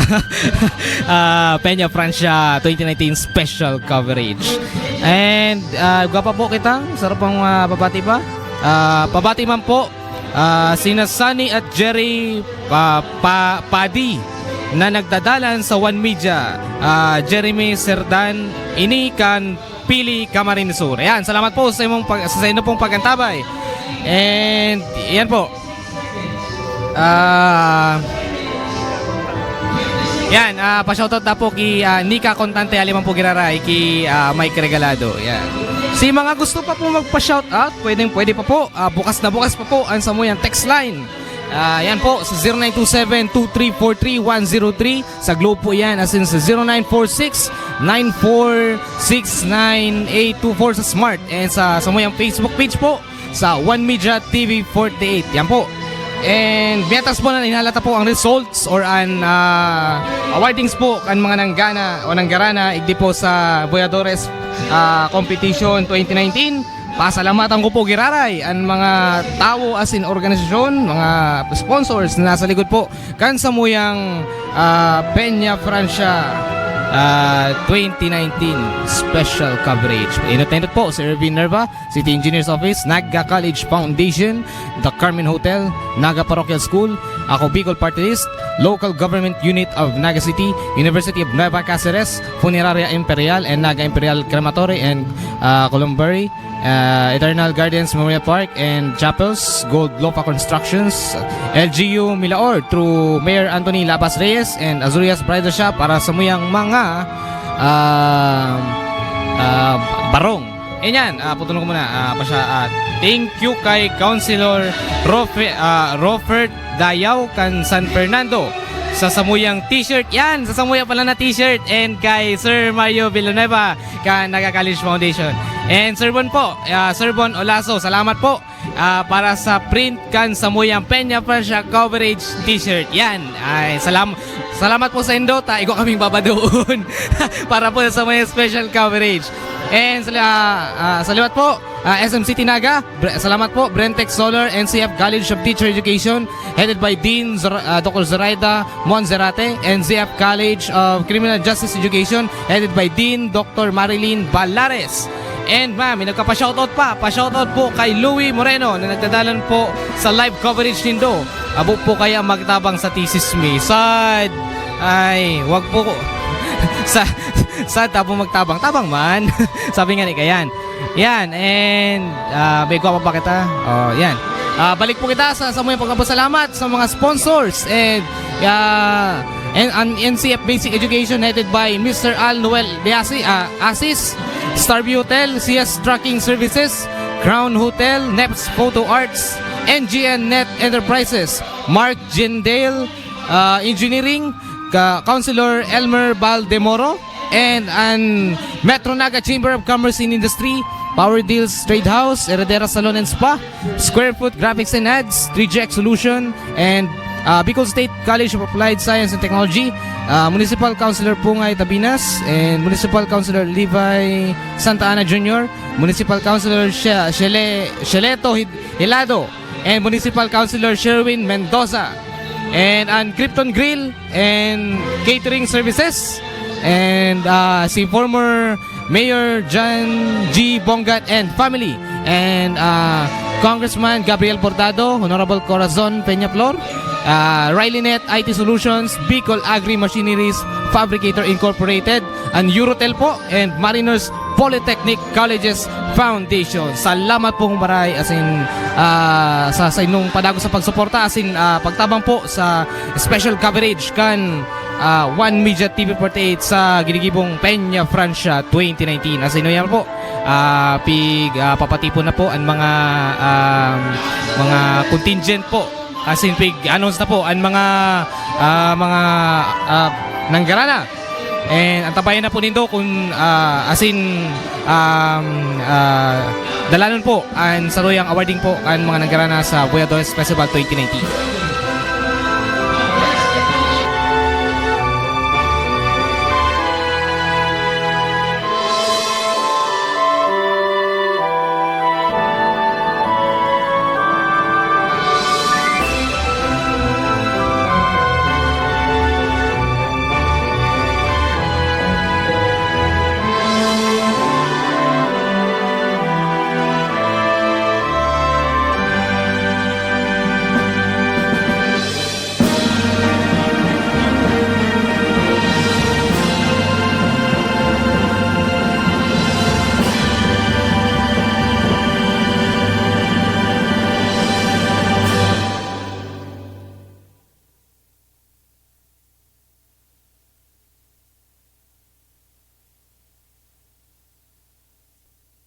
ah, Peña Francia twenty nineteen special coverage. And, ah, gwapa po kita. Sarap ang, ah, pabati pa. Ah, pabati man po, ah, sina Sunny at Jerry, ah, pa-, Padi na nagdadalan sa One Media. Ah, Jeremy Serdan, ini kan Pili, Camarines Sur. Ayan, salamat po sa imong pag-, sa inyo pong pag-antabay. And, yan po. Ah, yan, ah, pa-shoutout na po ki, ah, Nika Contante, hali man po giraray ki, ah, Mike Regalado. Yan. Si mga gusto pa po magpa-shoutout, pwedeng pwede pa po. Ah, bukas na bukas pa po ang samuyang text line. Ah, yan po, sa zero nine two seven two three four three one zero three. Sa Globe po yan, asin sa zero nine four six nine four six nine eight two four sa Smart. And sa samuyang Facebook page po, sa One Media T V forty-eight. Yan po. And mientras po na inalata po ang results or an, ah, awardings po kan mga nanggana o nanggarana, igdi po sa Voyadores, ah, Competition twenty nineteen. Pasalamatan ko po giraray an mga tawo asin organisasyon, mga sponsors na nasa likod po kan samuyang, ah, Peña Francia, ah, twenty nineteen special coverage. Inot na inot po, Sir Ervin Nerva, City Engineer's Office, Naga College Foundation, The Carmen Hotel, Naga Parochial School, Ako Bicol Party List, Local Government Unit of Naga City, University of Nueva Caceres, Funeraria Imperial and Naga Imperial Crematory and, ah, Columbary, ah, Eternal Gardens Memorial Park and Chapels, Gold Lofa Constructions, L G U Milaor through Mayor Anthony Labas Reyes and Azurias Bridal Shop para sa muyang mga, ah, ah, barong. Yan, ah, putulon ko muna. Ah, pasya, ah, thank you kay Councilor Rofe-, ah, Robert Dayaw kan San Fernando sa samuyang t-shirt. Yan, sa samuya pala na t-shirt. And kay Sir Mario Villanueva kan Naga College Foundation. And Sir Bon po, ah, Sir Bon Olaso, salamat po, ah, para sa print kan samuyang Peña Francia coverage t-shirt. Yan. Ay, salam-, salamat po sa indo. Ta, igwa kaming babadoon para po sa samuyang special coverage. And sa, ah, ah, sa liwat po, ah, S M City Naga, bre-, salamat po, Brentec Solar, N C F College of Teacher Education, headed by Dean Zor-, ah, Doctor Zoraida Monzerate, N C F College of Criminal Justice Education, headed by Dean Doctor Marilyn Balares. And, ma'am, may nagkapa-shoutout pa. Pa-shoutout po kay Louie Moreno na nagdadalan po sa live coverage nindo. Abo po kaya magtabang sa thesis mi. Sad. Ay, wag po. Sa, sad, abo magtabang. Tabang man. Sabi nga ni Kayan. Yan, and, ah, may gwapa pa kita. Oh, yan. Ah, balik po kita sa, sa mga pagpapasalamat sa mga sponsors. And, ah, and an N C F Basic Education headed by Mister Al Noel de Asi-, ah, Asis, Starview Hotel, C S Trucking Services, Crown Hotel, Neps Photo Arts, N G N Net Enterprises, Mark Jindale, ah, Engineering, ka-, Councilor Elmer Baldemoro, and an Metro Naga Chamber of Commerce and Industry, Power Deals Trade House, Heredera Salon and Spa, Square Foot Graphics and Ads, three G X Solution, and, ah, Bicol State College of Applied Science and Technology, ah, Municipal Councilor Pungay Tabinas, and Municipal Councilor Levi Santa Ana Junior, Municipal Councilor She-, Shele-, Sheleto Hid-, Hilado, and Municipal Councilor Sherwin Mendoza, and an Krypton Grill and Catering Services, and, ah, si former Mayor John G Bongat and family, and, ah, Congressman Gabriel Bordado, Honorable Corazon Peñaflor, ah, Rileynet I T Solutions, Bicol Agri Machineries Fabricator Incorporated, an Eurotel po, and Mariners Polytechnic Colleges Foundation. Salamat pong maray asin, ah, sa, sa inyong padagos sa pagsuporta asin, ah, pagtabang po sa special coverage kan, ah, One Media T V forty-eight sa ginigibong Peña Francia twenty nineteen. Asin uyan po, ah, pig, ah, papatipon na po an mga, ah, mga contingent po. Asin pig-announce na po an mga, ah, mga, ah, nanggarana. And antabayan na po nindo kung, ah, asin, um, ah, dalanon po an saruyang awarding po kan mga nanggarana sa Voyadores Festival twenty nineteen.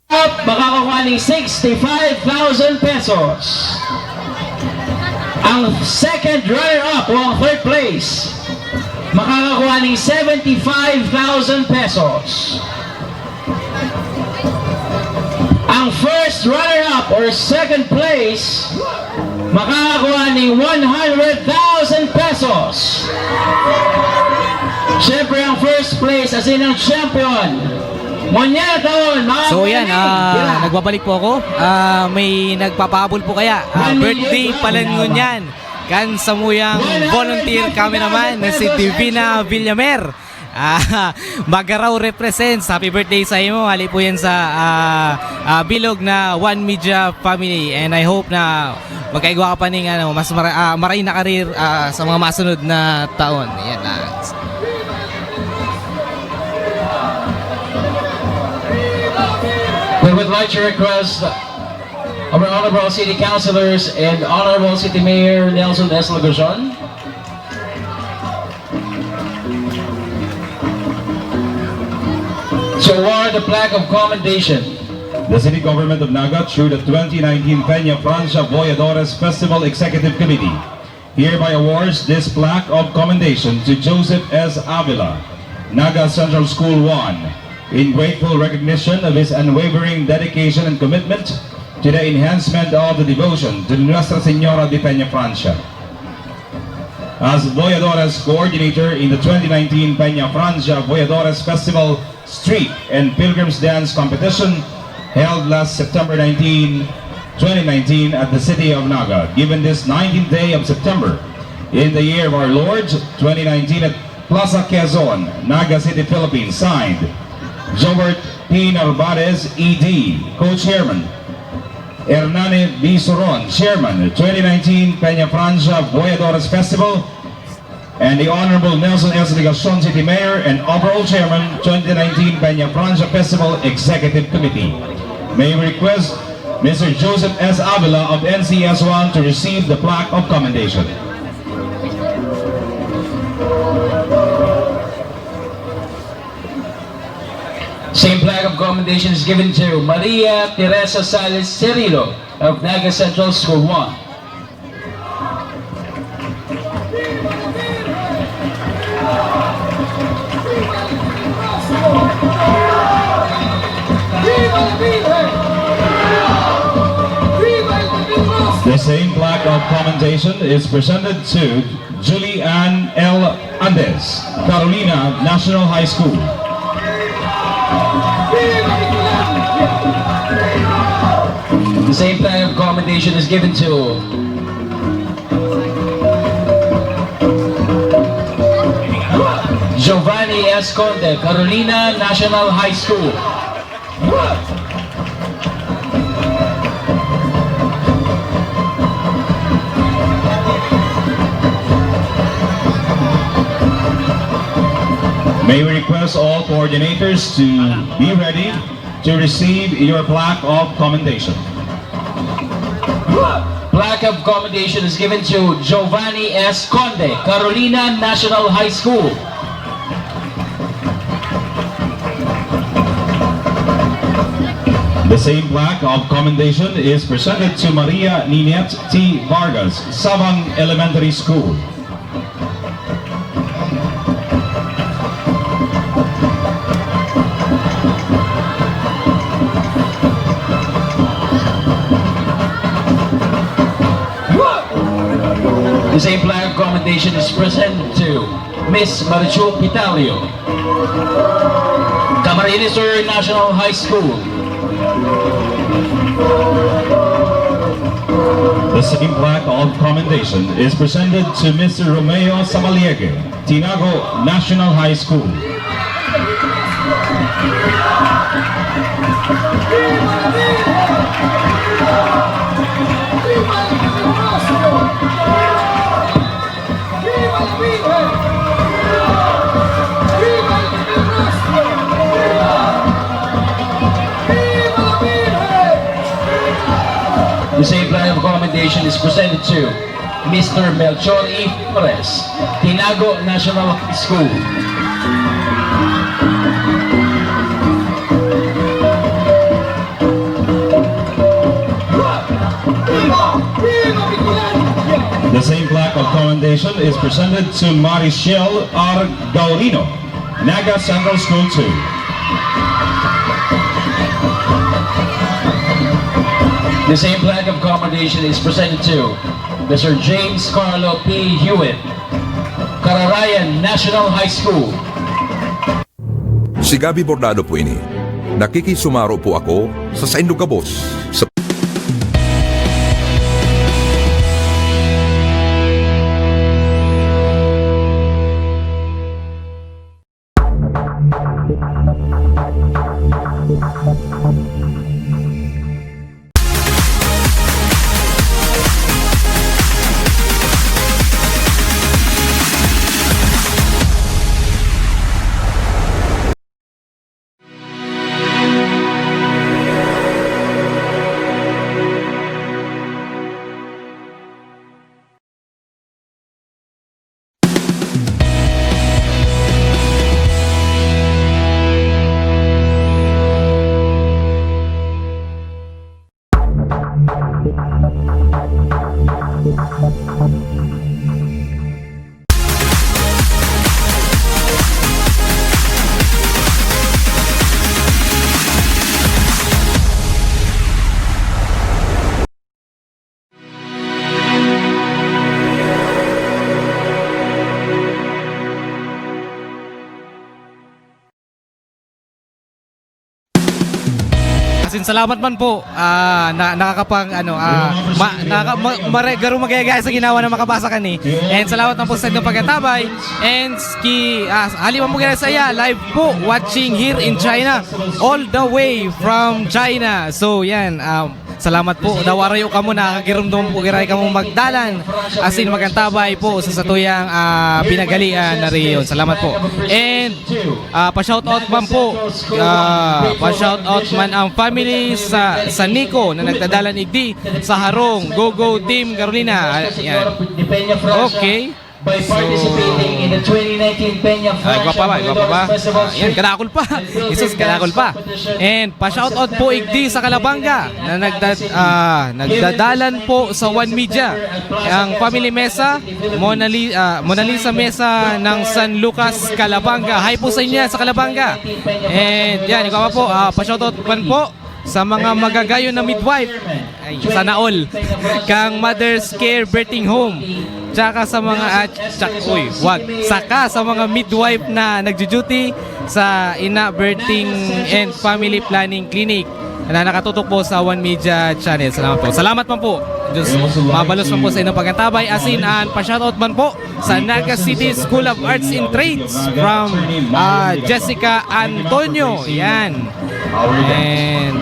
Up, makakakuha ng sixty-five thousand pesos. Ang second runner-up o ang third place, makakakuha ng seventy-five thousand pesos. Ang first runner-up or second place, makakakuha ng one hundred thousand pesos. Siyempre, ang first place, as in ang champion, Monyeta taon, mga So, yan, kaibigan, ah, tira. Nagbabalik po ako. Ah, may nagpapahabol po kaya. Ah, One million birthday pa lang ngunyan kan samuyang One hundred fifty thousand pesos. Volunteer cameraman na si Divina Villamer. Ah, Magaraw represents. Happy birthday sa imo. Hali po yan sa, ah, ah, bilog na One Media family. And I hope na magkaigwa ka pa ning, ano, mas mara-, ah, maray na karir, ah, sa mga masunod na taon. Yan lang. We would like to request our honorable city councilors and honorable city mayor Nelson S. Lagusion to award the plaque of commendation. The city government of Naga, through the twenty nineteen Peña Francia Voyadores Festival Executive Committee, hereby awards this plaque of commendation to Joseph S. Avila, Naga Central School one, in grateful recognition of his unwavering dedication and commitment to the enhancement of the devotion to Nuestra Señora de Peña Francia. As Voyadores Coordinator in the twenty nineteen Peña Francia Voyadores Festival Street and Pilgrims Dance Competition held last September nineteen, twenty nineteen at the city of Naga, given this nineteenth day of September in the year of our Lord, twenty nineteen at Plaza Quezon, Naga City, Philippines. Signed, Jobert P. Narvaez, E D, Co-Chairman. Hernani B. Soron, Chairman, twenty nineteen Peña Francia Voyadores Festival, and the Honorable Nelson S. Legacion, City Mayor and Overall Chairman, twenty nineteen Peña Francia Festival Executive Committee. May we request Mister Joseph S. Avila of N C S one to receive the plaque of commendation. Same flag of commendation is given to Maria Teresa Sales Cirilo of Naga Central School one. The same plaque of commendation is presented to Julie Ann L. Andes, Carolina National High School. The same flag of commendation is given to Giovanni Esconde, Carolina National High School. May we request all coordinators to be ready to receive your plaque of commendation. Plaque of commendation is given to Giovanni Esconde, Carolina National High School. The same plaque of commendation is presented to Maria Ninette T. Vargas, Sabang Elementary School. The same plaque of commendation is presented to Miss Marichu Pitalio, Camarines Sur National High School. The same plaque of commendation is presented to Mister Romeo Sabaliege, Tinago National High School. The same flag of commendation is presented to Mister Melchor E. Flores, Tinago National High School. The same plaque of commendation is presented to Marichelle R. Gaurino, Naga Central School two. The same plaque of commendation is presented to Mister James Carlo P. Hewitt, Cararayan National High School. Si Gabby Bordado po ini. Nakikisumaro po ako sa saindong gabos sa As in, salamat man po. Ah, na, nakakapang, ano, ah, ma, nakaka, ma, mare, garo magayagay sa ginawa na makabasa kani. And salamat man po sa inyong pagkatabay. And ki, ah, hali man po kaya sa iya, live po, watching here in China. All the way from China. So, yan, um, salamat po. Daw arayo kamo, nakakagirumdom po, giray kamo magdalan. As in, magkantabay po sa satuyang, ah, pinagalian na rehiyon. Salamat po. And Ah, pa-shoutout man po. Ah, pa-shoutout man ang family sa, sa Nico na nagdadalan igdi sa harong. Go, go, Team Carolina. Ah, yan. Okay. By participating in the twenty nineteen Peña Ay, Francia gwapa ba? Gwapa ba? Festival Ah, yan, kadakol pa. Jesus, kadakol pa. And pa-shoutout po igdi sa Calabanga na nagda- ah, nagdadalan po sa One Media. Ang Family Mesa, Mona, Li- ah, Mona Lisa Mesa ng San Lucas, Calabanga. Hi po sa inyo sa Calabanga. And yan, ikaw pa po, ah, pa-shoutout man po sa mga magagayon na midwife. Ay, sana all. Kang Mother's Care Birthing Home. Tsaka sa mga, ah, tsak-, uy, wag. Saka sa mga midwife na nagjo-duty sa Ina Birthing and Family Planning Clinic na nakatutok po sa One Media Channel. Salamat po. Salamat man po. Diyos, mabalos man po sa inyong pagkatabay. Asin, an pa-shoutout man po sa Naga City School of Arts and Trades from, ah, Jessica Antonio. Yan. And,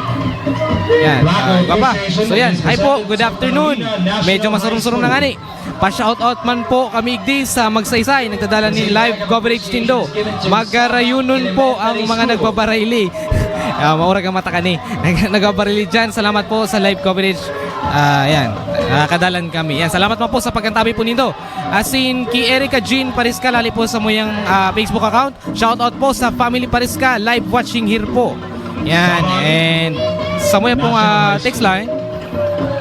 yan. Ah, iba pa. So, yan. Hi po. Good afternoon. Medyo masurong-surong na nga ni. Pa-shoutout man po kami igdi sa Magsaysay. Nagdadala ni live coverage nindo. Magarayunon po ang mga nagbabarayli. Ah, maurag ang mata kani. Nag- nagbabarayli dyan. Salamat po sa live coverage. Ah, yan. Nakakadalan kami. Yan. Salamat man po sa pagkantabi po nindo. Asin ki Erica Jean Pariscal, hali po sa muyang, ah, Facebook account. Shoutout po sa Family Pariscal, live watching here po. Yan, and sa muya pong, ah, text line.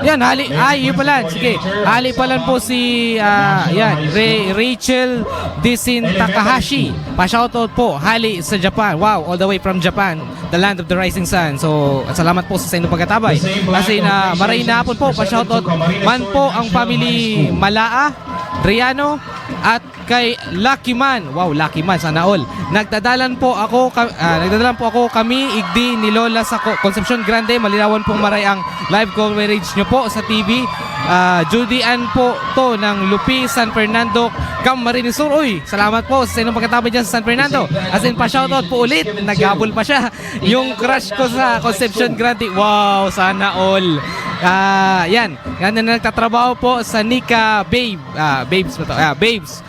Yan, hali, ay, yun pala, sige. Hali pala po si, ah, yan, Re- Rachel Disin Takahashi. Pa-shoutout po, hali sa Japan. Wow, all the way from Japan, the land of the rising sun. So, salamat po sa, sa inyong pagkatabay. Kasi na maray na hapon po, pa-shoutout man po ang family Malaa, Riano, at kay Lucky Man. Wow, Lucky Man, sana all. Nagdadalan po ako, ka- ah, nagdadalan po ako kami igdi ni Lola sa Co- Concepcion Grande. Malinawan pong maray ang live coverage nyo po sa T V. Ah, Judy Ann po to ng Lupi, San Fernando, Camarines Sur. Uy, salamat po sa inyong pagkatabi dyan sa San Fernando. As in, pa-shoutout po ulit. Naghabol pa siya. Yung crush ko sa Concepcion Grande. Wow, sana all. Ah, yan. Yan na nagtatrabaho po sa Nika Babe. Ah, Babes ba to? Ah, Babes.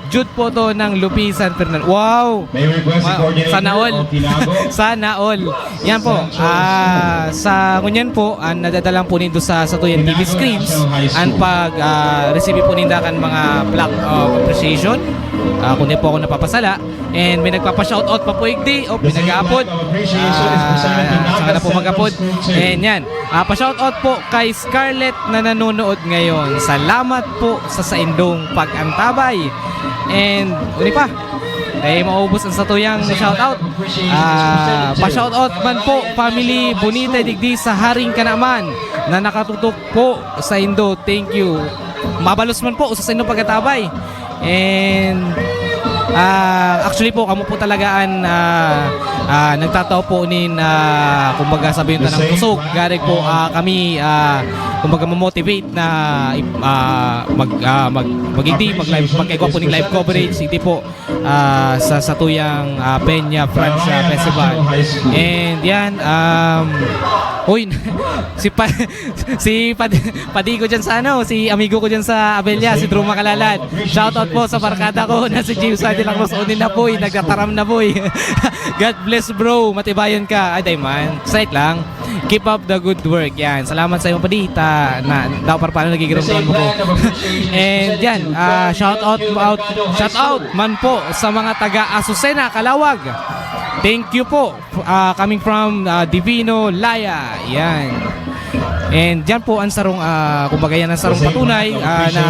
Jude po to ng Lupi San Fernando. Wow! May request Ma- sana all. Sana all. Yan po. Ah, sa ngunyan po, ang nadadala po nindo sa satuyan T V screens, ang pag, ah, receive po ninda kan mga plaque of appreciation. Ah, kung di po ako napapasala. And may nagpapa-shoutout pa po igdi o pinag-aapod. Ah, saka na po mag-apod. And yan. Ah, pa-shoutout po kay Scarlett na nanonood ngayon. Salamat po sa saindong pag-antabay. And, uni pa, dai maubos ang satuyang shoutout. Ah, pa-shoutout man po, family Bonita digdi sa Haring Kanaman na nakatutok po sa indo. Thank you. Mabalos man po sa saindong pagkatabay. And, ah, actually po, kamo po talaga an, ah, ah, nagtatao po nin, ah, kumbaga, sabihin ta ng kusog. Gari po, ah, kami, ah, kumbaga, mamotivate na, ah, mag, ah, mag, mag-igdi, mag-live, mag-igwa po ning live coverage. Igdi po, ah, sa satuyang, ah, Peña Francia Festival. And yan, um, uy, si Pa- Si pad- padi ko dyan sa ano, si amigo ko dyan sa Abella, si Drew Makalalad. Shoutout po sa barkada ko na si James de la Cruz. Unin na, boy. Nagtataram na, boy. God bless, bro. Matibayan ka. Ay, day man. Site lang. Keep up the good work. Yan. Salamat sa iyong padi. Ta, na, daw para paano nagigirong mo ko. And yan, ah, shout out, out, shout out man po sa mga taga Azucena, Calauag. Thank you po. Ah, coming from, ah, Divino Laya. Yan. And diyan po ang sarong, ah, kumbaga, yan ang sarong patunay, ah, na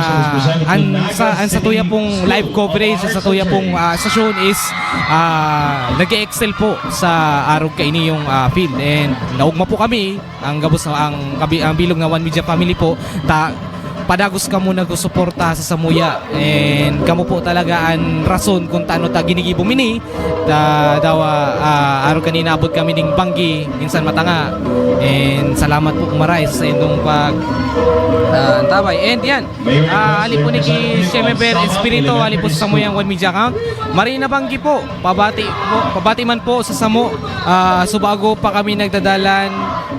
ang sa, ang satuya pong live coverage, ang satuya pong, ah, stasyon is, ah, nag-e-excel po sa arog kaini yung, ah, field. And naugma po kami, ang gabos na, ang kabi-, ang bilog na One Media family po, ta-, padagos kamo nagsusuporta sa samuya. And kamo po talaga ang rason kung taano ta ginigibo mini. Ta, dawa, ah, arog kan inabot kami ning banggi, minsan matanga. And salamat po maray sa indong pag, ah, antabay. And yan, ah, hali po ni ki Shemeber Espirito, hali po sa samuyang One Media account. Marina Banggi po, pabati po, pabati man po sa samo, ah, subago pa kami nagdadalan,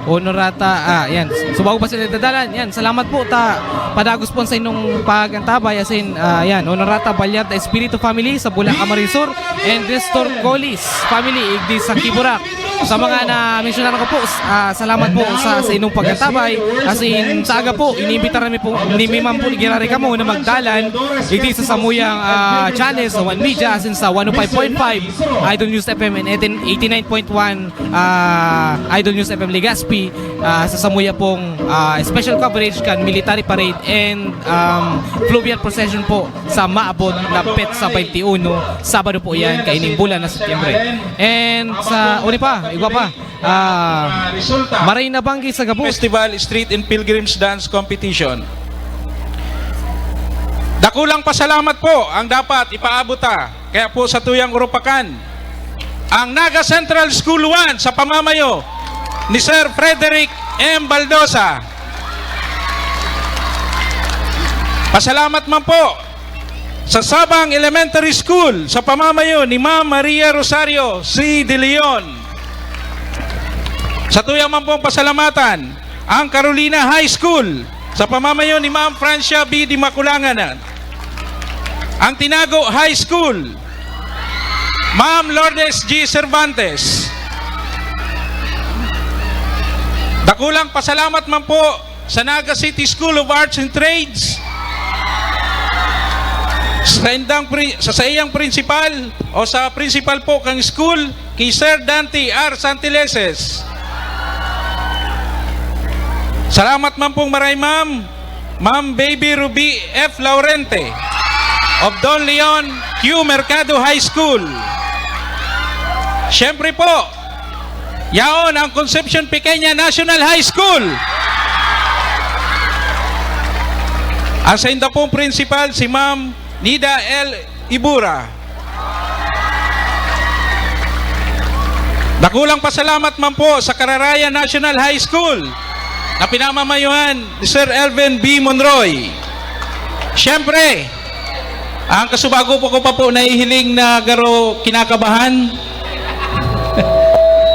Honorata, ah, yan. Subago pa sila nagdadalan, yan. Salamat po ta padagos po sa inyong pag-antabay, as in, ah, yan. Honorata Balyarda Espiritu family sa Bula, Camarines Sur, and Nestor Colis family, igdi sa Kiburak. Sa mga na-mensionan ko po, s-, ah, salamat po sa, sa inyong pagkatabay. As in, sa aga po, iniimbitaran mi po, ni mi man po ni Gerard kamo na magdalan iti sa samuyang, ah, channel sa One Media, as in sa one oh five point five Idol News F M and eighty-nine point one, ah, Idol News F M Legazpi, ah, sa samuya pong, ah, special coverage kan military parade and, um, fluvial procession po sa maabot na petsa twenty-uno, Sabado po yan, kaining bulan na Setyembre. And sa uni pa, igwa pa, ah, maray na banggi sa gabos. Festival Street and Pilgrims Dance Competition. Dakulang pasalamat po ang dapat ipaabot ta kaya po sa tuyang urupakan, ang Naga Central School one sa pamamayo ni Sir Frederick M. Baldosa. Pasalamat man po sa Sabang Elementary School sa pamamayo ni Ma'am Maria Rosario C. De Leon. Sa tuya man pong pasalamatan, ang Carolina High School sa pamamayo ni Ma'am Francia B. Di Maculangan. Ang Tinago High School, Ma'am Lourdes G. Cervantes. Dakulang pasalamat man po sa Naga City School of Arts and Trades, sa indang pri-, sa saiyang principal o sa principal po kang school, ki Sir Dante R. Santileses. Salamat man pong maray, ma'am. Ma'am Baby Ruby F. Laurente of Don Leon Q. Mercado High School. Siyempre po, yaon ang Concepcion Pequeña National High School. Ang sainda pong principal, si Ma'am Nida L. Ibura. Dakulang pasalamat man po sa Cararaya National High School na pinamamayuhan ni Sir Elvin B. Monroy. Siyempre, ang kasubago po ko pa po nahihiling na garo kinakabahan.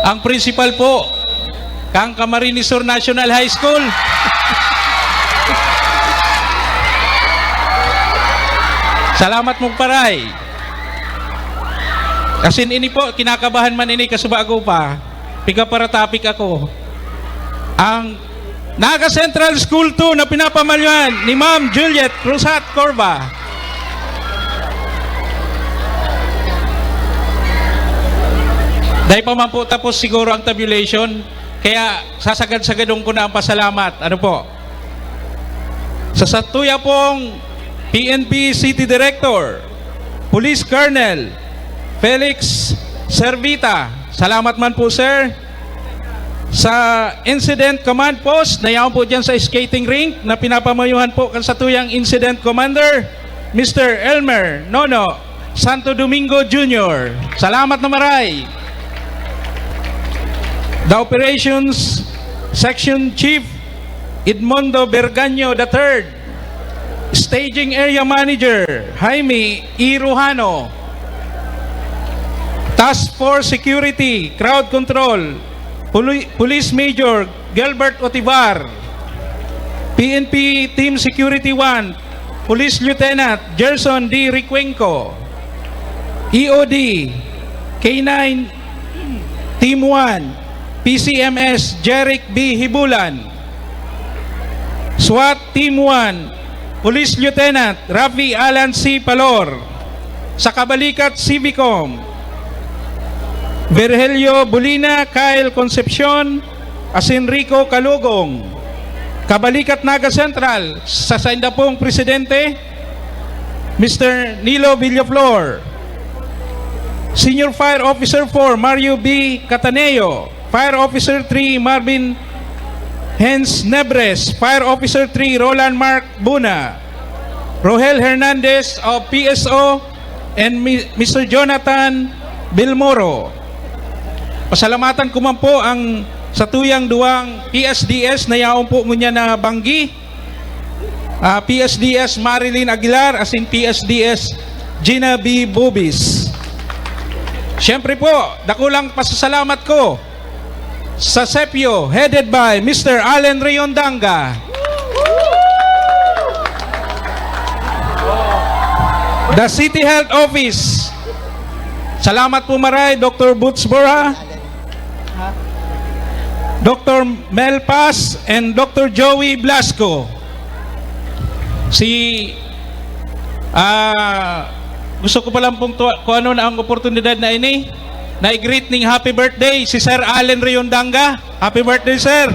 Ang principal po, kang Camarines Sur National High School. Salamat mong paray. Asin ini po, kinakabahan man ini, kasubago pa. Piga para topic ako. Ang Naga Central School two na pinapamalyuhan ni Ma'am Juliet Rosat Corba. Dai pa man po tapos siguro ang tabulation, kaya sasagad-sagadon ko na ang pasalamat. Ano po? Sa satuya pong P N P City Director, Police Colonel Felix Servita. Salamat man po, sir. Sa Incident Command Post, na yaon po dyan sa skating rink, na pinapamayuhan po kan satuyang Incident Commander, Mister Elmer Nono Santo Domingo Junior. Salamat na maray. The Operations Section Chief, Edmondo Berganyo the third. Staging Area Manager, Jaime E. Rujano. Task Force Security, Crowd Control, Poli-, Police Major Gilbert Otivar. P N P Team Security one, Police Lieutenant Gerson D. Recuenco. E O D, K nine Team one, P C M S Jeric B. Hibulan. SWAT Team one, Police Lieutenant Rafi Alan C. Palor. Sa Kabalikat Civicom, Virgilio Bolina, Kyle Concepcion, asin Rico Calugong. Kabalikat Naga Central, sa sainda pong presidente, Mister Nilo Villaflor. Senior Fire Officer four, Mario B. Cataneo. Fire Officer three, Marvin Hens Nebres. Fire Officer three, Roland Mark Buna. Rohel Hernandez of P S O and Mi-, Mister Jonathan Bilmoro. Pasalamatan ko man po ang satuyang duwang P S D S na yaon po ngunyan na banggi. Ah, P S D S Marilyn Aguilar, asin P S D S Gina B. Bubis. Siyempre po, dakulang pasasalamat ko sa Sepio, headed by Mister Allen Riondanga. The City Health Office. Salamat po maray, Doktor Boots Borja. Doctor Mel Paz and Doctor Joey Blasco. Si, ah, gusto ko pa lang pong tuwa-, kung ano na ang oportunidad na ini, na i-greet ning happy birthday si Sir Allen Riondanga. Happy birthday, sir!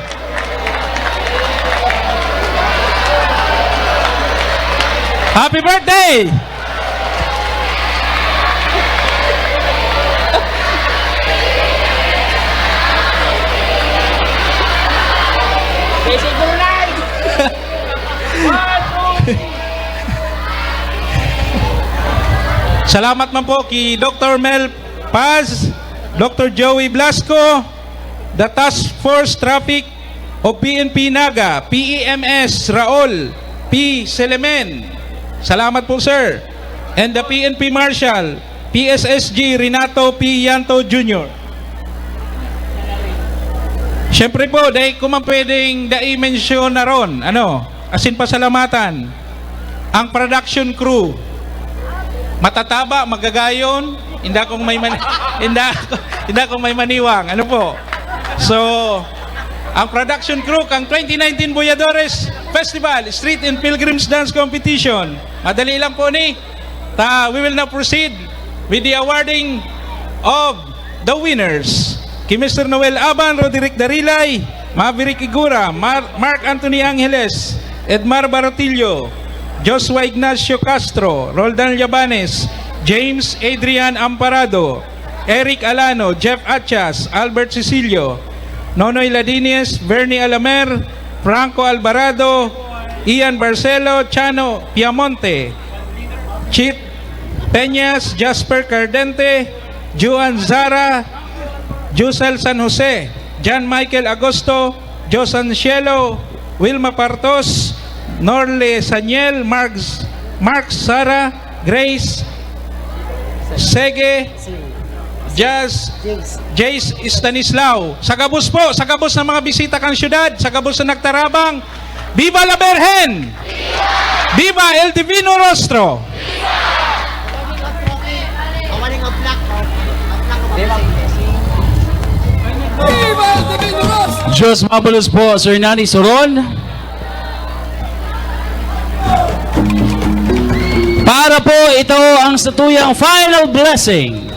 Happy birthday! Salamat man po ki Doctor Mel Paz, Doctor Joey Blasco, the Task Force Traffic of P N P Naga, P E M S Raul P. Selemen. Salamat po, sir. And the P N P Marshal, P S S G Renato P. Yanto Junior. Siyempre po, dai ko man pwedeng dai mensyonaron, ano, asin pasalamatan ang production crew. Matataba, magagayon, inda kong may man-, inda, inda kong may maniwang. Ano po? So, ang production crew kang twenty nineteen Boyadores Festival Street and Pilgrims Dance Competition. Madali lang po ni. Ta, we will now proceed with the awarding of the winners. Ki Mister Noel Aban, Roderick Darilay, Maverick Igura, Mar-, Mark Anthony Angeles, Edmar Barotillo, Joshua Ignacio Castro, Roldan Llabanes, James Adrian Amparado, Eric Alano, Jeff Achas, Albert Cecilio, Nonoy Ladines, Bernie Alamer, Franco Alvarado, Ian Barcelo, Chano Piamonte, Chit Peñas, Jasper Cardente, Juan Zara, Jusel San Jose, John Michael Agosto, Josan Cielo, Wilma Partos, Norle Saniel, Mark, Mark Sara, Grace Sege, Jazz, Jace Stanislao. Sa gabos po, sa gabos ng mga bisita kang syudad, sa gabos na nagtarabang, Viva la Virgen! Viva el Divino Rostro! Viva el Divino Rostro! Diyos mabulos po, Sir Nani Soron. Para po, ito ang satuyang final blessing.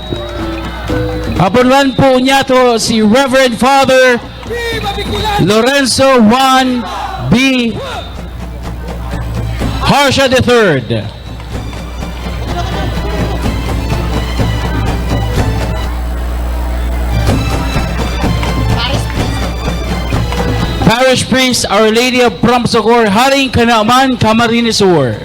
Apunlan po niya to si Reverend Father Lorenzo Juan B. Harsha the third. Parish Priest, Our Lady of Prompt Succor, Haring Kanaman, Camarines Sur.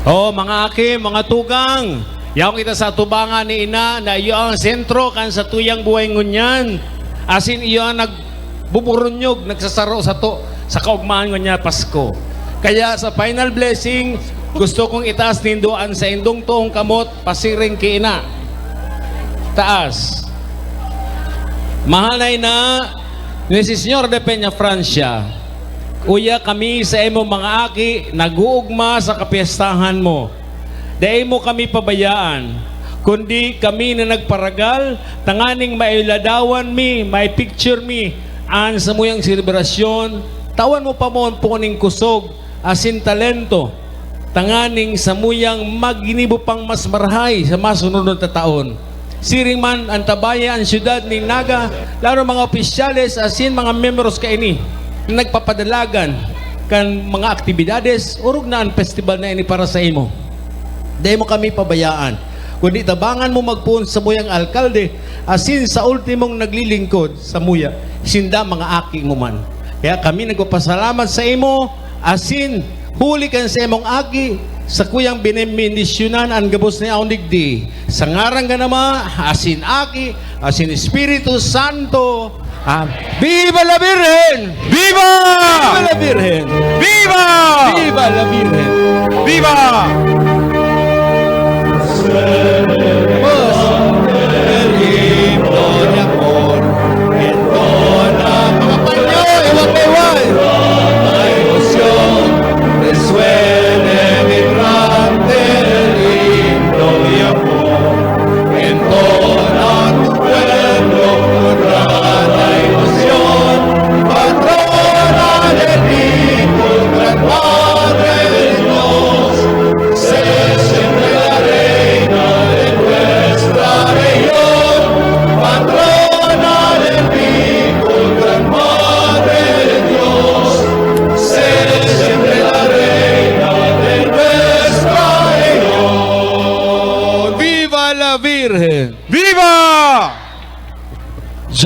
Oh, mga aki, mga tugang, yaon kita sa atubangan ni Ina na iyo ang sentro kan satuyang buhay ngunyan. Asin iyo ang nagbuburunyog, nagsasaro sato sa kaugmahan ngunyan Pasko. Kaya sa final blessing, gusto kong itaas nindo an saindong toong kamot pasiring ki Ina. Taas. Mahal na Ina, ni si Señor de Peña Francia, uya kami sa imong mga aki nag-uugma sa kapyestahan mo. Dai mo kami pabayaan, kundi kami na nagparagal tanganing mailadawan mi, maipicture mi an samuyang selebrasyon. Tawan mo pa mo an puko nin kusog asin talento, tanganing samuyang maginibo pang mas marahay sa masunod na taon. Siring man an tabaya an siyudad nin Naga, lalo mga opisyales asin mga miyembros kaini na nagpapadalagan kan mga aktibidades, orog na an festival na ini para sa imo. Dai mo kami pabayaan, kundi tabangan mo magpoon samuyang alkalde asin sa ultimong naglilingkod samuya, sinda mga aki mo man. Kaya kami nagpapasalamat sa imo, asin huli kan sa imong aki, sakuyang binebendisyonan an gabos na yaon digdi. Sa ngaran kan Ama, asin Aki, asin Espiritu Santo. Amen. Viva la Virgen! Viva! Viva la Virgen! Viva! Viva la Virgen! Viva! Vamos. El himno de amor entona. Mga panyo, iwan kay Juan. La emoción resuene vibrante el himno de amor. Entona tu cuerpo.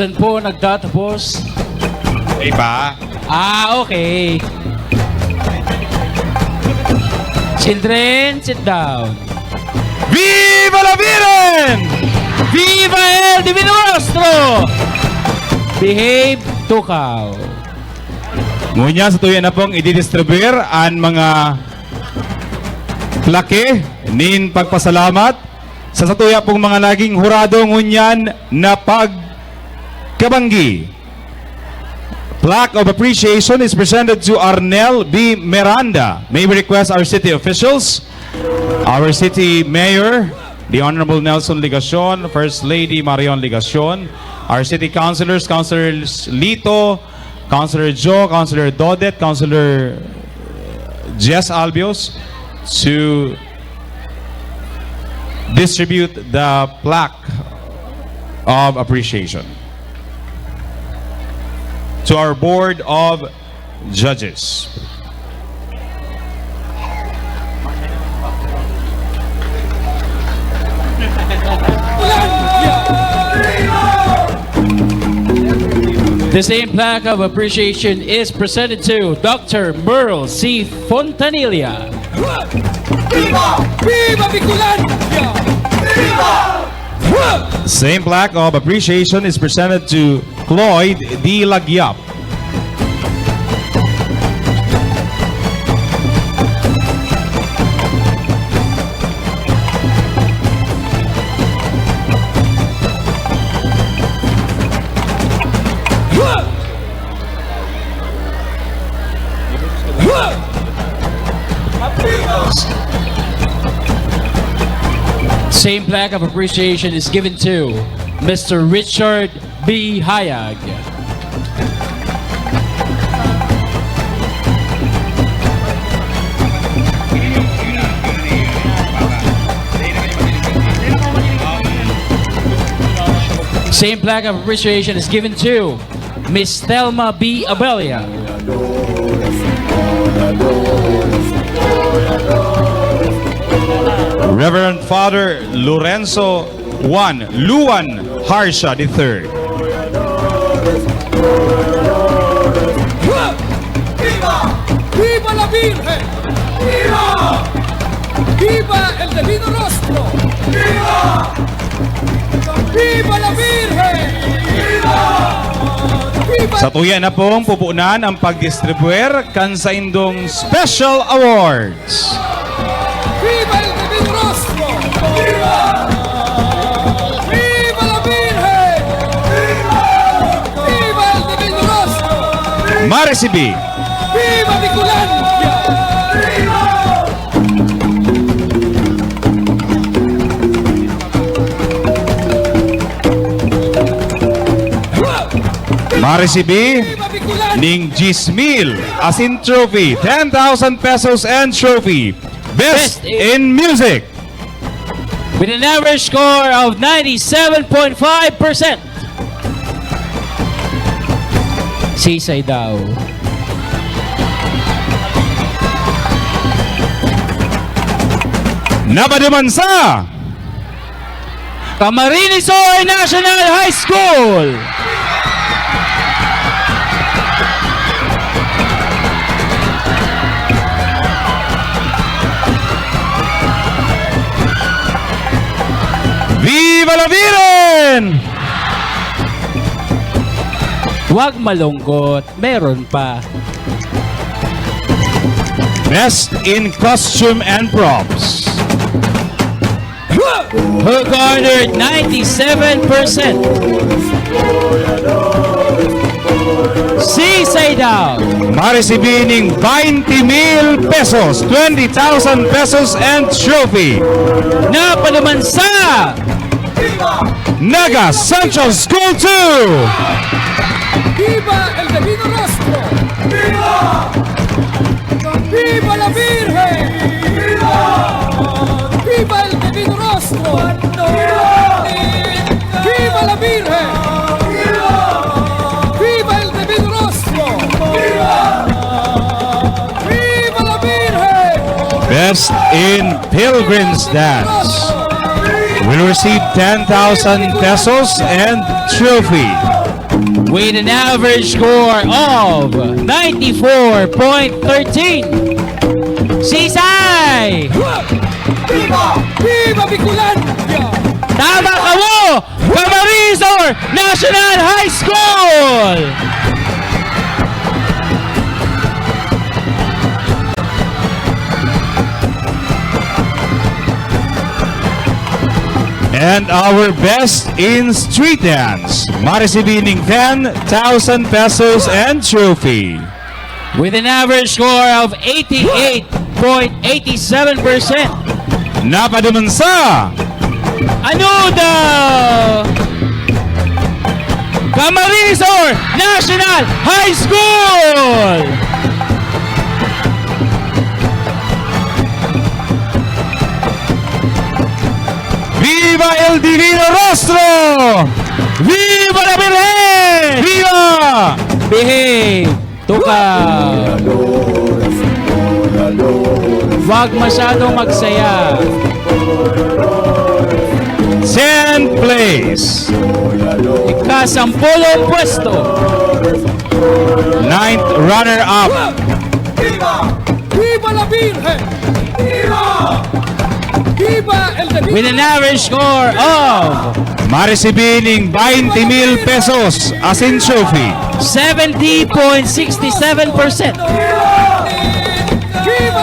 Saan po nagtatapos? Iba? Ah, okay. Children, sit down. Viva la Virgen! Viva el Divino Rostro! Behave, tukaw. Ngunyan, sa tuya na pong ididistribuir an mga plake nin pagpasalamat sa satuya pong mga naging hurado ngunyan na pagkabanggi. Plaque of appreciation is presented to Arnel B. Miranda. May we request our city officials, our city mayor, the Honorable Nelson Legacion, First Lady Marion Legacion, our city councilors, Councilor Lito, Councilor Joe, Councilor Dodet, Councilor Jess Albios, to distribute the plaque of appreciation to our board of judges. The same plaque of appreciation is presented to Doctor Merle C. Fontanilla. Viva! Viva Bicolandia! Viva! Same plaque of appreciation is presented to Cloyd D. Lagyap. Same plaque of appreciation is given to Mister Richard B. Hayag. Same plaque of appreciation is given to Miss Thelma B. Abella. Reverend Father Lorenzo Juan Luan Harsha the third. Viva! Viva la Virgen! Viva! Viva el Divino Rostro! Viva! Viva la Virgen! Viva! Viva! Sa tuya na pong pupunan ang pagdistribuir kan saindong special awards. Viva el Divino Rostro! Viva! Viva la Virgen! Viva! Viva el Divino Rostro! Maresibi. Viva Bicolandia! Viva! Maresibi ning diyes mil asin trophy, ten thousand pesos and trophy. Best Best in in music. With an average score of ninety-seven point five percent. Sisay daw. Napaduman sa Camarines Sur National High School. Viva la Virgen! Huwag malungkot, meron pa. Best in costume and props. Who garnered ninety-seven percent. Sisay daw. Maresibi ning twenty mil pesos, twenty thousand pesos and trophy. Napaduman sa Naga Central School two. Viva el Divino Rostro! Viva! Viva la Virgen! Viva! Viva el Divino Rostro! Viva! Viva la Virgen! Viva! Viva el Divino Rostro! Viva! Viva la Virgen! Best in Pilgrim's Dance will receive ten thousand pesos and trophy. With an average score of ninety-four point thirteen. Sisay! Viva! Viva Bicolandia! Tama kamo! Camarines Sur National High School! And our best in street dance, maresibi ning ten thousand pesos and trophy. With an average score of eighty-eight point eight seven percent. Napaduman sa Anuda! Camarines Sur National High School! Viva el Divino Rostro! Viva la Virgen! Viva! Behave! Tuka! Wag masyadong magsaya. Tenth place. Ika-sampulong pwesto. Ninth runner-up. Viva la Virgen! Viva! Viva el Divino! With an average score of Maresibi ning twenty mil pesos asin trophy. Seventy point six seven percent.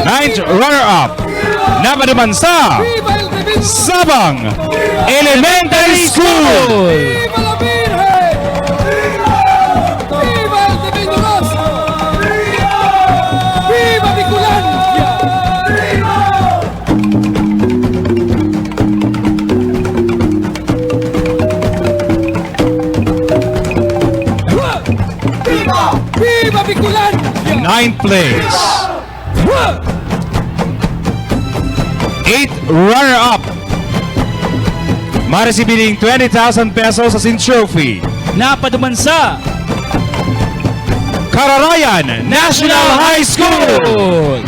Ninth runner-up, napaduman sa Sabang Elementary School. Viva la Virgen! Viva! Viva el Divino Rostro! Viva! Viva Bicolandia! Viva! Viva! Viva Bicolandia! Ninth place. Eighth runner-up. Maresibi ning twenty thousand pesos asin trophy. Napaduman sa Cararayan National High School.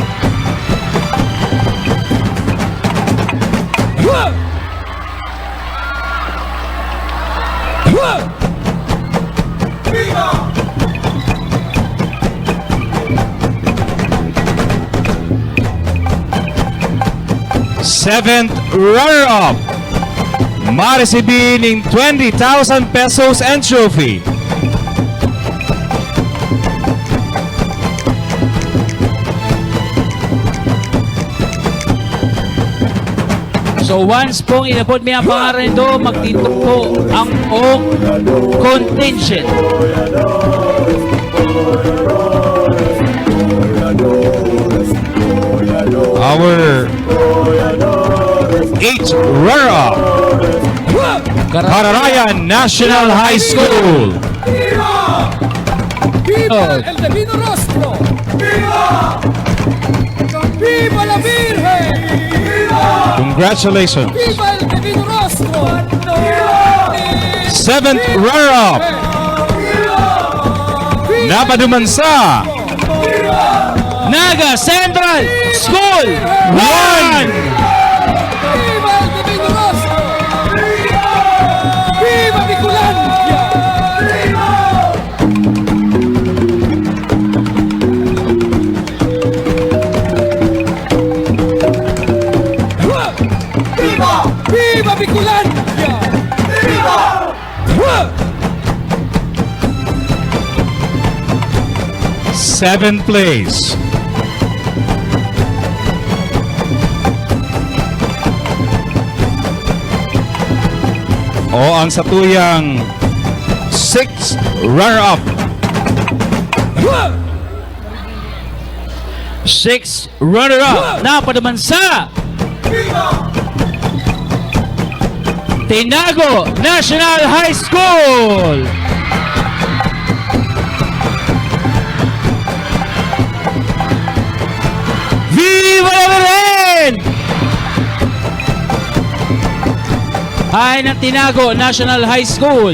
Seventh runner-up, maresibi ning twenty thousand pesos and trophy. So, once pong inabot mi ang pangaran nindo, magtindog po ang buong contingent. Our eighth runner-up, Cararayan National High School. Viva! Viva Oh. El Divino Rostro! Viva! Viva la Virgen! Viva! Congratulations. Viva el Divino Rostro! Viva! Seventh runner-up. Viva! Napaduman sa Naga Central School one! Viva el Divino Rostro! Viva Bicolandia! Viva! Viva Bicolandia! Viva! Seventh place. O ang satuyang sixth runner-up. Sixth runner-up, napaduman sa Tinago National High School. Viva la Virgen! Haen ang Tinago National High School.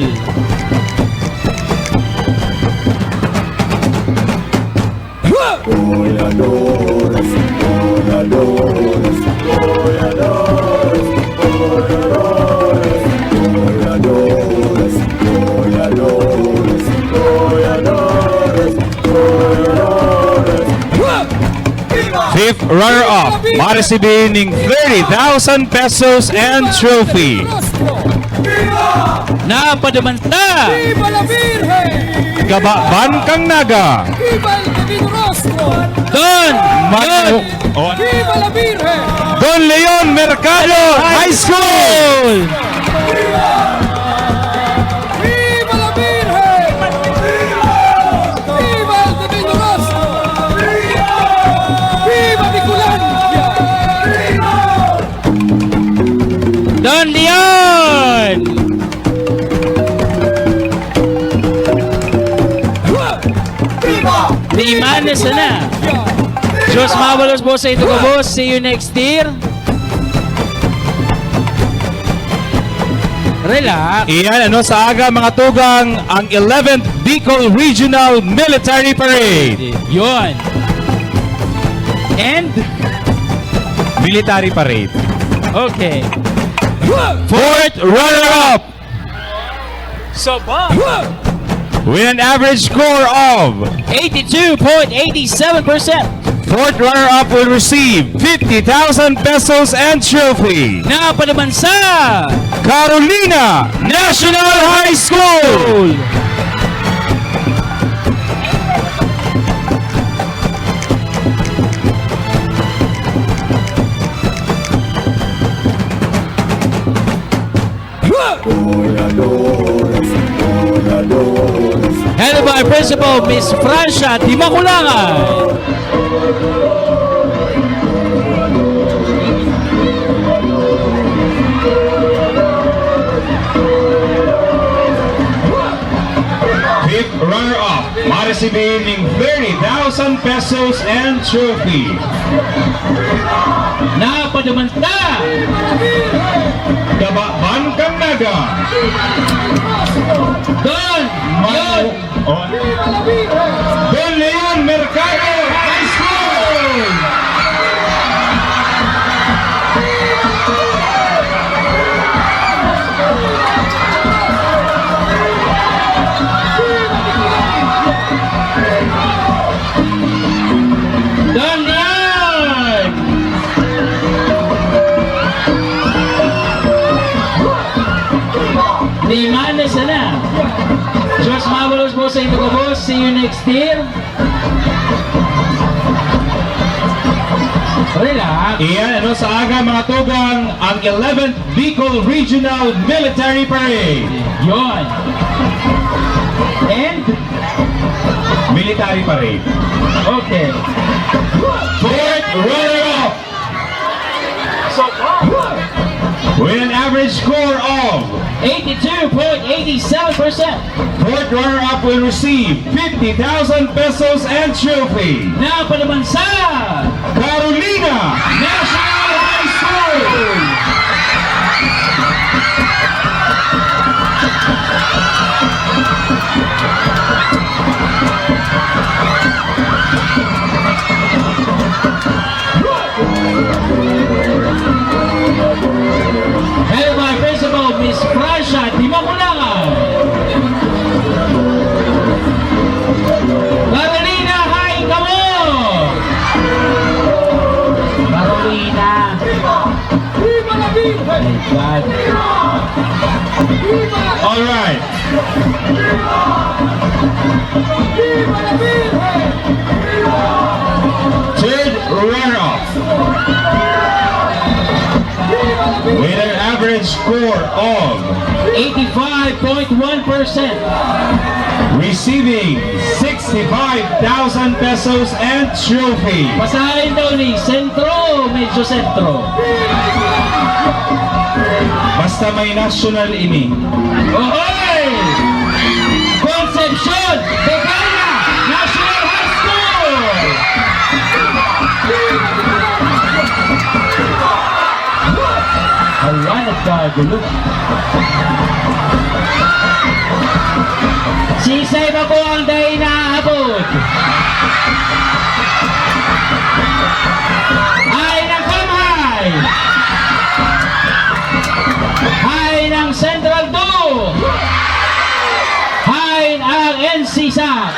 Fifth runner-up, maresibi ning thirty thousand pesos and trophy. Napaduman sa Viva la Virgen! Kababan kan Naga. Viva el Divino Rostro! Don! Manu- Don! Oh. Viva la Virgen! Don Leon Mercado High School! Viva la Virgen! Viva el Divino Rostro! Viva Bicolandia! Don Leon! Di man na sana. Diyos mabalos po sa ito, boss. See you next year. Relax. Iyan, ano, sa aga, mga tugang, ang eleventh Bicol Regional Military Parade. Yun. And? Military Parade. Okay. Fourth runner-up. Saba. With an average score of eighty-two point eight seven percent. Fourth runner-up will receive fifty thousand pesos and trophy. Napaduman sa Carolina National High School. Headed by Principal Miss Francia Dimaculangan. Fifth runner-up, maresibi ning thirty thousand pesos and trophy. Napaduman sa Kababan kan Naga. Don! Manu- Yun! Oh. Don Leon Mercado High School! Don Leon! Ni Mane sana. Diyos mabalos po sa inyo, boss. See you next year. Relax. Iyan, ano, sa aga, mga tugang, ang eleventh Bicol Regional Military Parade. Yon. And? Military Parade. Okay. Fourth runner-up. With an average score of eighty-two point eight seven percent. Fourth runner-up will receive fifty thousand pesos and trophy. Napaduman sa Carolina National High School. Hello, my principal, Miss Francia Dimaculangan. Carolina, hi, kamo! Carolina. Viva la Virgen! My God. Viva! All right. Viva la Virgen! Third runner-up with an average score of eighty-five point one percent, receiving sixty-five thousand pesos and trophy. Basahin daw ni Sentro, medyo sentro. Basta may national ini. Ohoy! Concepcion, Becaria National High School! Hala, nagkagulo. Sisay ba po ang dai naabot? Haen ang Kamhay! Haen ang Central two! Haen ang N C SAC!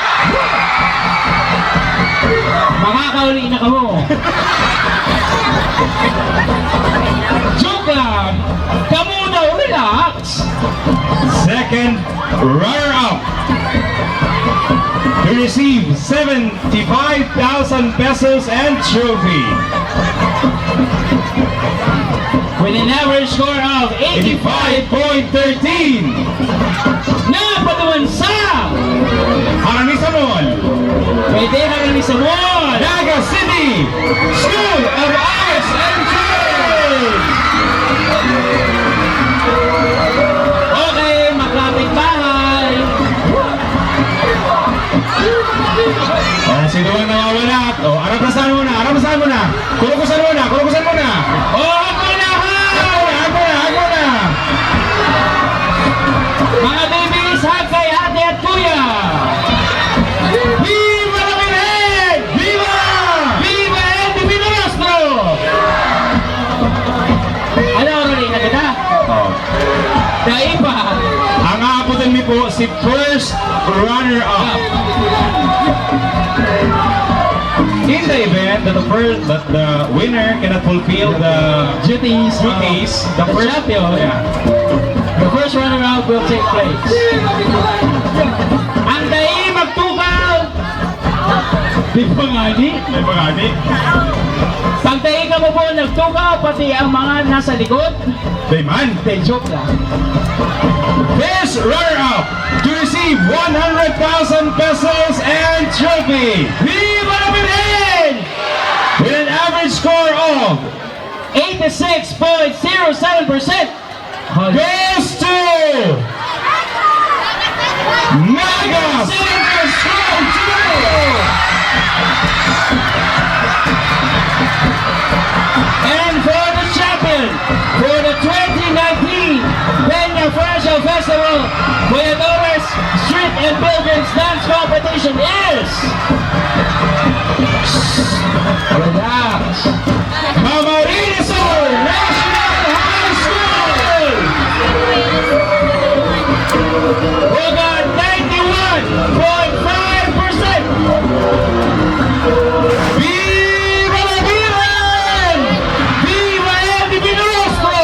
Makakauli na kamo. Joke lang. Kamo daw, relax. Second runner-up to receive seventy-five thousand pesos and trophy. With an average score of eighty-five point thirteen. Na patuman sa Harani Samol. Pwede Harani Samol. Naga City School of Arts and Trades. Okay, magkapit bahay. Oh, sino ang nawawala? Oh, arapasan mo na, arapasan mo na. Kurukusan mo na, kurukusan mo na. Oh, ako na, ha? Ako na, ako na, ako na. Mga babies, hug kay ate at kuya. Viva la Virgen! Viva! Viva el Divino Rostro! Ano, Ronnie, na kita? Oh. Dai pa. Ang aabutan mi po, si first runner-up. In the event that the first, that the winner cannot fulfill the Duties of duties, the the first champion, yeah. The first runner-up will take place. Ang dai magtukaw. Di ba nga ni? Di ba nga ni? Pag dai ka mo po nagtukaw, pati ang mga nasa likod. Di man. Di, joke lang. First runner-up to receive one hundred thousand pesos and trophy. Viva la Virgen! With an average score of eighty-six point zero seven percent. Goes to Naga Center School two! And for the champion, for the twenty nineteen Peña Francia Festival, Voyadores Street and Pilgrims Dance Competition is Relax. Camarines Sur National High School! Who got ninety-one point five percent! Viva la Virgen! Viva el Divino Rostro!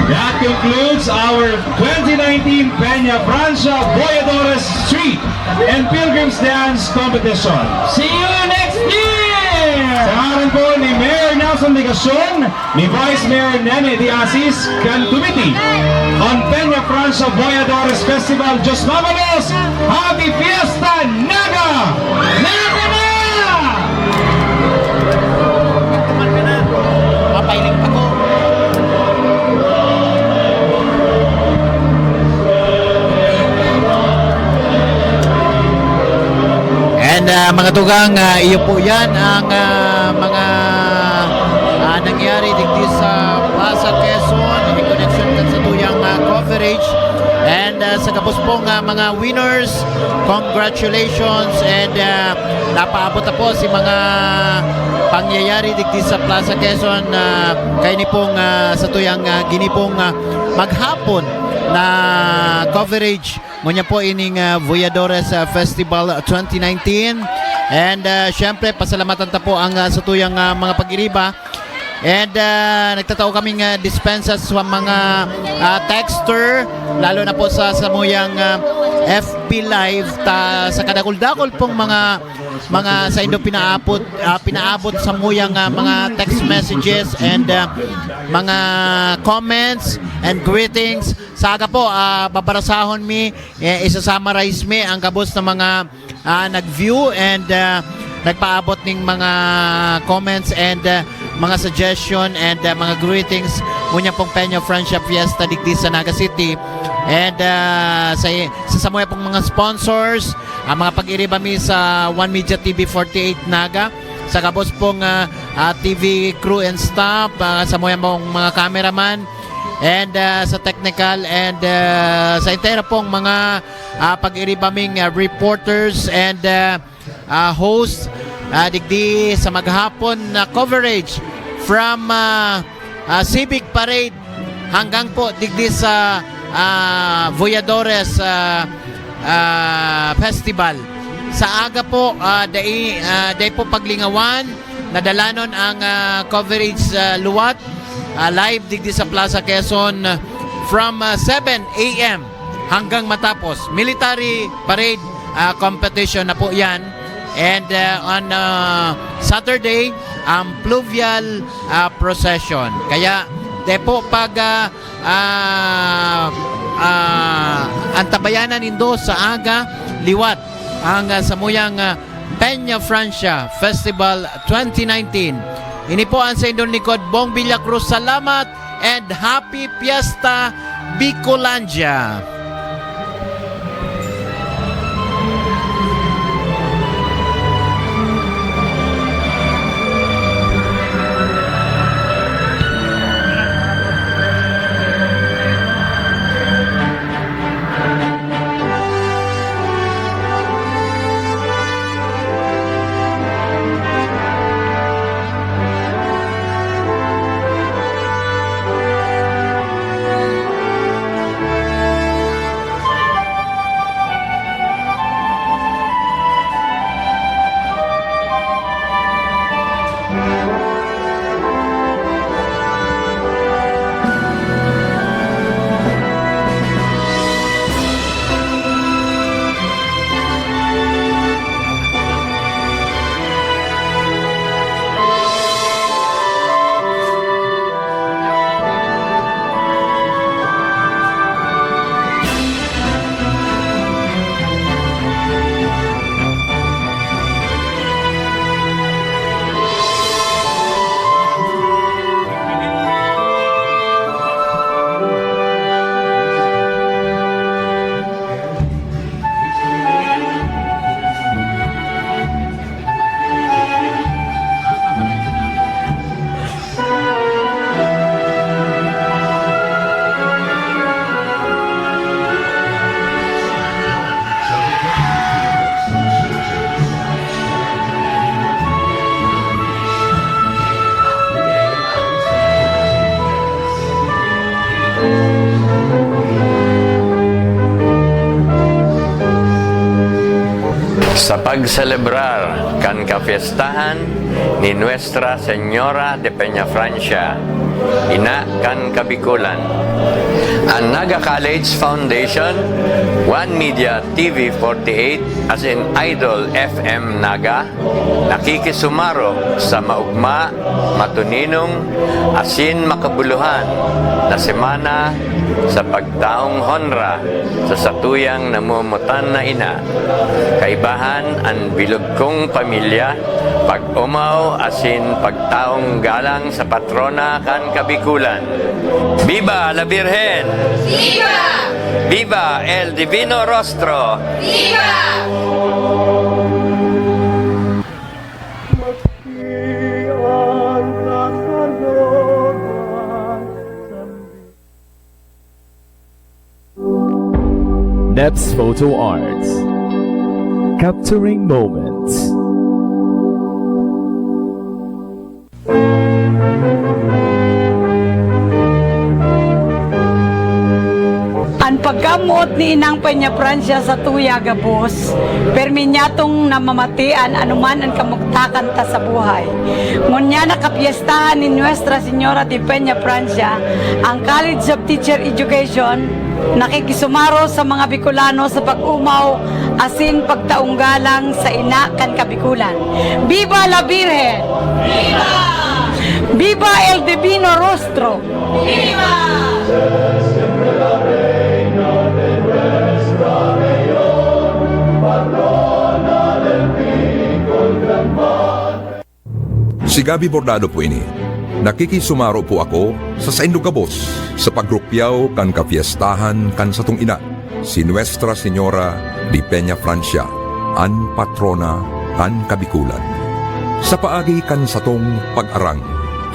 That concludes our twenty nineteen Peña Francia Voyadores Street and Pilgrims Dance Competition. See you next year! Sa ngaran po ni Mayor Nelson Legacion, ni Vice Mayor Nene de Asis, kan committee on Peña Francia Voyadores Festival, Diyos mabalos, Happy Fiesta, Naga! Naga na! Mapailing pa ko. And, ah, mga tugang, ah, iyo po yan ang, ah, mga, ah, nangyari digdi sa Plaza Quezon in connection kan satuyang, ah, coverage. And, ah, sa gabos pong, ah, mga winners, congratulations. And, ah, napaabot na po si mga pangyayari digdi sa Plaza Quezon, ah, kaini pong, ah, satuyang, ah, ginibong, ah, maghapon na coverage. Ngunyan po ining, ah, Voyadores, ah, Festival twenty nineteen. And, ah, syempre, pasalamatan ta po ang, ah, satuyang, ah, mga pag-iriba. And, ah, nagtatao kaming, ah, dispensa sa mga, ah, texter, lalo na po sa samuyang, ah, F B Live, ta, sa kadakul-dakul pong mga, mga saindo pinaabot, ah, pinaabot samuyang, ah, mga text messages and, ah, mga comments and greetings. Sa aga po, ah, babarasahon mi, eh, isa-summarize mi ang gabos na mga, ah, nag-view and, ah, nagpaabot ning mga comments and, ah, mga suggestion and, ah, mga greetings ngunyan pong Peña Francia Fiesta digdi sa Naga City. And, ah, sa, sa samuya pong mga sponsors, ang mga pag-iriba mi sa One Media T V forty-eight Naga, sa gabos pong, ah, ah, T V crew and staff, ah, samuya pong mga cameraman, and, ah, sa technical, and, ah, sa entero pong mga, ah, pag-iriba ming, ah, reporters and, ah, ah, host, ah, digdi sa maghapon na coverage from, ah, ah, Civic Parade hanggang po digdi sa, ah, Voyadores, ah, ah, Festival. Sa aga po, ah, dai, ah, dai po paglingawan, nadalanon ang, ah, coverage, ah, liwat, ah, live digdi sa Plaza Quezon, ah, from, ah, seven a m hanggang matapos. Military parade, ah, competition na po yan. And, ah, on, ah, Saturday, ang fluvial, ah, procession. Kaya, dai po pag, ah, ah, ah, antabayanan nindo sa aga, liwat ang, ah, samuyang, ah, Peña Francia Festival twenty nineteen. Ini po ang sa indong likod, Bong Villa Cruz. Salamat and Happy Fiesta, Bicolandia! Sa pagselebrar kan kapiestahan ni Nuestra Señora de Peñafrancia, Ina kan Kabikolan, an Naga College Foundation, One Media T V forty-eight, asin Idol F M Naga, nakikisumaro sa maugma, matuninong, asin makabuluhan na semana sa pagtaong honra sa satuyang namomotan na ina. Kaibahan an bilog kong pamilya, pag-omaw asin pagtaong galang sa patrona kan Kabikolan. Viva la Virgen! Viva! Viva el Divino Rostro! Viva! Neps Photo Arts. Capturing moments. An pagkamoot ni Inang Peñafrancia satuya gabos, permi niyatong namamati an anuman an kamugtakan ta sa buhay. Ngunyan na kapyestahan ni Nuestra Señora de Peñafrancia, ang College of Teacher Education nakikisumaro sa mga Bicolano sa pag-omaw asin pagtaong galang sa Ina kan Kabikolan. Viva la Virgen! Viva! Viva el Divino Rostro! Viva! Si Gabby Bordado po ini. Nakikisumaro po ako sa saindong gabos sa pagrukpiaw kan kapiestahan kan satong ina, si Nuestra Señora de Peñafrancia, an patrona kan Kabikolan. Sa paagi kan satong pag-arang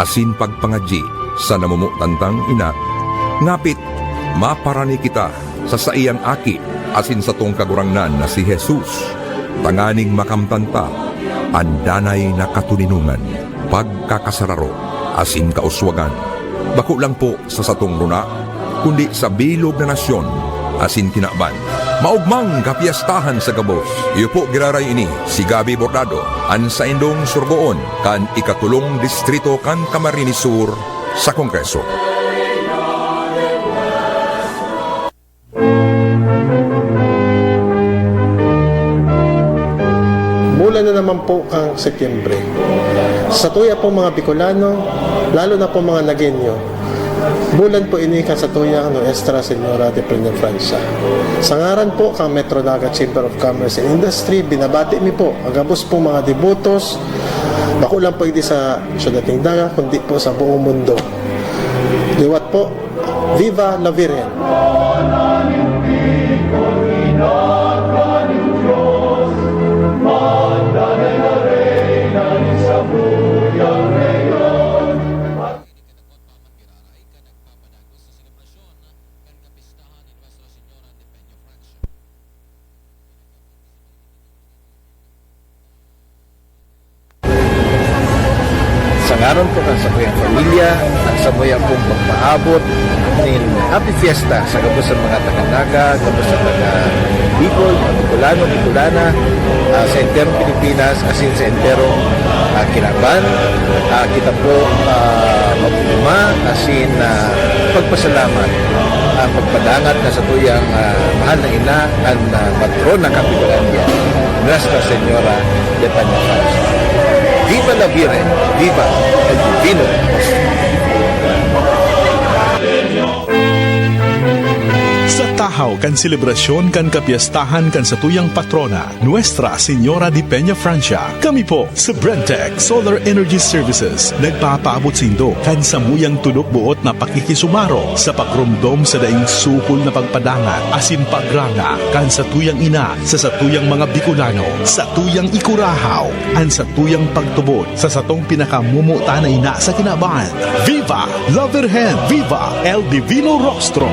asin pagpangadyi sa namomotan tang ina, ngapit maparani kita sa saiyang Aki asin satong Kagurangnan na si Jesus, tanganing makamtan ta an danay na katoninongan, pagkakasararo, asin kauswagan. Bako lang po sa satong runa, kundi sa bilog na nasyon asin kinaban. Maogmang kapiyastahan sa gabos. Iyo po giraray ini si Gabby Bordado, an saindong surugoon kan ikatulong distrito kan Camarines Sur sa Kongreso. Bulan na naman po kang Setyembre. Sa tuya pong mga Bicolano, lalo na po mga Nagueño, bulan po ini kan satuyang Nuestra Señora de Peñafrancia. Sa ngaran po kan Metro Naga Chamber of Commerce and Industry, binabati mi po ang gabos pong mga debotos, bako lang po digdi sa Syudad nin Naga, kundi po sa buong mundo. Liwat po, Viva la Virgen! Sa ngaran po kan sakuyang pamilya, ang samuyang pong pagpaabot nin Happy Fiesta sa gabos sa mga taga Naga, gabos sa taga Bicol, mga Bicolano, Bicolana, ah, sa enterong Pilipinas, asin sa enterong, ah, kinaban. Ah, kita po, ah, mag-ugma, asin, ah, pagpasalamat ang pagpadangat na satuyang, ah, mahal na ina, an, ah, patrona kan Bicolandia, Nuestra Señora de Peñafrancia. Viva la Virgen! Viva el Divino Rostro! Sa tahaw kan selebrasyon kan kapiyastahan kan satuyang patrona, Nuestra Señora de Peñafrancia, kami po sa Brentech Solar Energy Services nagpapaabot saindo kan samuyang tulok-boot na pakikisumaro sa pagromdom sa daing sukol na pagpadangat asin pagranga kan satuyang ina sa satuyang mga Bicolano, satuyang ikurahaw an satuyang pagtubod sa satong pinakamomotan na ina sa kinaban. Viva la Virgen! Viva el Divino Rostro!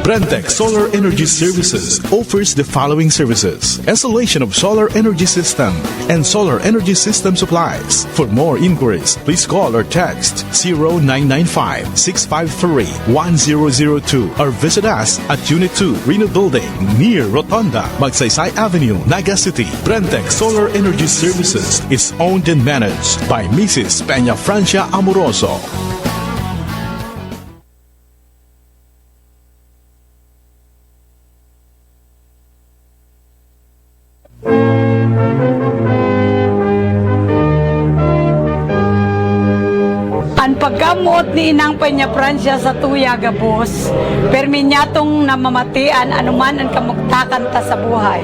Brentech Solar Energy Services offers the following services: installation of solar energy system and solar energy system supplies. For more inquiries, please call or text zero nine nine five, six five three, one zero zero two or visit us at Unit two, Reno Building, near Rotonda, Magsaysay Avenue, Naga City. Brentech Solar Energy Services is owned and managed by Missus Peña Francia Amoroso. An pagkamoot ni Inang Peña Francia sa tuya gabos, permi niyatong namamati an anoman an kamugtakan ta sa buhay.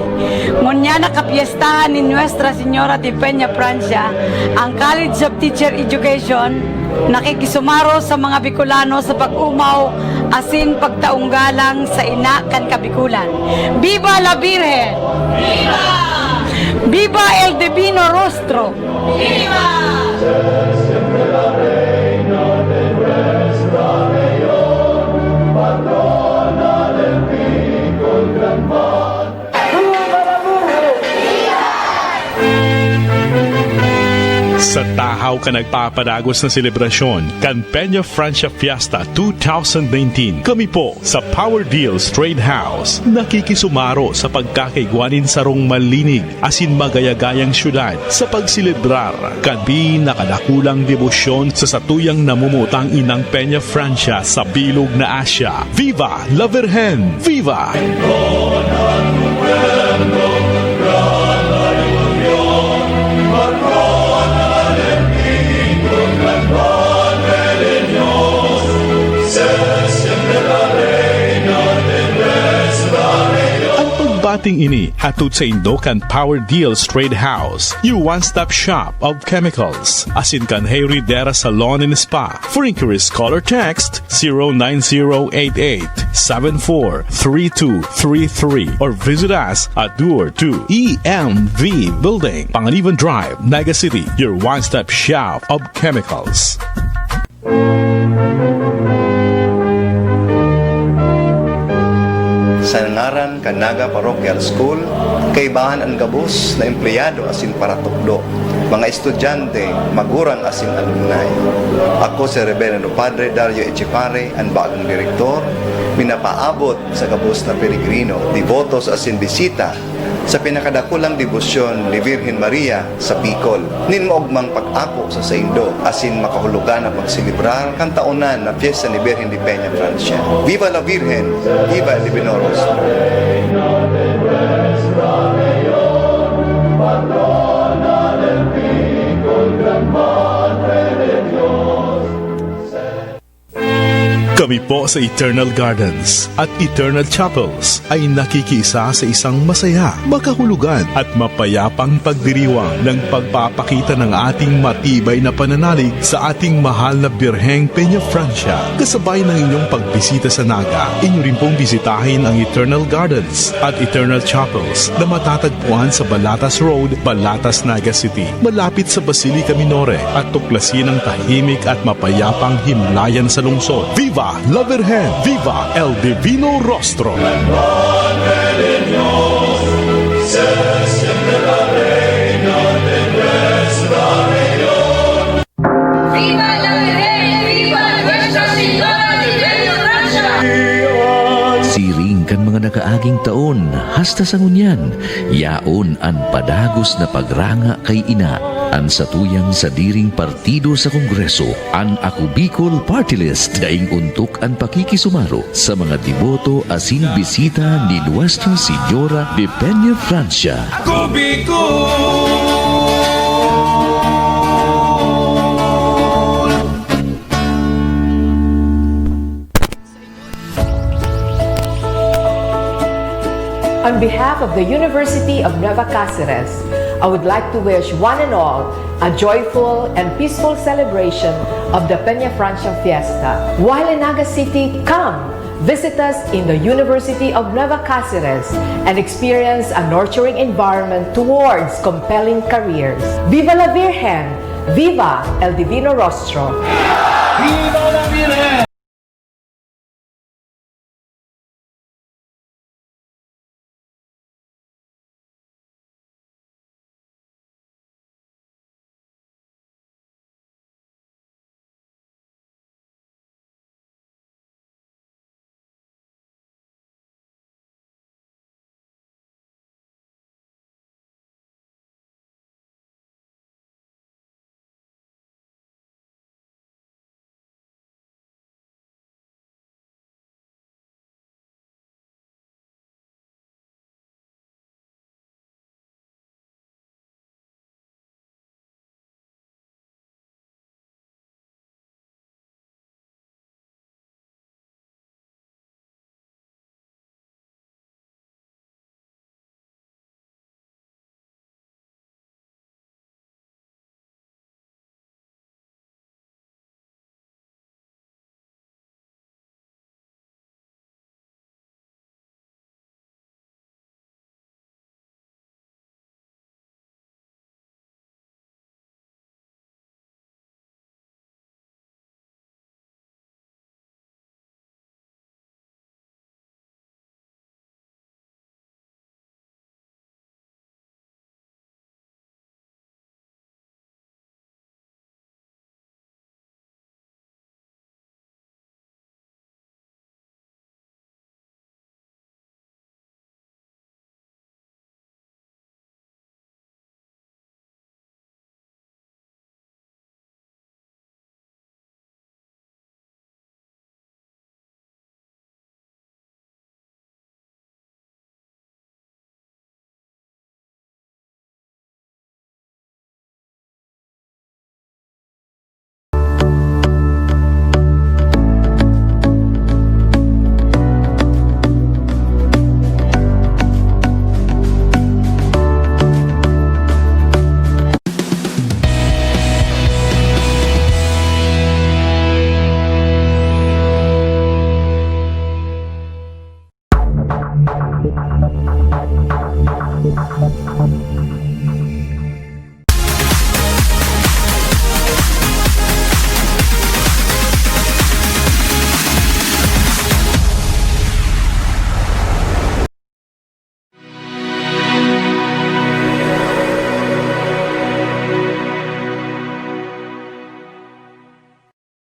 Ngunyan na kapyestahan ni Nuestra Señora de Peña Francia, ang College of Teacher Education, nakikisumaro sa mga Bicolano sa pag-omaw asin pagtaong galang sa ina kan Kabikulan. Viva la Virgen! Viva! Viva el Divino Rostro! Viva! Sa tahaw kan nagpapadagos na selebrasyon kan Peña Francia Fiesta two thousand nineteen, kami po sa Power Deals Trade House nakikisumaro sa pagkakaigwa nin sarong malinig asin magayagayang syudad sa pagselebrar kan pinakadakulang debosyon sa satuyang namumutang Inang Peña Francia sa bilog na Asia. Viva la Virgen! Viva! Ang pagbating ini hatod saindo kan Power Deals Trade House, your one-stop shop of chemicals, asin kan Hey Ridera Salon and Spa. For inquiries, call or text zero nine zero eight eight seven four three two three three or visit us at Door two E M V Building, Panganiban Drive, Naga City, your one-stop shop of chemicals. Sa Sa ngaran kan Naga Parochial School, kaibahan an gabos na empleyado asin paratukdo, mga estudyante, magurang asin alumni. Ako si Reverendo Padre Dario Echepare, an bagong direktor, minapaabot sa gabos na peregrino, debotos asin bisita sa pinakadakulang debosyon ni Virgen Maria sa Bicol, nin maogmang pag-ako sa saindo asin makahulugan na pagselebrar kan taonan na pyesta ni Birhen de Peña Francia. Viva la Virgen! Viva el Divino Rostro! Kami po sa Eternal Gardens at Eternal Chapels ay nakikiisa sa isang masaya, makahulugan at mapayapang pagdiriwang ng pagpapakita ng ating matibay na pananalig sa ating mahal na Birheng Peña Francia. Kasabay ng inyong pagbisita sa Naga, inyo rin pong bisitahin ang Eternal Gardens at Eternal Chapels na matatagpuan sa Balatas Road, Balatas, Naga City, malapit sa Basilica Minore, at tuklasin ang tahimik at mapayapang himlayan sa lungsod. Viva la Virgen! Viva el Divino Rostro! Viva la Virgen! Viva Nuestra Señora de Peña Francia! Siring kan mga nakaaging taon, hasta sa ngunyan, yaon an padagos na pagranga kay Ina, an satuyang sadiring partido sa Kongreso, an Ako Bicol Party List. Daing ontok an pakikisumaro sa mga deboto asin bisita ni Nuestra Señora de Peña Francia. Ako Bicol! On behalf of the University of Nueva Caceres, I would like to wish one and all a joyful and peaceful celebration of the Peña Francia Fiesta. While in Naga City, come visit us in the University of Nueva Caceres and experience a nurturing environment towards compelling careers. Viva la Virgen! Viva el Divino Rostro! Viva la Virgen!